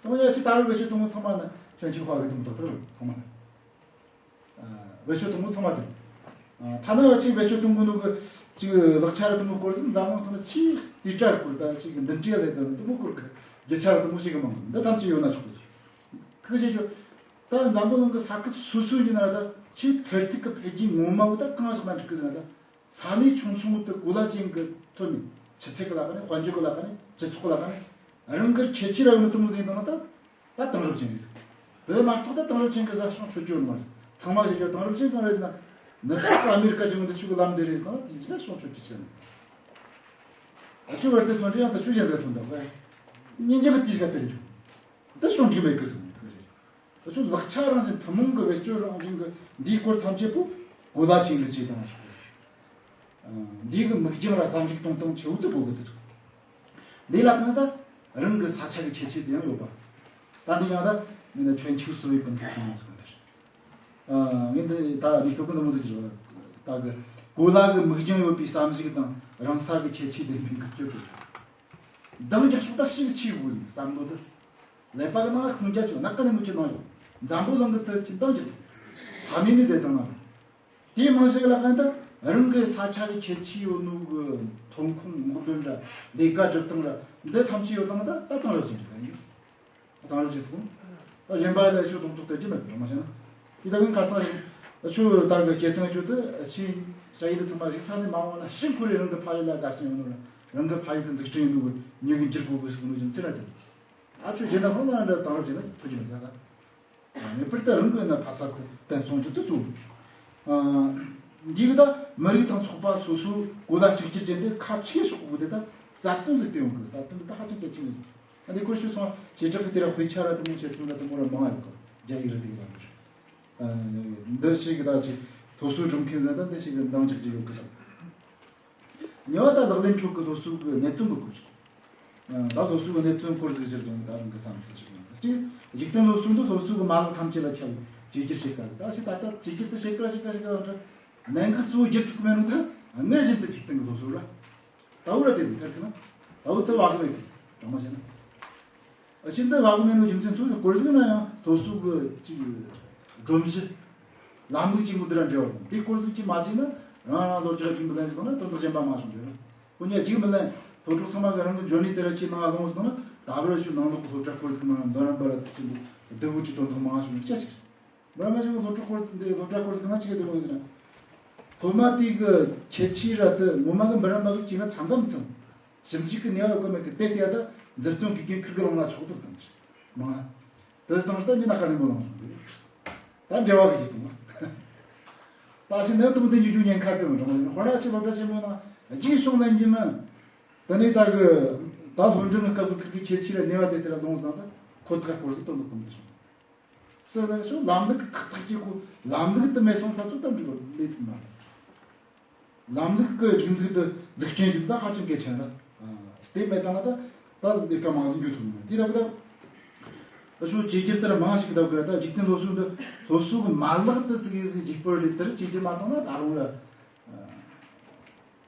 དེ་མོ་ཡ་ཆུ་ད་རུ་བེད་སྤྱོད་གཏོང་མཁན་ཚང་མ་ན་ཁྱོད་ཆོས་ཁ་གི་དུམ་བུ་དག་ཚང་མ་ན། བེད་སྤྱོད་གཏོང་གི་ཚང་མ་དེ། ཐ་ན་ཕྱིའི་བེད་སྤྱོད་གཏོང་གི་ནོ་གི་ཅིག་ལག་ཆ་ར་དུ་མོ་སྐོར་ཟིག་འཛམ་གླིང་སྟེང་ན་ཆེས་རྩིས་ཁྲ་སྐོར་ད་ཅིག་འདི་འདྲའི་ལས་དོན་དུ་མོ་སྐོར་གི་རྒྱུ་ཆ་ར་དུ་མོ་ཞིག་གི་མང་གི་འདི་ཐམས་ཅད་ཡོད་ན་ཆོག་གི་ཟིག་ཁི་ཆོས་ཆོ། ད་འཛམ་བུ་གླིང་གི་ས་ཁུལ་སོ་སོ་ཡིན་ན་ར་ད་ཆེས་མཐར་ཐུག་གི་འཕེལ་རྒྱས་ངོ་མ་བོ་ད་གང་ཞིག་ན་འགྲིག་གི་ཟེར་ན་ད། ས་གནས་ཆུང་ཆུང་དུ་གོ་ལ་ཅན་གྱི་ཐོན་ནས་ཆུ་ཚད་ཀྱི་ལ་ཁ་ནས། དཔལ་འབྱོར་གྱི་ལ་ཁ་ནས། སྤྱི་ཚོགས་ཀྱི་ལ་ཁ་ནས་རང་གི་ཁྱད་ཆོས་ར་ཡོད་ནི་དུ་མོ་ཟིན་དང་ན་ད་ད་དེང་རབས་ཅན་རེད་ཟེར། དེ་མ་གཏོགས་ད་དེང་རབས་ཅན་གྱི་ཟ་ཤོང་ཆོད་རྒྱུ་ཡོད་མ་རེད། ཚང་མ་ཞིག་ཡོད་དེང་རབས་ཅན་གང་རེད་ཟེར་ན། ནུབ་ཕྱོགས་ཀྱི་ཨ་མེ་རི་ཀ་ཅན་གྱི་འདི་ཆུ་གི་ལམ་དེ་རེད་ཟེར་ན་དེ་ཟ་ཤོང་ཆོད་རྒྱུ་ཆེ་ནི། ཨ་ཆུ་བར་དེ་ཐོན་ཏེ་ཡང་ད་ཆུ་གཞན་ཟ་ཐོན་ད་གོ་ཡ། སྙིང་རྗེ་གི་དེ་ཟ་དེ་རེད། ད་ཤོང་གི་མེད་གི་ཟེར་ནི་ད་གོ་ཟེར། ཁོ་ཚོ་ལག་ཆ་རང་བཞིན་ཐུན་མོང་གི་བེད་སྤྱོད་རང་བཞིན་གྱི་འདིའི་སྐོར་ཐམས་ཅད་པོ་གོ་ལ་ཅན་གྱི་ཆེད་དུ་མ་ཆོག་གི། འདིའི་གི་མིག་རྒྱང་ར་བསམ་གཞིག་གཏོང་སྟངས་ཆེ་བོ་དེ་གོ་གི་དེ་ཚོ། འདི་ལ་ཁང་ད་རང་གི་ས་ཆ་གི་ཁྱད་ཆོས་དེ་ཡང་ཡོད་པ། ད་འདི་ཡང་ད་མིན་ན་全球思维本土ཐུན་མོང་ཚོ་གི་འདིར། ངས་འདི་ད་འདི་ཤོག་གི་འདི་མོ་ཟིག་གི་རེད། ད་གི་གོ་ལ་གི་མིག་རྒྱང་ཡོད་པའི་བསམ་གཞིག་དང་རང་ས་གི་ཁྱད་ཆོས་ལྡན་པའི་འགུལ་སྐྱོད་དེ། འདང་རྒྱག་ཕྱོགས་ད་ཞིག་ཆེ་དགོས་ཟིག་བསམ་བློ་དེ། ཀླད་པ་གི་ནང་ལ་ཤོང་རྒྱ་ཆེ་བ་ནག་གི་ནི་མི་ཆེ་ནང་ཡོད། འཛམ་བུ་གླིང་གི་ཚུལ་གྱི་འདང་རྒྱག་ས་གནས་ནི་དེ་དང་ན། དེའི་རྨང་གཞི་གི་ལ་ཁང་ད་རང་གི་ས་ཆ་གི་ཁྱད་ཆོས་ཡོད་ནོ་གི་ཐོན་ཁུངས་སྔོག་འདོན་ར་ལས་ཀ་སྒྲུབ་སྟངས་ར་འདི་ཐམས་ཅད་ཡོད་དང་ད་ད་དེང་རབས་ཅན་རེད་ཡིན། དེང་རབས་ཅན་སོང་། ད་གཞན་པ་ལ་ཆོས་དོན་ཐོག་ཏུ་རྒྱུ་མེད་པ་མ་བྱས་ན། དེ་ད་གིན་ཁར་སང་རིང་ཆོས་ད་གི་སྐྱེ་སེང་ཆོས་དུ་ཕྱིན་ཞ་ཡི་ལ་ཚང་མ་རིག་ས་ནས་མ་འོངས་ན་ཤིན་ཁོ་རེ་རང་གི་ཕ་ཡུལ་ལ་དགའ་ཞེན་ཡོད་ནོ་ར་རང་གི་ཕ་ཡུལ་དུ་འཛུགས་སྐྲུན་ཡོད་ནོ་གི་མྱི་གི་འགྱུར་དགོས་གི་ཟེར་གི་ནོ་རྒྱུ་མཚན་ར་དེ། ཨ་ཆོས་རྗེས་ན་ཧོ་ན་འདྲ་དེང་རབས་ཅན་ན་ཐུག་རྒྱུ་མེད་ད། ངེས་པར་དུ་རང་གི་ན་ཕ་ས་དེ་བརྟན་སྲུང་རྒྱུ་དེ་གཙོ་བོ། འདི་གི་ད་མི་རིགས་དང་ཚོགས་པ་སོ་སོའི་གོ་ལ་གཅིག་གྱུར་ཅན་དེ་ཁ་ཆེ་ཤོག་གི་དེ་ད་རྩ་དོན་ཟིག་བསྟན་ཡོང་གི། རྩ་དོན་དེ་ད་ཧ་ཅང་གལ་ཆེན་ཟིག་ཨ་འདི་ཁོ་ཤུ་སོང་བྱེ་བྲག་གི་དེ་ར་དཔེ་ཆ་ར་དེ་མོ་བྱེད་ཐུབ་ན་དེ་མོ་ར་མང་ཡོད་གི། རྒྱ་ཡིག་ར་དེ་གི་ར་འདི་ཞིག་གི་ད་ཅིག་སློབ་གསོ་སྒྲུབ་མཁན་ཟེར་ད་འདི་ཞིག་གི་འདང་རྒྱག་རྒྱུ་ཡོད་གི་ད། ཉེ་བ་ད་ལག་ལེན་ཁྲོད་ཀྱི་སློབ་གསོ་གི་གནད་དོན་གི་སྐོར་ཞིག་ད་སློབ་གསོ་གི་གནད་དོན་སྐོར་ཟིག་གཞིར་བཟུང་ད་རང་གི་བསམ་ཚུལ་ཞིག་ཡོང་གི། གཅིག་འཇིག་རྟེན་སློབ་གསོ་འདི་སློབ་གསོ་གི་མ་ལག་ཐམས་ཅད་ལ་ཁྱབ་བྱས་བསྒྱུར་བྱེད་དཀའ་གི། ད་ཞིག་ད་ལྟ་བསྒྱུར་དུ་བྱེད་དཀའ་བྱེད་དཀའ་བྱེད་དཀའ་ལ་གནད་འགག་གཙོ་བོ་བསྒྱུར་ཐུབ་མེད་ནོ་ད་སྔར་བཞིན་དུ་འཇིག་རྟེན་གི་སློབ་གསོ་ར། ད་འུ་ར་དེ་ལས་ཐར་ཐུབ་ན་ད་འུ་ད་བ་གི་མེད་གི་དྲང་མོ་བཤད་ན། ཨ་ཕྱིར་འདི་བ་གི་མེད་ནོ་རྒྱུ་མཚན་ཚོ་ཡང་སྐོར་ཟིག་ན་ཡང་སློབ་གསོ་གི་ཅིག་སྒྲོམ་གཞི་ལམ་ལུགས་ཅིག་མོ་འདི་ར་འབྲེལ་བ་དང་དེ་སྐོར་ཟིག་ཅིག་མ་བྱས་ན་རང་རང་སློབ་གྲྭ་ཅིག་མོ་ལེན་ཟིག་ན་དོན་དག་གཞན་པ་མ་བྱུང་རེད། ཁོ་ཉ་ཅིག་མི་ལེན་སློབ་ཕྲུག་ཚང་མ་གི་རང་གི་འཇོན་ནུས་དེ་ར་ཅིག་ནང་ལ་ལོངས་ཟིག་ན་ད་བར་ཞུ་ནང་ལོག་གི་སློབ་གྲྭ་སྐོར་ཟིག་ན་འདོན་ར་འབར་ར་ཅིག་འདི་བུ་ཅིག་དོན་དག་མ་བྱུང་རེད་ཅི་ཞིག་མ་མ་ཞིག་སློབ་ཕྲུག་སྐོར་འདི་སློབ་གྲྭ་སྐོར་ཟིག་ན་ཅི་ག་དེ་མོ་ཟེར་ན། སློབ་མ་དེ་གི་ཁྱད་ཆོས་ར་དེ་ངོ་མ་གི་འབུམ་རམས་པ་ཟིག་བྱས་ན་འཚང་ཀ་མི་ཚང་། ཞིབ་འཇུག་གི་ནུས་པ་ཡོད་གི་མེད་གི་དེ་ལྟས་ད་མཛུབ་སྟོན་དགེ་རྒན་ཁིར་གི་ལངས་ན་ཆོག་དེ་ཟིག་དང་ཞིག་མང་ན། དེ་ཟིག་དང་ད་ཉི་ན་ཁ་ནས་མོ་ལངས་ ད་འབྲེལ་བ་གི་ཅིག་དང་། ད་ཕྱི་ནས་དུམ་དུ་འཇུ་རྒྱུ་ཉེན་ཁ་གི་མི་འགྲོ་མ་ཡིན། ཧོ་ན་ཕྱི་སློབ་གྲྭ་ཆེན་མོ་ན་རྗེས་བྱུང་ལེན་གྱི་མིན། དེ་ནས་ད་གི་ད་སློབ་འབྲིང་གི་སྐབས་ཀྱི་ཁུར་གི་ཁྱད་ཆོས་ལ་ནུས་པ་དེ་དེ་ལ་ལོངས་བཟང་ད་ཁོ་ཐག་སྐོར་ཟིག་དོན་དུ་གཏོང་དུ་བྱུང་། ཟེར་ན་ཤོག་ལམ་ལུགས་ཀྱི་ཁག་ཐེག་ཅིག་གོ། ལམ་ལུགས་དེ་མེད་སོང་ད་ཚོད་ད་འགྲིག་གི་ལས་ཐུབ་མ་རེད། ལམ་ལུགས་ཀྱི་སྒྲིག་འཛུགས་དེ་འཛུགས་སྐྲུན་བྱེད་ད་ཧ་ཅང་གལ་ཆེན་ལ། དེ་མེད་ཙང་ད་ད་ལས་ཀ་མང་ཟིག་འགྱོ་ཐུབ་མེད། དེ་ལྟ་བུ་ད་ཨ་ཤོག་བཅོས་བསྒྱུར་ལྟར་མང་ཞིག་ད་བར་ད་འཇིག་རྟེན་སློབ་གསོ་འདི་སློབ་གསོ་གི་མ་ལག་དེ་ཙིག་གེ་ཟིག་འཇིག་པར་ལས་དེར་བཅོས་བསྒྱུར་མ་བཏང་ན་ད་རུང་ར།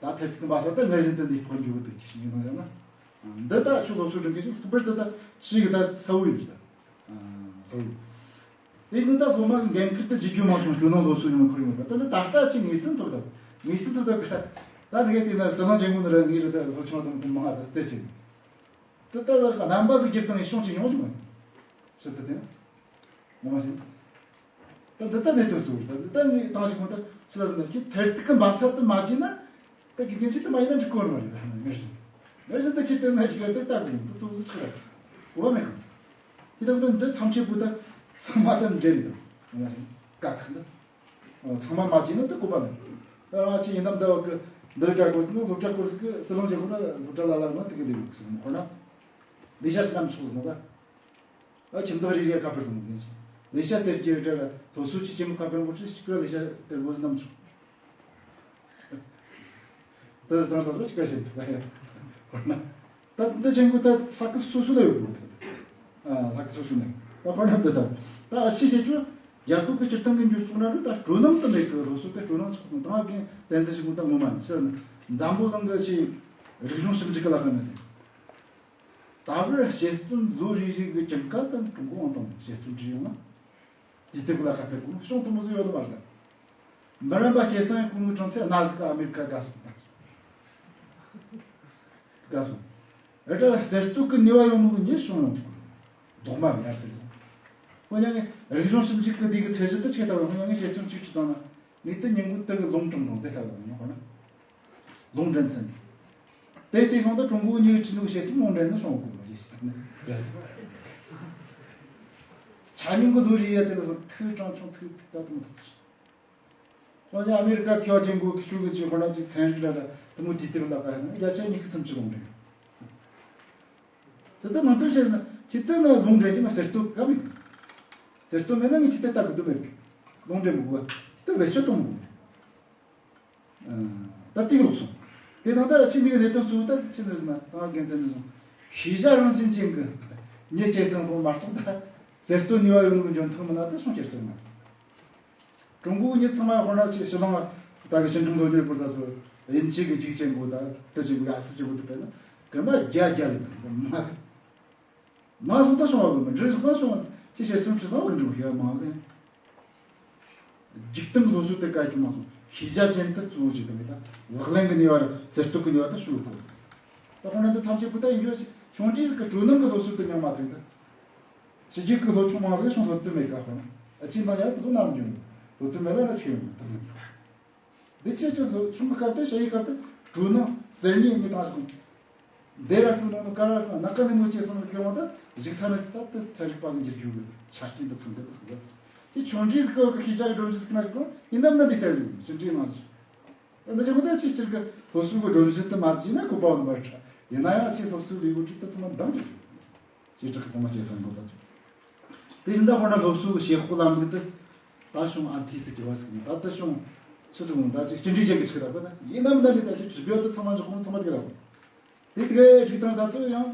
ད་ཐེར་ཐུག་གི་འབའ་ས་ད་ངར་བཞིན་དུ་འདི་ཐོག་འཇུག་གི་འདུག་ཅི་ཞིག་ཡིན་ན་ཡང་ན། འདི་ད་ཆུ་སློབ་གསོ་སྒྲུབ་མཁན་ཞིག་ལྷག་པར་དུ་ད་ཞིག་གི་ད་ས་བོ་ཡིན་གྱི་ད། ས་བོ་ཡིན། དེ་བཞིན་ད་སློབ་མ་གི་འགན་ཁུར་དུ་བརྗེ་རྒྱུ་མ་སོང་སྤྱོད་ནང་སློབ་གསོ་ཡོང་ཁུར་ཡོང་གི་ད་ད་ད་ལྟ་ཅི་ངེས་སེམས་ཐོབ་ད། ངེས་སེམས་ཐོབ་ད་གི་ད་དེ་གས་དེ་ན་ཟི་ལིང་ཇན་གོ་ནི་ར་ངེས་རེད་ད་སློབ་ཆུང་དང་དུ་མ་ད་སྟེར་ཅིག་ད་ལྟ་རྣམ་པ་ཟིག་སྒྱུར་བཏང་ཡི་ཤོང་ཅི་ཡོང་ཅི་མ་ཡིན། ཞིབ་ཏུ་བསྟན། ངོ་མ་བཞིན། ད་འདི་ལྟ་གནད་དོན་གཙོ་བོ་རེད། ད་འདི་ལྟ་ངས་བཏང་ཞིག་གོང་དུ་ཕྱི་ལ་ཟིན་ན་ཁྱེད་ཐེར་ཐུག་གི་འབའ་ས་དུ་མ་བྱས་ན་ད་དགེ་རྒན་ཅིག་ཏུ་མ་ཡིན་ན་འགྲིག་གོ་ར་མ་རེད། ད་ངར་བཞིན་ངར་བཞིན་ད་ཁྱེད་ལྟ་ན་ཞིག་ར་ད་ལྟ་དགོས་འདི་གཙོ་བོ་ཟིག་ཆགས་ར་གོ་བ་མེད་གམ། དེ་ལྟ་བུ་ད་འདི་ཐམས་ཅད་པོ་ད་ཚང་མ་ད་འབྲེལ་འདུག་ངར་བཞིན་དཀའ་ཁག་འདི། ཚང་མ་མ་བྱས་ན་ད་གོ་བ་མེད། ད་ང་ཅི་ཡིན་ནམ་ད་བ་གི་འདིར་དགའ་དགོས་ཟིན་ན་སློབ་གྲྭ་སྐོར་ཟིག་གི་སྲིད་ལོང་བྱེད་དགོས་ན་སློབ་གྲྭ་ལ་ལ་ན་དེ་གི་འདི་གི་ཟིན་ཁོ་ན་ལས་བྱ་ཞིག་ནམ་ཆོག་ཟིན་ད། ཨ་ཁྱིམ་བདག་རེ་རེ་ཁ་པར་དང་ལེན་ཞིང་ལས་བྱ་སྟེར་གྱི་རེ་ལ་སློབ་གསོ་ཆེ་ཆེན་པོ་ཁ་པར་འགོ་ཁྲིད་ཞིག་ག་ལས་བྱ་སྟེར་དགོས་ཟིན་ནམ་ཆོག་ད་དང་ད་ཚོ་ཅི་ག་བྱེད་ཐུབ་ཡ། ཧོར་ན། ད་འདི་ཆེན་པོ་ད་ས་ཁུལ་སོ་སོ་ན་ཡོད་དགོས་ཐུབ། ཨ་ས་ཁུལ་སོ་སོ་ན་ཡོད། ད་ཧོར་ན་འདི་ད་ད་ཨ་ཤི་བྱེད་ཆོག་རྒྱལ་ཁབ་ཀྱི་སྤྱིར་བཏང་གི་འགྱུར་ཚོགས་ན་རུ་ད་སྤྲོ་སྣང་དུ་མེད་གི་སློབ་གསོ་དེ་སྤྲོ་སྣང་ཆགས་སོང་ད་ང་གི་བསྟན་འཛིན་ཞིག་མོ་ད་ངོ་མ་ནི་ཤི་འཛམ་བུ་གླིང་གི་ཆེས་རིག་གཞུང་ཞིབ་འཇུག་གི་ལག་ཁ་ན་དེ། ད་བར་དཔྱད་རྩོམ་ལོ་རེ་རེ་གི་གྱངས་ཁ་དང་ཀྲུང་གོ་དབང་དང་དཔྱད་རྩོམ་བྲིས་ཡོང་ན། དེ་དེ་གི་ལ་ཁ་ཕེབས་གོང་བྱུང་ཐུབ་མོ་ཟིག་ཡོད་མ་རེད། འབུམ་རམས་པ་སྐྱེད་སྲིང་གོང་གི་གྲངས་ཚད་གནའ་ཟིག་ག་ཨ་མེ་རི་ཁ་དགའ་སོང་། དགའ་སོང་། ཨེ་ད་ལ་ཟེར་སྟོད་ཀྱི་ནུས་པ་ཡོང་མི་གི་ཉེ་བྱུང་ཡོང་ཐུབ་གི་རྡོག་མ་ཡར་དེ་ཟིན། ཁོ་ཉང་གི་རིག་གཞུང་ཞིབ་འཇུག་གི་དེ་གི་ཚད་གཞི་དུ་ཆེ་ལྟ་བ་ཁོ་ཉང་གི་དཔྱད་རྩོམ་གཅིག་གཅིག་བཏང་ན་ངེས་དུ་ཉིན་གུང་དེ་གི་ལུང་དྲངས་དང་དེ་ལྟ་བ་ཡོང་ཁོ་ན། ལུང་འདྲེན་ཚན། དེ་དེ་སོང་ད་ཀྲུང་གོའི་ཉེ་བའི་ཁྲིམས་ལུགས་བྱེད་སྟངས་ལུང་འདྲེན་ནི་སོང་དགོས་པ་ཞིག་ཆ་སྙོམས་ཀྱི་ལུགས་རེད་ཡ་དེ་ལ་ཐུག་ཀྲང་ཆུང་ཐུག་ཐུག་ད་དུང་ཐུག་ཅིག་ཁོང་ཚོ་ཨ་མེ་རི་ཀ་མཁས་པ་ཅན་གོ་ཁི་ཆུ་གི་ཅིག་ཧོ་ན་ཅིག་ཚན་རིག་ལ་ལ་དུ་མོ་དེ་དེ་ལ་ལ་ཀ་ཡང་བརྒྱ་ཆ་ཉི་ཤུ་སུམ་ཅུ་ལུང་འདྲེན། དེ་ལྟ་ནང་དོན་བཤད་ན་ཅི་ལྟ་ན་ལུང་འདྲེན་གྱི་མ་ཟེར་སྟོད་ཀ་མེད། ཟེར་སྟོད་མེད་ན་ངས་ཅི་ལྟ་ལྟ་གི་འདུག་མེད་གི་ལུང་འདྲེན་མི་དགོས་པ་ཅི་ལྟ་བེད་སྤྱོད་གཏོང་མི་དགོས། ད་ཏིག་ལོག་སོང་། དེ་དང་ད་ཅི་འདི་གི་གནད་དོན་གཙོ་བོ་ད་ཅི་འདི་ཟེར་ན་ད་རྒན་དེ་འདི་སོང་། ཤེས་བྱ་རང་བཞིན་ཅན་གི་ཉེ་སྐྱེ་སེམས་ཁོང་མ་གཏོགས་ད་ཟེར་སྟོད་ནུས་པ་ཡོད་ནོ་གི་འཇོན་ཐང་མི་ན་ད་སོང་ཁྱེར་སོང་ན། ཀྲུང་གོའི་མྱི་ཚང་མ་ཧོ་ན་ཅིག་ཕྱི་ལང་ད་གི་ཕྱི་འབྲུང་ལོ་རྒྱུས་པོ་ད་ཚོ་དབྱིན་ཇི་གི་འཇིག་ཅན་གོ་ད་ད་ཅིག་གི་ཨ་སི་ཅིག་གོ་ད་པས་ན་གི་མ་རྒྱ་རྒྱ་ལ་མ་མ་སོང་ད་སོང་བ་གི་མི་འདྲེ་སོང་ད་སོང་བ་ཅི་བྱེད་སོང་ཁྲི་སོང་བ་འགྲུབ་ཤེས་མ་གི་འཇིག་རྟེན་སློབ་གསོ་དེ་ག་གི་མ་སོང་ཤེས་བྱ་ཅན་དུ་གཙོ་བོ་བྱེད་དུ་མེད་ད་ལག་ལེན་གི་ནུས་པ་ར་ཟེར་སྟོད་གི་ནུས་པ་ད་ཤུགས་ཐོག་ད་ཁོ་ན་འདི་ཐམས་ཅད་པོ་ད་ཡིན་རྒྱུ་ཆུང་འདྲིས་གི་སྤྲོ་སྣང་གི་སློབ་གསོ་དེ་ཉམས་མ་ཐེག་ད། ཕྱི་རྒྱལ་གྱི་སློབ་ཆུང་མང་ཟིག་སོང་སློབ་དུ་མེད་ཀ་ཧོ་ན། ཨ་ཅི་ན་ཡང་དུ་ནམ་རྒྱུན་སློབ་དུ་མེད་ལ་ན་ཆེ་ཡོང་དུ་མེད། འདི་ཆེ་ཆུང་སློབ་ཆུང་གི་སྐབས་དུ་ཤ་ཡི་སྐབས་དུ་གྲུ་ནང་ཟེར་ཉེ་མི་དང་ཞིག་འདི་ར་གྲུ་ནང་དུ་ཀ་ར་ཤོང་ན་ཀ་ནི་མོ་ཆེ་སོང་གི་ཀེ་མོ་ད་གཞིག་ས་ནི་ད་དུ་ཚན་རིག་པ་གི་འགྱུར་རྒྱུ་གི་ཆ་རྐྱེན་དུ་ཚང་གི་དུ་སོང་གི། དེ་ཆུང་འདྲིས་སྐབས་ཀྱི་ཤེས་བྱ་གི་སྒྲོམ་གཞི་ཟིག་ན་ཞིག་ཡིན་ནམ་ན་འདི་ལྟར་ཡོད་ཆུང་འདྲིས་ནང་ཞིག་ད་འདི་ཆེན་པོ་ད་ཅིག་སྤྱིར་གི་སློབ་གསོ་གི་སྒྲོམ་གཞི་དུ་མ་བརྩིས་ན་གོ་པ་འོན་པར་ཁྲ་ཡིན་ན་ཡང་ཕྱི་སློབ་གསོ་ལས་འགོ་ཁྲིད་དུ་ཚང་མ་འདང་ཅིག་ཡོད། བྱེ་བྲག་གི་ཐོག་མ་བྱེད་སེམས་འགོ་ད་ཅིག་དེ་བཞིན་ད་ཧོ་ན་སློབ་གསོ་གི་བྱེད་དཔོག་ལམ་ལུགས་དུ་ད་བྱུང་ཨ་ཐི་སི་གི་བ་ཟིག་ད་ད་བྱུང་ཕྱི་སུ་འོང་ད་ཅིག་སྤྱི་འགྲིག་བྱེད་གི་ཆིག་ད་པ་ད་ཡིན་ནམ་ད་ནི་ད་ཅིག་ཇི་བེ་དུ་ཚང་མ་འཇོག་གོང་ཚང་མ་དེ་ག་ད་དེ་དེ་གའི་སྒྲིག་སྟངས་ད་ཚོ་ཡང་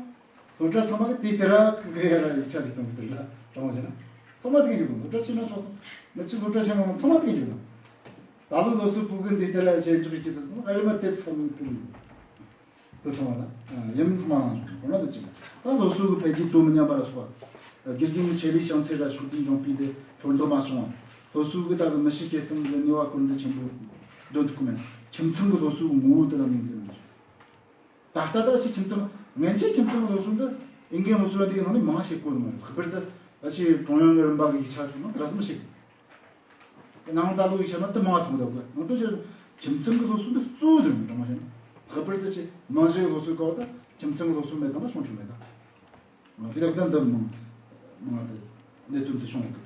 སློབ་གྲྭ་ཚང་མ་གི་དེ་དེ་ར་གི་གི་ཡ་ར་ཡིག་ཆ་ལི་སྟངས་དེ་ར་དྲང་བ་བྱས་ན་ཚང་མ་དེ་གི་འཇོག་སློབ་གྲྭ་ཆེ་ན་ཆོག་སོང་ན་ཅིག་སློབ་གྲྭ་ཆེན་མོ་ཚང་མ་དེ་གི་འཇོག་ན་ད་ལོ་སློབ་གསོ་ཕུག་གི་འདི་དེ་ར་ཆེ་འཇོག་གི་ཅི་ད་ཚང་མ་ཨ་རི་མ་དེ་ཚང་མ་དེ་གི་འཇོག་དུ་སོང་བ་ན། ཡིན་མིན་ཚང་མ་རང་བྱུང་ཁོ་ན་དུ་བྱེད། ད་སློབ་གསོ་གི་འཕེལ་རྒྱས་དོ་མི་མཉམ་པ་ལ་སོགས་པ། དགེ་རྒན་གྱི་ཆེད་ལས་བྱང་ཚད་ལ་ཤུགས་ལྡན་འབྱུང་སྤུས་དེ་མཐོར་འདེགས་མ་བྱུང་བ། སློབ་གསོ་གི་ད་གི་མི་ཤི་སྐྱེ་གསུམ་གི་ནུས་པ་བཀོད་འདོམས་ཆེན་པོ་འདོན་ཐུབ་ཀྱི་མེད། ཁྱིམ་ཚང་གི་སློབ་གསོ་གི་ངོ་བོ་དེ་ལ་ངོས་འཛིན་མི་བྱེད། ད་ལྟ་ད་ཕྱི་ཁྱིམ་ཚང་སྔན་ཆད་ཁྱིམ་ཚང་གི་སློབ་གསོ་འདི་ཨིན་སྐད་སློབ་གསོ་ལ་འདི་གི་ནང་ནས་མང་ཞིག་བཀོད་མ་རེད། ལྷག་པར་དུ་ད་ཕྱི་ཀྲུང་དབྱང་གི་རིམ་པ་གི་ཡིག་ཆ་ཚོ་ནང་དེ་ར་སེམས་ཤིག་ནང་ད་ལོ་ཡིག་ཆ་ནང་དུ་མང་ཐོང་དགོས་ནང་དུ་ཁྱིམ་ཚང་གི་སློབ་གསོ་འདི་གཙོ་བོ་ཟིག་མི་འདྲ་མ་བྱས་ན་ལྷག་པར་དུ་ཕྱི་མང་གཞི་གི་སློབ་གསོའི་སྐབས་དུ་ཁྱིམ་ཚང་གི་སློབ་གསོ་མེད་དང་ན་སྲུང་སྐྱོབ་མེད་དང་། དེ་ལ་གཏན་དུ་མང་མང་དུ་གནད་དོན་དུ་བྱུང་ཡོད།